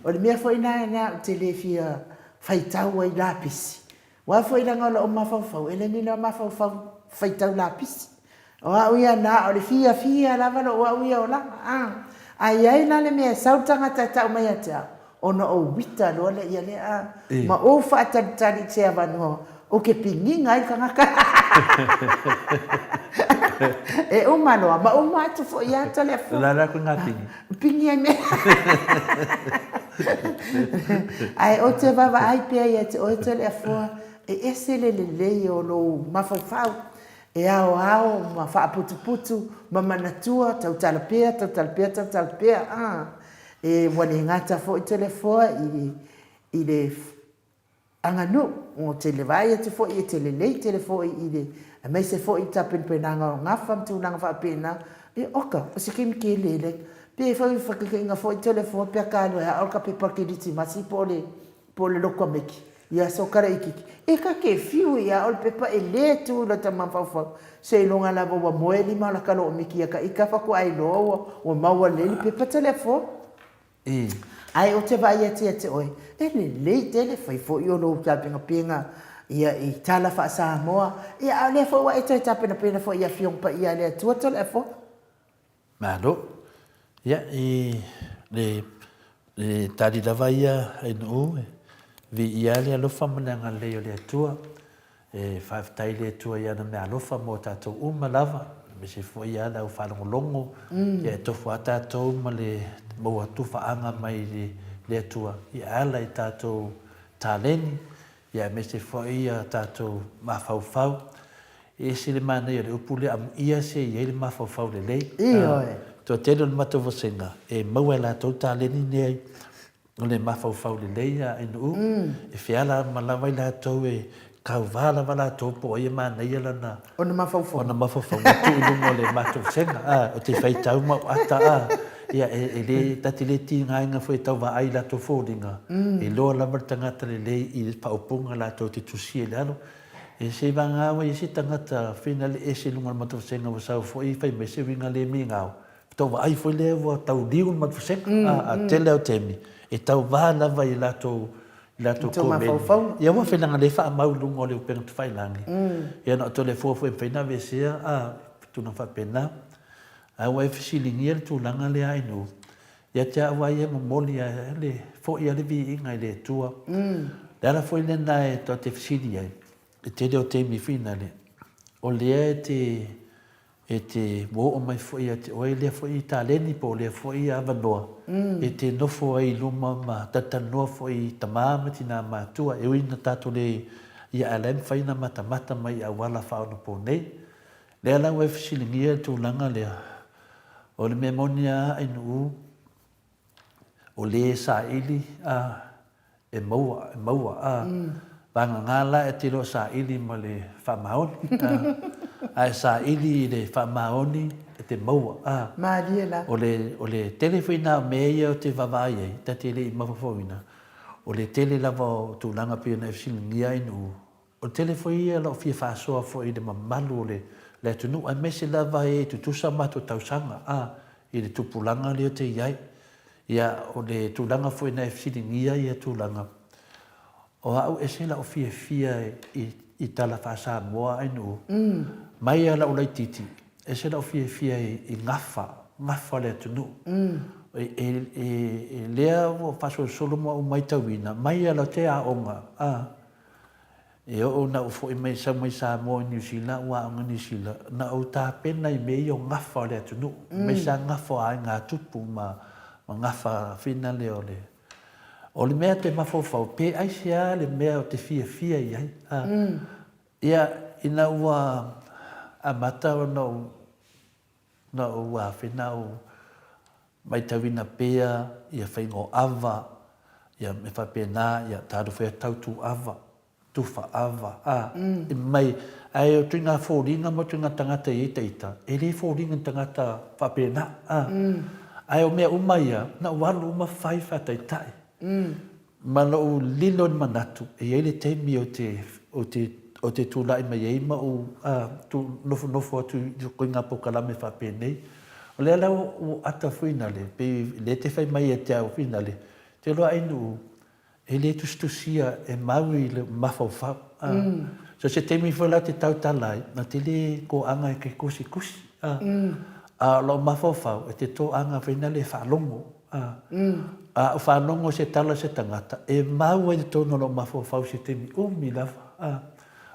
O le mea foi lena ou te le fia faitau ai lapisi, Aua foi leaga o lou mafaufau, e le ni lou mafaufau faitau lapisi. O au ia na o le fiafia lava lou au ia olaga. A, a i ai la le mea e sau le tagata e tau mai ia te au, ona ou uita loa lea ia lea, a, ma ou faatalitali i se avanoa ou te piniga ai le tagata. E uma loa, ma uma atu foi ia Toleafoa. La la koe ngā pini. Pini ai mea. Ae ou te vaavaai pea ia te oe Toleafoa, e ese le lelei o lou mafaufau e aoao ma faaputuputu ma manatua, tautala pea, tautala pea, tautala pea, a. E ua le gata foi Toleafoa i, i le aganuu, ou te vaai atu foi e te lelei tele foi i le, aemaise foi i tapenapenaga o gafa ma tulaga faapena, ia oka, o se taimi tele le, pe foi faataitaiga foi Toleafoa pe a ta alu e ao le pepa o le kerisimasi po o le, po o le lotu a Meki i aso tala itiiti, e ta te fiu i ao le pepa e le tu i lota mafaufau, seiloga lava ua moe lima o lata loo miki ia ta ita faatoa iloa ua, ua maua lelei le pepa Toleafoa. Ae ou te vaai atu ia te oe, e lelei tele, fai foi o lou tapenapena ia i tala faa-Samoa, ia a o lea foi ua e toe tapenapena foi i Afioga Paia a le Atua Toleafoa. Malo. Ia, i le, le tali lava ia a Inuu, e viia le alofa ma le agalelei o le Atua. E faafetai i le Atua i ana meaalofa mo tatou uma lava, aemaise foi ia le au faalogologo, ia e tofu lava tatou ma le maua tufaaga mai i le Atua e ala i tatou taleni, ia aemaise foi ia tatou mafaufau. E ese le manaia o le upu lea, amuia se i ai le mafaufau lelei. Ioe. Toatele o le matou vasega e maua e latou taleni nei o le mafaufau lelei a Ainuu, e feala ma lava i latou e tauva lava latou po o ai e manaia lana Ona mafaufauga. Ona mafaufauga tuu i luga o le matou vasega. A, ou te faitau ma ou ata a, ia e, e le, ta te le tigaina foi e tau vaai i latou foliga, e iloa lava le tagata lelei i le faaupuga latou te tusia i lalo. E se vagana ua i ai se tagata fina le ese i luga o le matou vasega ua sau foi fai mai se uiga le migao, tou vaai foi lea ua tau liu le matou vasega. A tele au taimi e tauva lava i latou i latou komeni. Ia ua fai leaga lea e faamau i luga o le upega tafailagi. Ia na o Toleafoa foi e mafai ona aveesea a tulaga faapena. Ae ua e fesiligia le tulaga lea Ainuu, Ia te au lava ia e momoli a le foi a le viiga i le Atua. Le ala foi lena e tou te fesili ai, i tele o taimi finale, o lea e te e te ua oo mai foi ia te oe lea foi taleni po o lea foi avanoa e te nofo ai i luma ma talatalanoa foi i tama ma tina matua, e ui ina tatou le ia ae la e mafai ona matamata mai i auala faaonaponei. Lea la ua e fesiligia le tulaga lea, O le mea moni a Ainuu, o le saili a e maua, e maua a. Vagana la e te iloa saili ma le faamaoni a. Ae saili i le faamaoni e te maua a. Malie la. O le, o le tele foi na o mea ia ou te vaavaai ai, ta te le i mafaufauina, o le tele lava o tulaga pei ona e fesiligia Ainuu, O le tele foi ia o lau fia faasoa foi i le mamalu o le atunuu aemaise lava e tutusa matou tausaga a i le tupulaga lea te i ai. Ia o le tulaga foi na e fesiligia ia tulaga, o au ese lau fiafia i tala faa-Samoa ainuu, mai a lau laititi, ese lau fiafia i gafa, gafa o le atunuu. E lea ua faasolosolo ma ou maitauina, mai a lau te aoga a, E oo ina ou foi mai sau mai Samoa i Niu Sila, ua aoga i Niu Sila, na ou tapena i mea ia o gafa o le atunuu, aemaise lava gafa o aiga tupu ma gafa fina lea o le... O le mea te mafaufau, pe aisea le mea ou te fiafia i ai. Ia, ina ua amata ona ou Na ou āwhina au maitauina pea ia whainga o ava, ia me whapena, ia talofa ia tautu ava, tufa ava, a, i mai, ae o tui ngā fōringa mo tui ngā tangata i eita ita, e le fōringa ni tangata whapena, a, ae o mea uma ia, na ou alu uma whai whataitai. Ma lou lilo ni manatu, e i ai le taimi ou te, ou te, ou te tulai mai ai ma ou tu, nofonofo atu i roto i ngā polokalame faapenei. O lea la ua ata fuinale, pei lea te fai mai ia te au fuinale, te iloa Ainuu, e le tusitusia e mau i le mafaufau. So se taimi foi la te tautala ai, na te le toaga e ke kusikusi. A o lou mafaufau, e te toaga fuinale e faalogo. A, a ou faalogo i se tala a se tagata, e mau ai i totonu o lou mafaufau i se taimi umi lava. A,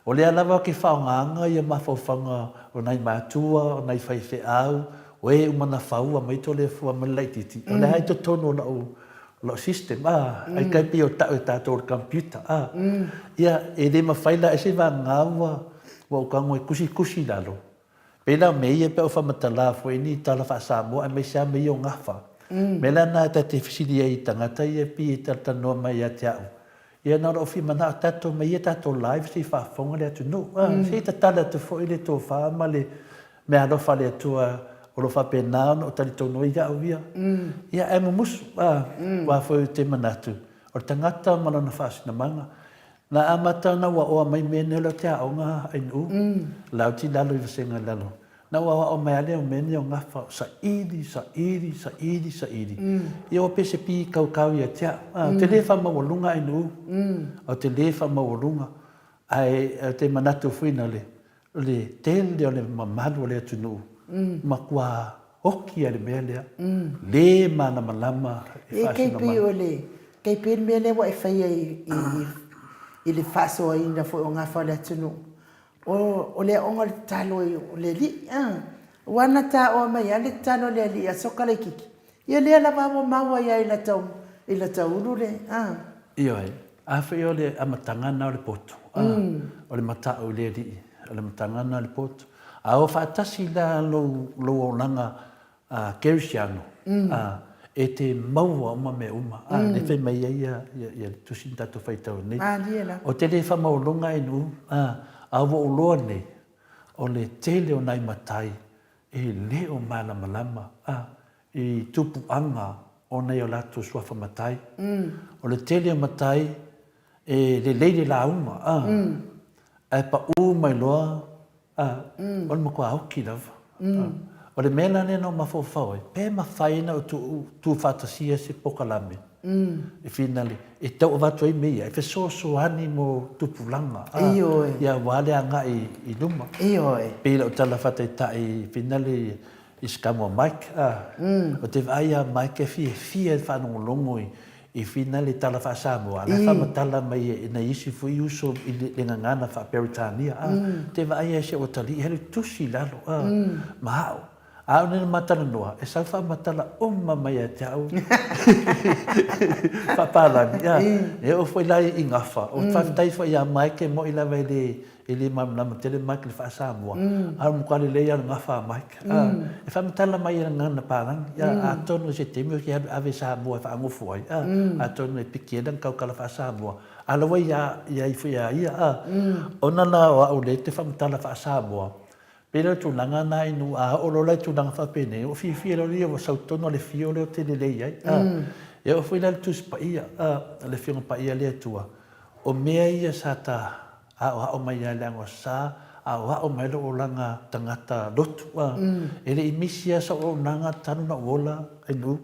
o lea lava ou te faaaogaina ia mafaufauga o nai matua, o nai faifeau, o e uma na faua mai Toleafoa ma le laitiiti, o lea lava i totonu o lau, lau system, a, ai tai pei o tau e tatou o le computer, a. Ia, e le mafai la, ese vagana ua, ua ou tago e tusitusi i lalo, Pei la o mea ia pe a ou faamatala foi ni tala faa-Samoa aemaise lava mea ia o gafa. Mea la na ta te fesili ai i tagata ia pei e talatalanoa mai ia te au, ia na ona ou fia manao tatou mai ia tatou live se i faafofoga le atunuu. Se i tatala atu foi le tofa ma le meaalofa a le Atua o lo o faapena ona ou talitonu ai au ia. Ia ae mumusu, aua foi ou te manatu, o le tagata ma lona faasinamaga, Na amata ona ua oa mai mea nei o lea ou te aoga Ainuu, lauti lalo i vasega i lalo. Na ua aoao mai lava lea o mea nei o gafa, o saili, saili, saili, saili. Ia ua pei se pīkaukau ia te au. Ou te le faamaualuga Ainuu, ou te le faamaualuga, ae ou te manatu foi na le, O le tele o le mamalu o le atunuu, matua oki a le mea lea, le malamalama i faasinomaga. E pei o le, kei pei le mea lea ua e faia i le faasoaina foi o gafa o le atunuu, o le aoga o le tatalo o le Alii, a. Aua na taoa mai lava le tatalo a le Alii ia soka laitiiti, Ia lea lava ua maua ai i lata i lata ulu le a. Ioe, afai o le amataga na o le poto, a, o le matau i le Alii, o le amataga lena o le poto. A o faatasi la lou, lou olaga kerisiano, e te maua uma mea uma, lea e fai mai ai ia, ia, ia le tusi na tatou faitau nei. Malie lava. O te le faamaualaloga e nuu, a ua ou loa nei, o le tele o nai matai e le o malamalama, i tupuaga o nai o latou suafa matai. O le tele o matai e lelei le lauga, ae pau mai loa, o le matua oki lava. O le mea la lea na ou mafaufau ai, pe mafai ona ou tuufaatasia se polokalame e finale e tau avatu ai mea ia e fesoasoani mo tupulaga, ia aua le agai i luma. Pei lau tala faataitai finale i se kamo a Mike, a. Ou te vaai ia Mike e fiafia i le faalogologo i fina le tala faa-Samoa, la e faamatala mai e nai isi foi uso i le gagana faa-Peretania, a. Ou te vaai lava i si ou atalii, alu tusi i lalo, a, ma au. A o nei ma talanoa, e sau faamatala uma mai ia te au faapalagi, a. E oo foi la i gafa, ou te faafetai foi ia Mike, e moni lava e le E le malamalama tele Mike i le faa-Samoa, a o le matua lelei lava o le gafa a Mike. E faamatala mai e lana palagi, atonu i se taimi ou te alu e ave i Samoa e faagofo ai, atonu e piki ai lana tautala faa-Samoa, a o la ua i ai foi ia ia. Ona la o au lea ou te faamatala faa-Samoa, pei la o le tulaga lena inu, a oo loa la i tulaga faapenei, ua fiafia loa ia ua sau tonu lava le fio lea ou te lelei ai. E oo foi la i le Tusi Paia, le Afioga Paia a le Atua, o mea ia sa ta aoao mai ia le Agosa, aoao mai lou olaga tagata lotu. E le i misi lava sau auaunaga talu ona ou ola i nuu.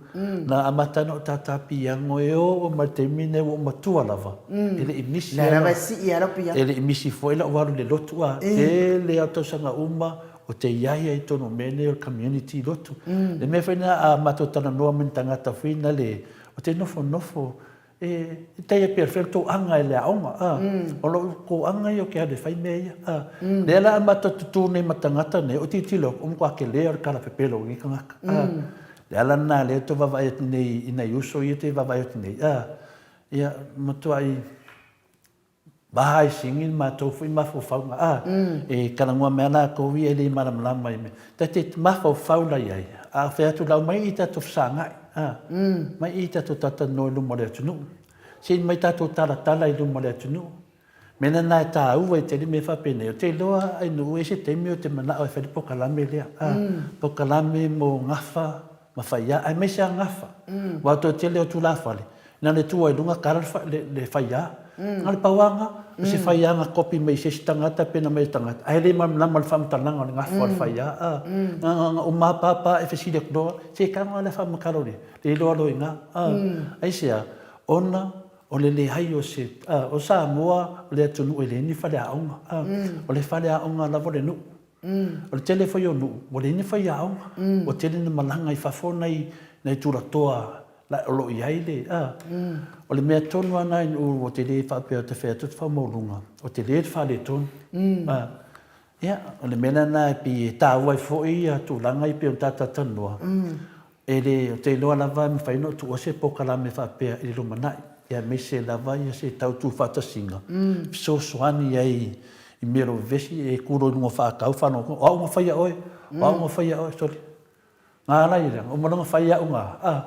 Na amata ai ona ou tātā piano e oo mai i le taimi lenei ua ou matua lava, e le i misi lava. Lea lava e sii lava lau piano. E le i misi foi lau alu i le lotu. Tele lava tausaga uma ou te i ai i totonu o mea nei o le community lotu. Le mea foi lena a matou talanoa ma ni tagata foi nale, ou te nofonofo E tai a pea fea le tou aga e le aoga, a. O lou toaga ia o ke alu e fai mea ia, a. Lea la a matou tutu nei ma tagata nei, o tilotilo atu, o matua tele o le tala pepelo o nei tagata, a. Le ala lena lea tou vaavaai atu nei i nai uso ia te vaavaai atu nei, a. Ia, matuai Ba i sigi le matou foi mafaufauga a e talanoa mai a latou ia e le malamalama i mea ta te mafaufau la iai a fai atu lau mai i tatou fesagai a mai i tatou talatalanoa i luma o le atunuu se i mai tatou talatala i luma o le atunuu mea lena e taua ai tele mea faapenei ou te iloa ai nuu e se taimi ou te manao e fai le polokalame lea a polokalame mo gafa ma faiā, aemaise lava gafa. Aua o le toatele o tulafale, na o le tua i luga tala le faiā. Na o le pau lava lena, o se faiā na kopi mai i se isi tagata pe na mai i se tagata, ae le malamalama i le faamatalaga o le gafa o le faiā. Na ona uma lava papa e fesili atu loa, se tago lava le faamatala o le iloa loa i ina. Aisea? Ona o le leai o se, o Samoa o le atunuu e leai ni faleaoga. O le faleaoga lava o le nuu. O le tele foi o nuu, ua leai ni faiaoga, ua tele ina malaga i fafo nai nai tulatoa o lo o i ai le, a. O le mea tonu lava lena i nuu ou te le faapea ou te fai atu ou te faamaualuga, ua tele le faaletonu. A, ia, o le mea la lena e pei e taua ai foi ia tulaga ia pei ona ta talatalanoa, E le, ou te iloa lava e mafai ona ou tuua se polokalame faapea i le lumanai, aemaise lava ia se tau tuufaatasiga, fesoasoani ai i mea o lo o vevesi, e tu loa i luga o faatau, faalogo atu, o au na faia oe, o au na faia oe, sole, na ala ai lea, uma loa ona fai au na, a,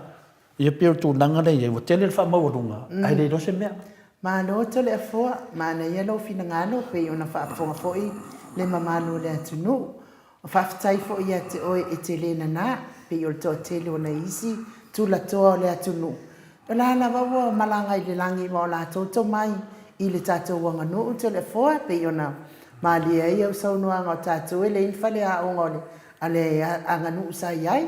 ia pei o le tulaga lea e i ai, ua tele le faamaualuga, ae le iloa se mea. Malo Toleafoa, manaia lou finagalo pei ona faafofoga foi le mamalu o le atunuu. Faafetai foi ia te oe e te le nanā, pei o le toatele o nai isi tulatoa o le atunuu, o la lava ua malaga i le lagi ma o latou tomai i le tatou aganuu Toleafoa, pei ona malie ai au saunoaga o tatou e leai ni faleaoga o le a le aganuu sa i ai.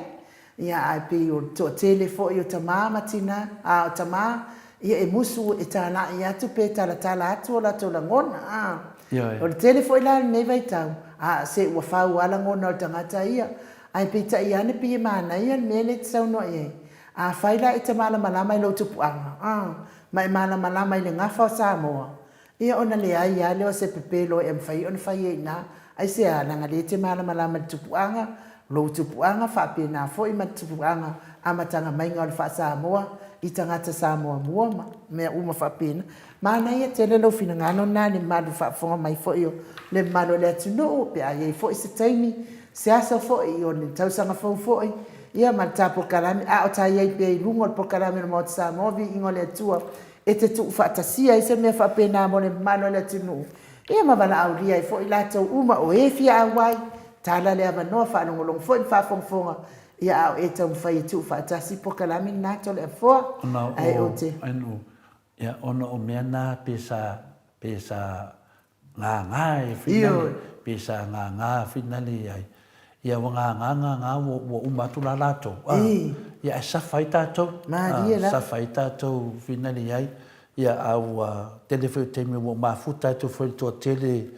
Ia, ae pei o le toatele foi o tama ma tina, a o tama, ia e musu e talai atu pe talatala atu o latou lagona, a. Ioe. O le tele foi la o lenei vaitau, a, se ua fau lava lagona o le tagata ia. Ae peitai ane pei e manaia le mea lea e te saunoa i ai. Afai la e te malamalama i lou tupuaga, a, ma e malamalama i le gafa o Samoa, Ia ona leai lava lea o se pepelo e mafai ona fai ai i ina. Aisea? Leaga lea e te malamalama i le tupuaga, lou tupuaga, faapena foi ma le tupuaga amataga maiga o le faa-Samoa. i tagata Samoa mua ma mea uma faapena. Manaia tele lou finagalo lena le mamalu faafofoga mai foi o le mamalu o le atunuu pe a i ai foi se taimi, se aso foi o le tausaga fou foi, ia ma le ta polokalame, a o ta i ai pea i luga o le polokalame o le Maota Samoa, Viiga o le Atua, e te tuufaatasia ai se mea faapena mo le mamalu o le atunuu, ia ma valaaulia ai foi latou uma o e fia auai, tala le avanoa, faalogologo foi ma faafogafoga, ia a o e taumafai e tuufaatasi polokalame lena Toleafoa. Ona Ae ou te. o, ia, ona o mea na pe sa, pe sa ngāngā e whina, pe sa ngāngā whina le ai. Ia ua ngāngā ngāngā ua, ua uma atu la lātou. A, ia e safa ai tātou. Mārie la. Safa ai tātou whina le ai. Ia a ua tele foi o taimi ua mafuta atu foi le toatele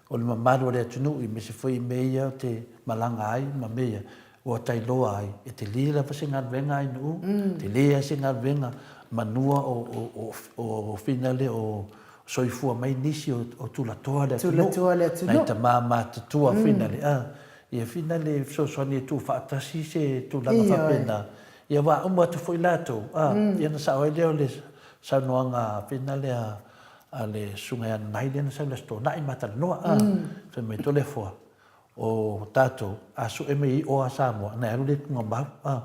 o le mamalu o le atunuu aemaise foi i mea ia o te malaga ai ma mea ia. Ua tailoa ai, e tele lava se galuega ai nuu, tele lava se galuega manua o finale o soifua mai nisi o tulatoa le atunuu, nai tama matutua finale, a, ia finale e fesoasoani e tuufaatasi se tulaga faapena, ia aua a uma atu foi latou, a, ia ona sao ai lea o le saunoaga finale a le Susuga ia Nanai lea na sau i le Aso Toonai ma talanoa, a, fai mai Toleafoa, O tatou, a sue mai i o a Samoa, na e alu lea i Tugamau. A.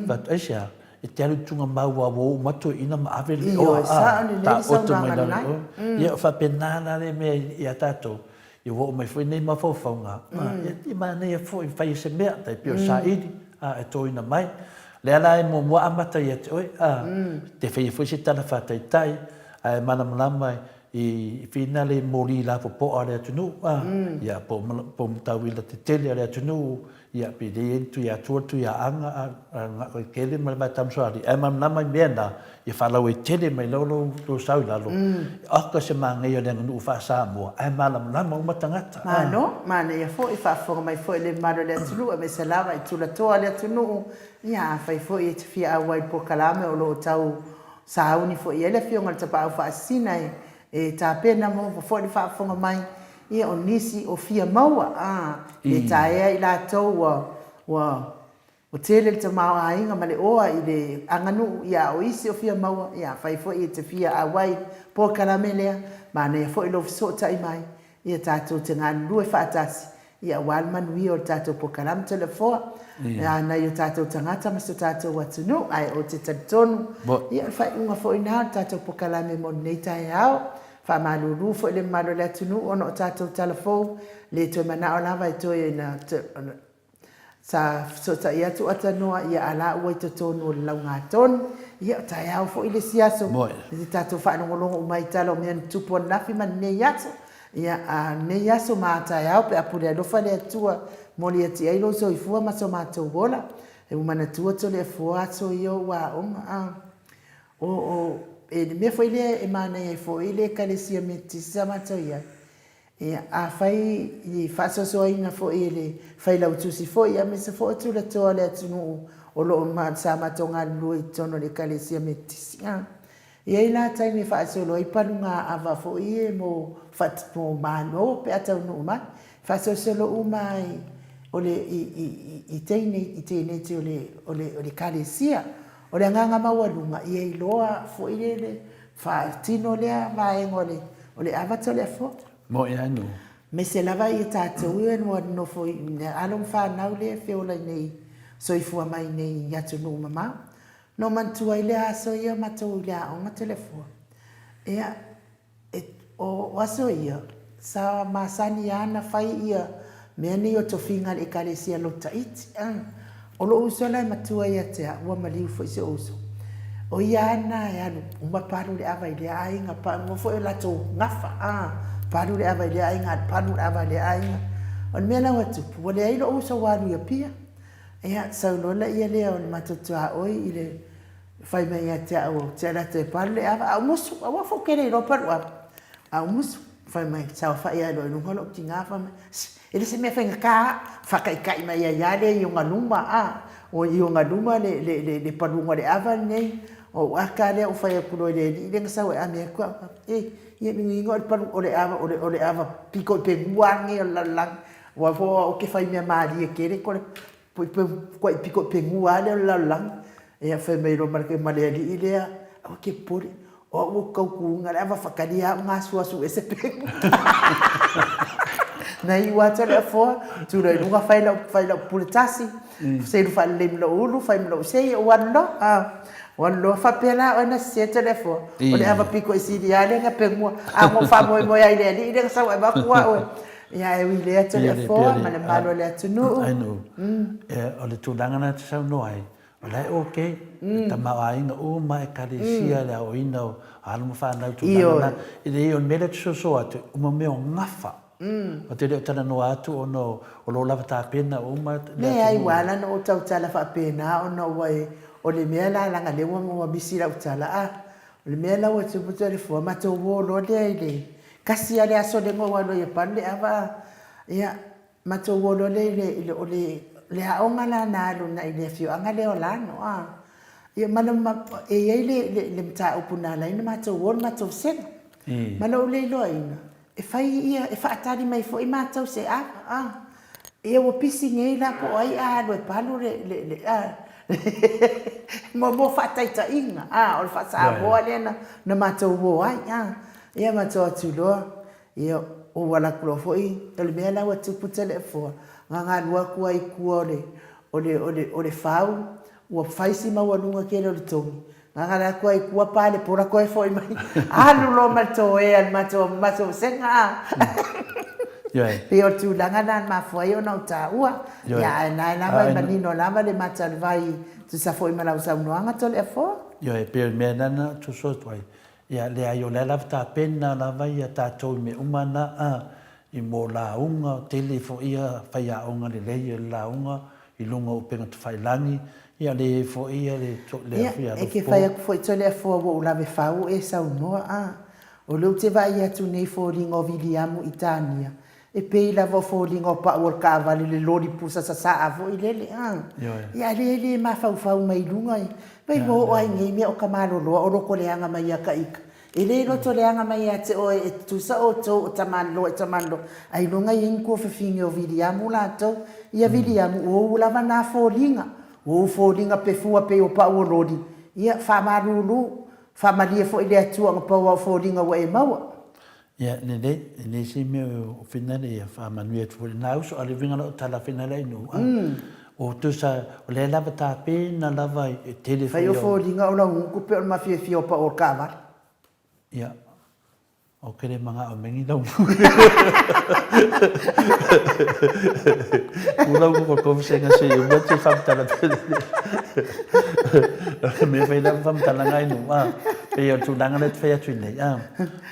Fai atu, aisea? E te alu i Tugamau aua ua oo mai toeaiina ma ave le oa, a, taoto mai lalo i o. Ia, o faapena la le mea ia tatou, ia ua oo mai foi nei mafaufauga, a, ia, e manaia foi e fai ai se mea, tai pei o le saili, a, e toina mai. O lea la e muamua amata ia te oe, a, te faia foi se tala faataitai, ae malamalama i finale i moli lapopoa a le atunuu, a, ia, po o matauila tetele a le atunuu, ia, pe le i ai ni Tuiatua, Tuiaaga, a, Gagaitele ma le Vaetamasoalii, ae malamalama i mea na, ia faalauaitele mai loa lou sau i lalo, oka se manaia o le aganuu faa-Samoa, ae malamalama uma tagata. Malo, manaia foi, faafofoga mai foi le mamalu o le atunuu aemaise lava i tulatoa o le atunuu, ia afai foi e te fia auai i le polokalame o lo o tau Sauni foi i ai le Afioga i le Tapaau Faasisina e tapena mo foi le faafofoga mai, ia o nisi o fia maua, a, le taea i latou ua, ua, ua tele le tamaoaiga ma le oa i le aganuu, ia a o isi o fia maua, ia afai foi e te fia auai polokalame lea, manaia foi lou fesootai mai, ia tatou te galulue faatasi, ia aua le manuia o le tatou polokalame Toleafoa, a nai o tatou tagata ma so tatou atunuu. Ae ou te talitonu, ia o le faaiuga foi lena o le tatou polokalame mo lenei taeao. Faamalulu foi le mamalu o le atunuu ona o tatou tala fou, le toe manao lava e toe ina Sa fesootai atu Atanoa ia a la ua i totonu o le laugatonu. Ia, o taeao foi le isi aso. I te tatou faalogologo uma ai i tala o mea na tupu ananafi ma lenei aso. Ia, a lenei aso ma a taeao pe a pule alofa le Atua, moli atu i ai lou soifua ma so matou ola. E ua manatua Toleafoa aso ia o ou aoga, a. O, o, e le mea foi lea e manaia ai foi le Ekalesia Metotisi sa matou i ai, Ia, afai i faasoasoaina foi e le Failautusi foi aemaise foi o tulatoa o le atunuu o lo o sa matou galulue i totonu o le Ekalesia Metotisi, a i ai la taimi e faasolo ai paluga ava foi ia mo mo Malo pe a taunuu mai, faasolosolo uma ai o le i i i teine i teineti o le o le o le Ekalesia. O le agaga maualuga, ia iloa foi le le faatino lea vaega o le o le ava Toleafoa. Moe ai no. Aemaise lava ia tatou ia ua nonofo i alo ma fanau lea e feola nei, soifua mai nei i atunuu mamao. Na ou manatua ai le aso ia matou i le aoga Toleafoa. Ia, E, o aso ia, sa masani lava ona fai ia mea nei o tofiga a le Ekalesia Lotu Taiti. A, o lou uso la e matua ia te au, ua maliu foi si ou uso, o ia lava lena e alu uma palu le ava i lea aiga, pa, foi o latou gafa, a, palu le ava i lea aiga, palu le ava i lea aiga. O le mea la ua tupu, ua leai lou uso ua alu i Apia. Ia, sau loa laia lea o le matou tuaoi i le Fai mai ia te au, ou te alu atu e palu le ava, a ou musu, aua foi ou te le iloa palu ava. A ou musu, fai mai, saofai lava loa i luga o lou tina, fai mai, Sss, e le se mea faigata a, faataitai mai ai lava lea i ona luma, a, o i ona luma le, le, le, le paluga o le ava lenei. Ou ata lea ou fai atu loa i le alii lea na sau e ame atu au, e, ia minimini o le palu, o le ava, o le, o le ava pito i pegua lava lenei o le lalolagi, aua foi o au ou te fai mea malie tele, ko le, kuai pito i pegua lava lea o le lalolagi. Ia fai mai loa ma le alii lea, Aua e te popole, o au ou te tautuina le ava faatali a au gasuasu ese pegu. Na iu atu le afoa, tu loa i luga fai lau, fai lau pule tasi, selu faalelei ma lou ulu, fai ma lou sei, ou alu loa. Ah, ou alu loa, faapea la oe na sese Toleafoa, o le ava pito i sili lava lea na pegua. A na ou faamoemoe lava i le alii lea na sau avatu au e. Ia ae ui i lea Toleafoa ma le mamalu o le atunuu. Ainu, o le tulaga lena e te saunoa ai, O la e ok, e tamaoaiga uma ekalesia le aoina o alo ma fanau i tulaga na. E leai o le mea lea ou te soso atu, o mea o gafa. Ou te le o talanoa atu ona o lo o lava tapena uma le atunuu. Leai, ua ala ona ou tautala faapena ona ua e, o le mea la leaga lea ua misi lau tala, a, o le mea la ua tupu Toleafoa, matou o loa lea i le tasi lava le aso lea na ou alu ai e palu le ava a, ia, Matou o loa lea i le, i le, o le, le aoga la na alu agai i le afioaga lea o Lano, a. Ia ma le, ma, e i ai le, le, le mataupu na ala ai ona matou o le matou vasega. Ma lou le iloaina, e fai ia, e faatali mai foi matou se ava, a. Ia ua pisi nei la po o ai a alu e palu le, le, le, a, mo, mo faataitaiga, a, o le faa-Samoa lea na, na matou o ai, a. Ia matou atu loa, Ia, ua alu atu loa foi, o le mea la ua tupu Toleafoa, na galue atu ai i tua o le, o le, o le, o le fau, ua fai si maualuga tele o le togi. Na galue atu ai i tua pa le pola toe foi mai, alu loa ma le toea i le matou, matou vasega a. Ioe. Pei o le tulaga lena na mafua ai ona ou taua. Ioe. Ia, ae na lava e manino lava le mata o le vai e tusa foi ma lau saunoaga Toleafoa. Ioe, pei o le mea lena na ou soso atu ai, Ia, leai, o lea lava tapena lava ia tatou i mea uma na, a, i mo lauga, tele foi ia faiaoga lelei o le lauga i luga o upega tafailagi, ia lea iai foi ia le le Ia, afia e te alofa fai po. atu foi Toleafoa ua ou lave fau o e saunoa, a. O lea ou te vaai atu nei i foliga o Viliamu i Tania, E pei lava o foliga o pau o le taavale le loli pusa sasaa foi lele a. Ioe. Ia a lea e le mafaufau mai i luga e mai ua oo ai nei mea o ka maloloa o loko leaga mai ia ka ika. E le loto leaga mai ia te oe e tutusa outou o tamaloa i tamaloa ailoga i ai ni tuafafine o Viliamu latou. Ia Viliamu ua ou lava na foliga, ua ou foliga pefua pei o pau o loli. Ia faamalulu, faamalie foi le Atua ona pau au foliga ua e maua. Ia, lelei, e leai se mea o fina le ia faamanuia atu foi i lena uso, a o le uiga la o tala fina lea i nuu, a, o tusa, o lea lava tapena lava e tele Fai foi o au. foliga o lau gutu pe o le mafiafia o pau o le taavale. Ia, ou te le manao e megi lau gutu. Tu lau gutu o tou vasega se i uma te faamatala pea lelei. O le mea fai lava faamatalaga i nuu, a, pei o le tulaga lea e te fai atu nei, a.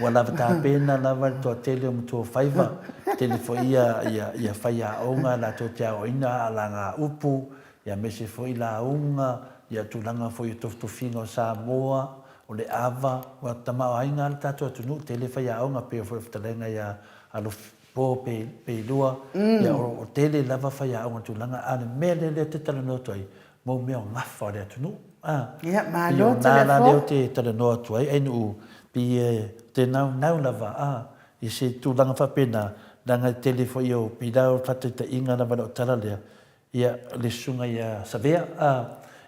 Ua lava tapena lava le toatele o Matuafaiva, tele foi ia ia faiaoga latou te aoaina alagaupu, ia aemaise foi lauga, ia tulaga foi o tofitofiga o Samoa, o le ava, ua tamaoaiga lava le tatou atunuu, tele faiaoga pei foi o le fetalaiga ia Alofi Po Peilua, ia o tele lava faiaoga tulaga, a o le mea lea lea ou te talanoa atu ai, mo mea o gafa o le atunuu. A, Ia, pei malo o na la lea telefo. ou te talanoa atu ai, ainuu, pei e te naunau lava, a, i se tulaga faapena, leaga e tele foi o, pei la o le faataitaiga lava o lau tala lea, ia, le susuga ia Savea, a,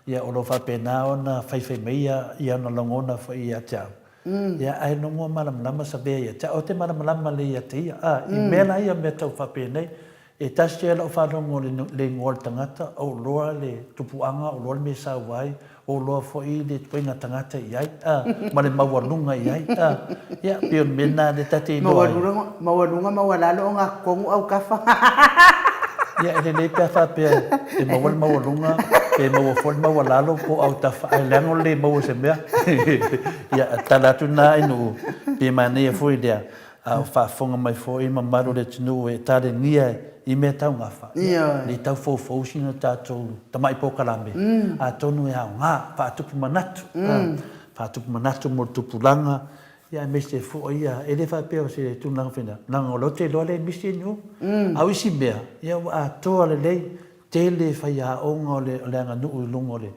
ia, o lo o faapena ona faifai mai ia, ia ona lagona foi ia te au. Ia, ae nogoa malamalama Savea ia te au, ou te malamalama lelei ia te ia, a, i mea la ia, mea tau faapenei, E tasi lava lau faalogo i le igoa o le tagata, ou iloa le tupuaga, ou iloa le mea e sau ai, ou iloa foi le ituaiga tagata e i ai, a, ma le maualuga e i ai, a. Ia, pei o le mea lena lea ta te iloa ai. Maualuga, maualalo ogatotonu autafa. Ia, e lelei pe a faapea e maua le maualuga, pe maua foi le maualalo po o autafa, ae leaga o le le maua o se mea. Ia, tala atu lena Ainuu, pe manaia foi lea. A o faafofoga mai foi mamalu o le atunuu e talegia i mea tau gafa, ia, le tau foufou sina tatou tamai polokalame, atonu e aoga, faatupu manatu, faatupu manatu mo le tupulaga, ia aemaise foi ia, e le faapea o se tulaga faina, leaga o lea ou te iloa lea e misi nuu. A o isi mea, ia ua atoa lelei, tele faiaoga o le aganuu i luga o le,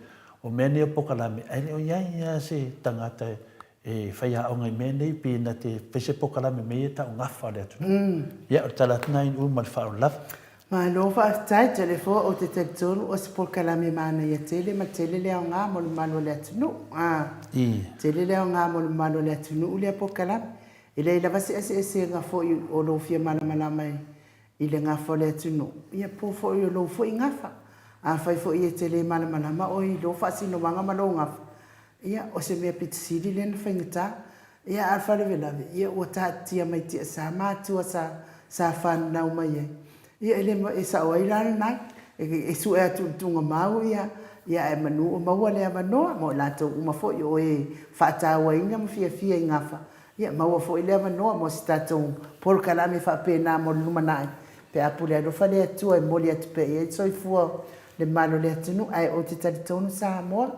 o mea nei o polokalame, ae le o i ai lava se tagata E faiaoga i mea nei, pe na te fai se polokalame mea ia e tau gafa o le atunuu. Ia, o le tala atu lena i uu ma le faaaloalo lava. Malo faafetai Telefo ou te talitonu o se polokalame manaia tele ma tele le aoga mo le mamalu o le atunuu. A tele le aoga mo le mamalu o le atunuu lea polokalame. E leai lava se eseesega foi o lou fia malamalama i le gafa o le atunuu, ia po foi o lou foi gafa. Afai foi e te le malamalama oe i lou faasinomaga ma lou gafa, ia o se mea pito sili lea na faigata. Ia a o le faalavelave, ia ua taatitia mai tiasa matua sa sa fananau mai ai, ia e le e sao ai la lena, e sue atu i le tuugamau ia, ia ae manu o maua le avanoa mo i latou uma foi o e faatauaina ma fiafia i gafa, ia maua foi le avanoa mo se tatou polokalame faapena mo le lumanai, pe a pule alofa le Atua e momoli atu pea i ai le soifua o le mamalu o le atunuu. Ae ou te talitonu Samoa,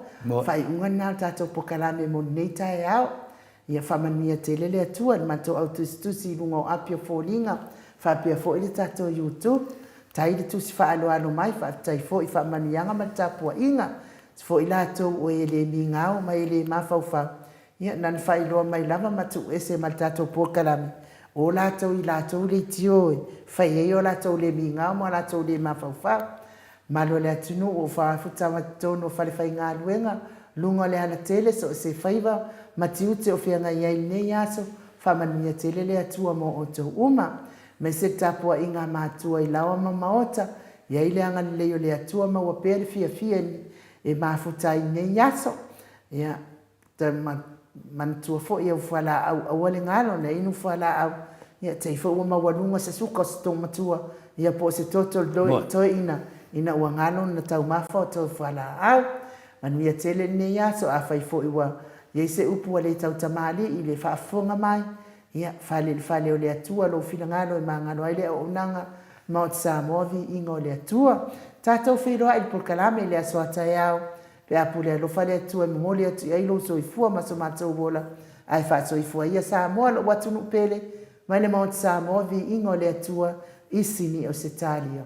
faaiuga lena o le tatou polokalame mo lenei taeao. Ia faamanuia tele le Atua i le matou au tusitusi i luga o api o foliga faapea foi le tatou YouTube. Tai le tusi faaaloalo mai, faafetai foi i faamanuiaga ma le tapuaiga. Se foi latou o e le migao ma e le mafaufau, ia na ona faailoa mai lava ma tuuese ma le tatou polokalame, o latou i latou leitio e fai ai o latou le migao ma o latou le mafaufau. Malu o le atunuu o faafuta totonu o falefaigaluega, luga o le alatele, so o se faiva ma tiute o feagai ai i lenei aso, faamanuia tele le Atua mo outou uma. Aemaise le tapuaiga a matua i laoa ma maota, i ai le agalelei o le Atua maua pea le fiafia e mafuta ai i lenei aso. Ia, Manatua foi au fualaau aua le galo na inu fualaau ia tai foi ua maualuga se suka o se tomatua ia po o se toto le toeaina ina ua galo na taumafa o toe fualaau. Manuia tele lenei aso afai foi ua iai se upu ua le tautamalii i le faafofoga mai ia fale i le fale o le Atua lou finagalo e magalo ai le auaunaga Maota Samoa viiga o le Atua. Tatou feiloai i le polokalame i le aso a taeao Pe a pule alofa le Atua e momoli atu i ai lou soifua ma so matou ola, ae faasoifua ia Samoa lou atunuu pele, mai le Maota Samoa, viiga o le Atua, i Sini Ausetalia.